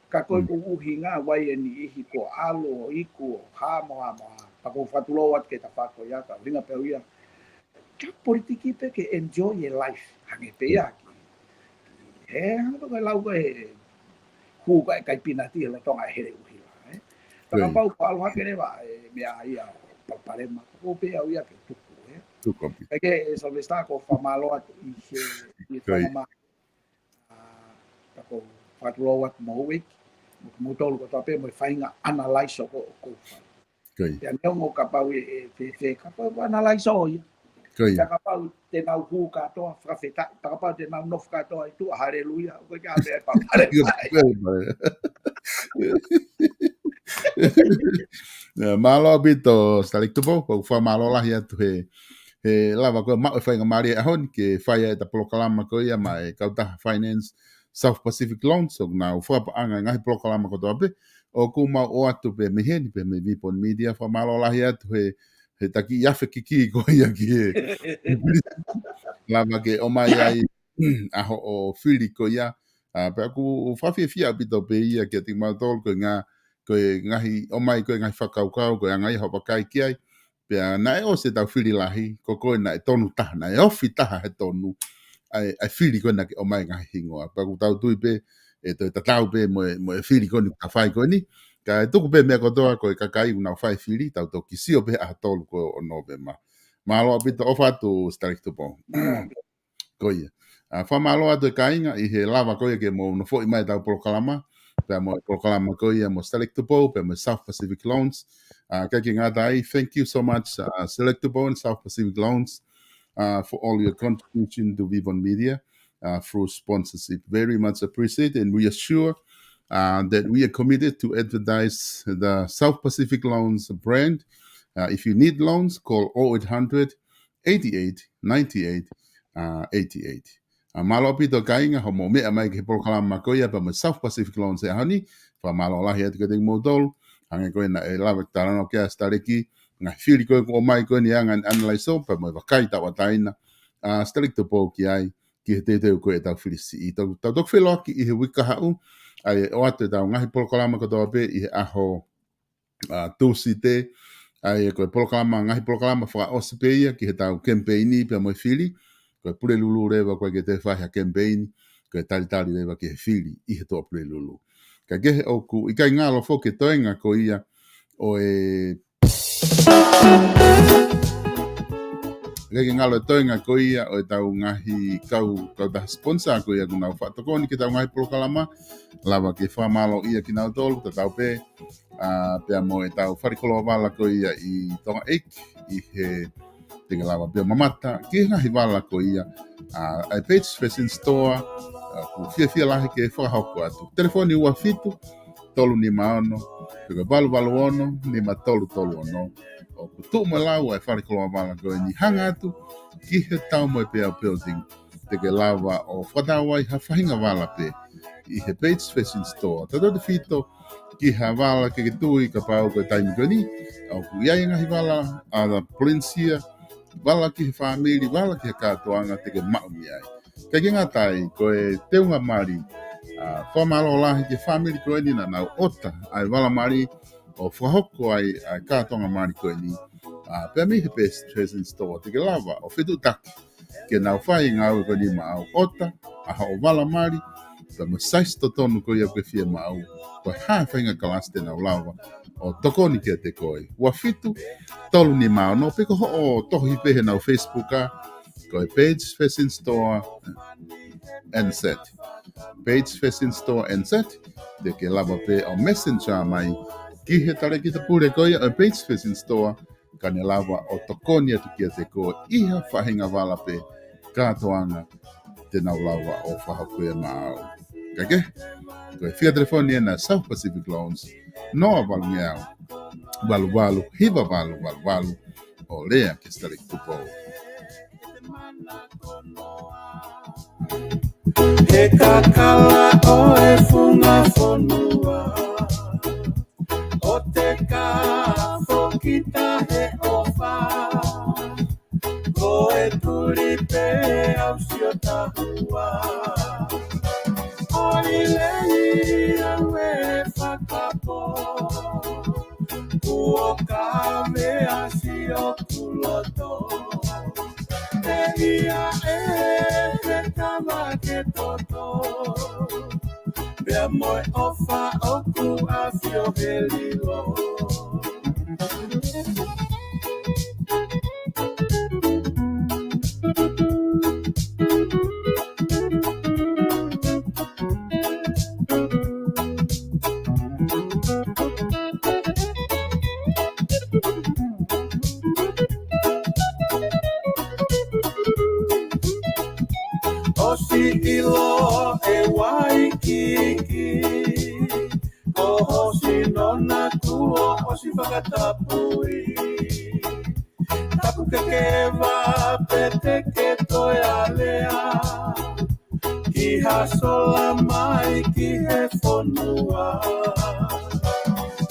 Ka ko e ʻuhinga ʻoku ʻi ai e niʻihi kuo ʻalu ʻo iku ʻo hā mo hā mo hā. Pea ʻoku ou fakatulou atu ki he tafaʻaki ko ia, ka ʻuhinga pē ia. Ka politiki pē ke enjoy e life. Hangē pē ia ki. He hangē ko e lau ko ē, hū ko ē kai pinati he lolotonga e hele ʻuhila, ē. Pea kapau ko e ʻalu hake leva e meʻa ia ʻo palopalema, ko pē au ia ke tuku, ē. Tuku ʻapi. Kae kehe, ē, Sylvester, ʻoku ou fakamālō atu ʻi he, ʻi he fakamā ʻA, ka ʻoku ou fakatulou atu mo Ueki, mo kimoutolu kotoa pē mo e faʻahinga analyse ʻoku, ʻoku ou fai. Pea neongo kapau ʻe, ʻe fēfē, ka ko e analyse ʻo ia. Pea kapau te nau hū kātoa, fakafetaʻi, pea kapau te nau nofo kātoa ʻi tuʻa, haleluia, ʻoku ʻikai ke ʻi ai pē palopalema. ʻIo, mālō ʻaupito, Sitaleki Tupou, ʻoku ou fakamālō lahi atu he, he lava ko ē maʻu e faingamālie he ʻaho ni ke fai ai ʻeta polokalama ko ia maʻa e kautaha finance, South Pacific Loans, ʻoku nau fakapaʻanga e ngaahi polokalama kotoa pē, ʻoku mau ʻoatu pē mei heni pē mei Vipon Media, fakamālō lahi atu he, he taki afe kiki ko ia ki he lava ke ʻomai ai ʻa hoʻo fili ko ia. ʻA, pea ʻoku fakafiefia ʻaupito pē ia kiate kimautolu ko e ngā, ko e ngaahi ʻomai ko e ngaahi fakakaukau, ko e anga ia hoʻo vakai ki ai. Pea naʻe ʻosi ʻetau fili lahi, ko koe naʻe tonu taha, naʻe ofi taha he tonu ʻa e, ʻa e fili ko ē naʻa ke ʻomai ngaahi hingoa. Pea ʻoku tau tui pē ʻe toe tatau pē mo e, mo e fili ko eni ka fai ko eni. Kae tuku pē meʻa kotoa ko e kakai ʻoku nau fai fili, tau toki sio pē ʻaho tolu ko ē ʻo Nōvema. Mālō ʻaupito, ʻofa atu Sitaleki Tupou. Ko ia. ʻA, fakamālō atu e kāinga ʻi he lava ko ia ke mou nofoʻi mai ʻetau polokalama, pea mo e polokalama ko ia mo Sitaleki Tupou, pea mo South Pacific Loans. ʻA, ʻikai ke ngata ai, thank you so much, uh, Sitaleki Tupou and South Pacific Loans, uh, for all your contribution to Vivon Media, uh, through sponsorship. Very much appreciate, and we assure, uh, that we are committed to advertise the South Pacific Loans brand. Uh, if you need loans, call oh eight hundred, eighty-eight, ninety-eight, uh, eighty-eight. ʻA, mālō ʻaupito kāinga, hoʻomou meʻa mai ki he polokalama ko ia pea mo South Pacific Loans he ʻaho ni, fakamālō lahi atu kiate kimoutolu, hangē ko ia naʻe lava ke talanoa ki ai ʻa Sitaleki, ngaahi fili ko ē kuo ʻomai ko eni ʻa e ngaahi analysis pea mo e vakai tauʻatāina ʻa Sitaleki Tupou ki ai, ki he teuteu ko ē ʻetau fili siʻi. Tau, tau toki feʻiloaki ʻi he uike kahaʻu, ʻa ia ʻoatu ʻetau ngaahi polokalama kotoa pē ʻi he ʻaho, ʻa, Tūsite, ʻa ia ko e polokalama, ngaahi polokalama fakaʻosi pē ia ki heʻetau kemipeini pea mo e fili, ko e Pulelulu leva ko ē ke te fai ha kemipeini, ko e talitali leva ki he fili ʻi he Tuʻapulelulu. Kae kehe ʻoku ʻikai ngalo foki e toenga ko ia ʻo e, ʻikai ke ngalo e toenga ko ia ʻo ʻetau ngaahi kau, kautaha sponsor ko ia ʻoku nau fakatokoni ki heʻetau ngaahi polokalama, lava ke fakamālōʻia kinautolu, tatau pē, ʻa, pea mo ʻetau falekoloa vala ko ia ʻi Tonga ʻEiki, ʻi he te ke lava pē ʻo mamata ki he ngaahi vala ko ia, ʻa, ʻa e Page Fashion Store, ʻa, ʻoku fiefia lahi ke fakahoko atu. Telefoni ua fitu, tolu nima ono, pe ko e valu valu ono, nima tolu tolu ono. ʻOku tuʻu mo e lau ʻa e falekoloa vala ko eni, hanga atu ki he Taumoepeau Building, te ke lava ʻo fakatau ai ha faʻahinga vala pē ʻi he Page Fashion Store. Tautautefito ki ha vala ke ke tui kapau ko e taimi ko eni ʻoku ʻi ai e ngaahi vala ʻa e Prince ia, vala ki he fāmili, vala ki he kātoanga, te ke maʻu mei ai. ʻIkai ke ngata ai, ko e teunga mali, ʻa, fakamālō lahi ki he fāmili ko eni naʻa nau ʻota ʻa e vala mali ʻo fakahoko ai ʻa e kātoanga mali ko eni, ʻa, pea mei he Page Fashion Store te ke lava ʻo fetuʻutaki ke nau fai e ngāue ko eni maʻau, ʻota ʻa hoʻo vala mali, pea mo e size totonu ko ia ʻoku ke fiemaʻu, ko e hā e faʻahinga kalasi te nau lava ʻo tokoni kiate koe. Ua fitu, tolu nima ono, pe ko hoʻo tohi pē heʻenau Facebook ʻa, ko e Page Fashion Store N Z. Page Fashion Store N Z, te ke lava pē ʻo messenger mai ki he talēkita pule ko ia ʻo e Page Fashion Store, ka ne lava ʻo tokoni atu kiate koe ʻi ha faʻahinga vala pē kātoanga te nau lava ʻo fakahoko ia maʻau. Kae kehe, ko e fika telefoni ena South Pacific Loans, noa valu ngeau, valu valu, hiva valu valu valu, ʻo lea ki he Sitaleki Tupou. He kakala ʻo e funga fonua, ʻo te ka foki tahe ʻofa, ko e tuli pē au sio tahua. ʻOi lelei au e fakapō, kuo ka meʻa sio kuloto. Te ia e he tama ke toto, pea mo e ʻofa ʻoku ʻafio he lilo. ʻOsi ʻilo e Waikiki, ko hosi nona kuo ʻosi fakatapui. Tapu ke ke va pete ke toe alea ki ʻa sola mai ki he fonua.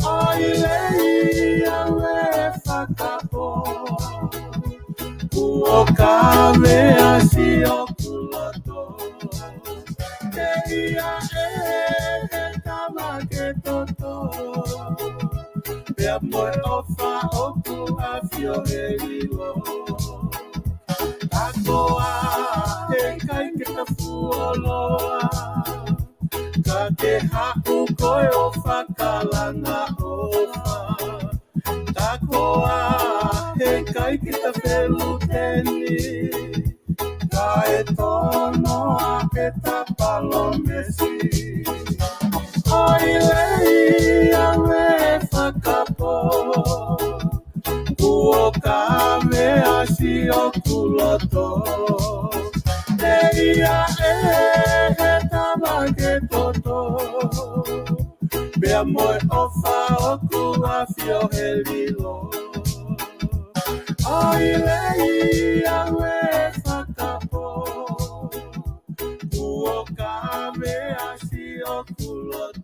ʻAi lei ʻa e fakapō, kuo kavea siʻoku loto. Ke ʻi ai ʻe he tama ke toto, pea mo e ʻofa ʻoku ʻafio he lilo. Ka ko e hā, heʻikai ke ta fuoloa, ka ke haʻu koe ʻo fakalanga ʻofa. Ka ko e hā, heʻikai ke ta feluteni, kae tono ʻa e ta palōmesi. ʻAi lei ʻa e fakapō, kuo kavea siʻoku loto. Ke ʻi ai ʻe he tama ke toto, pea mo e ʻofa ʻoku ʻafio he lilo. ʻAi lei ʻa e fakapō, kuo kavea siʻoku loto.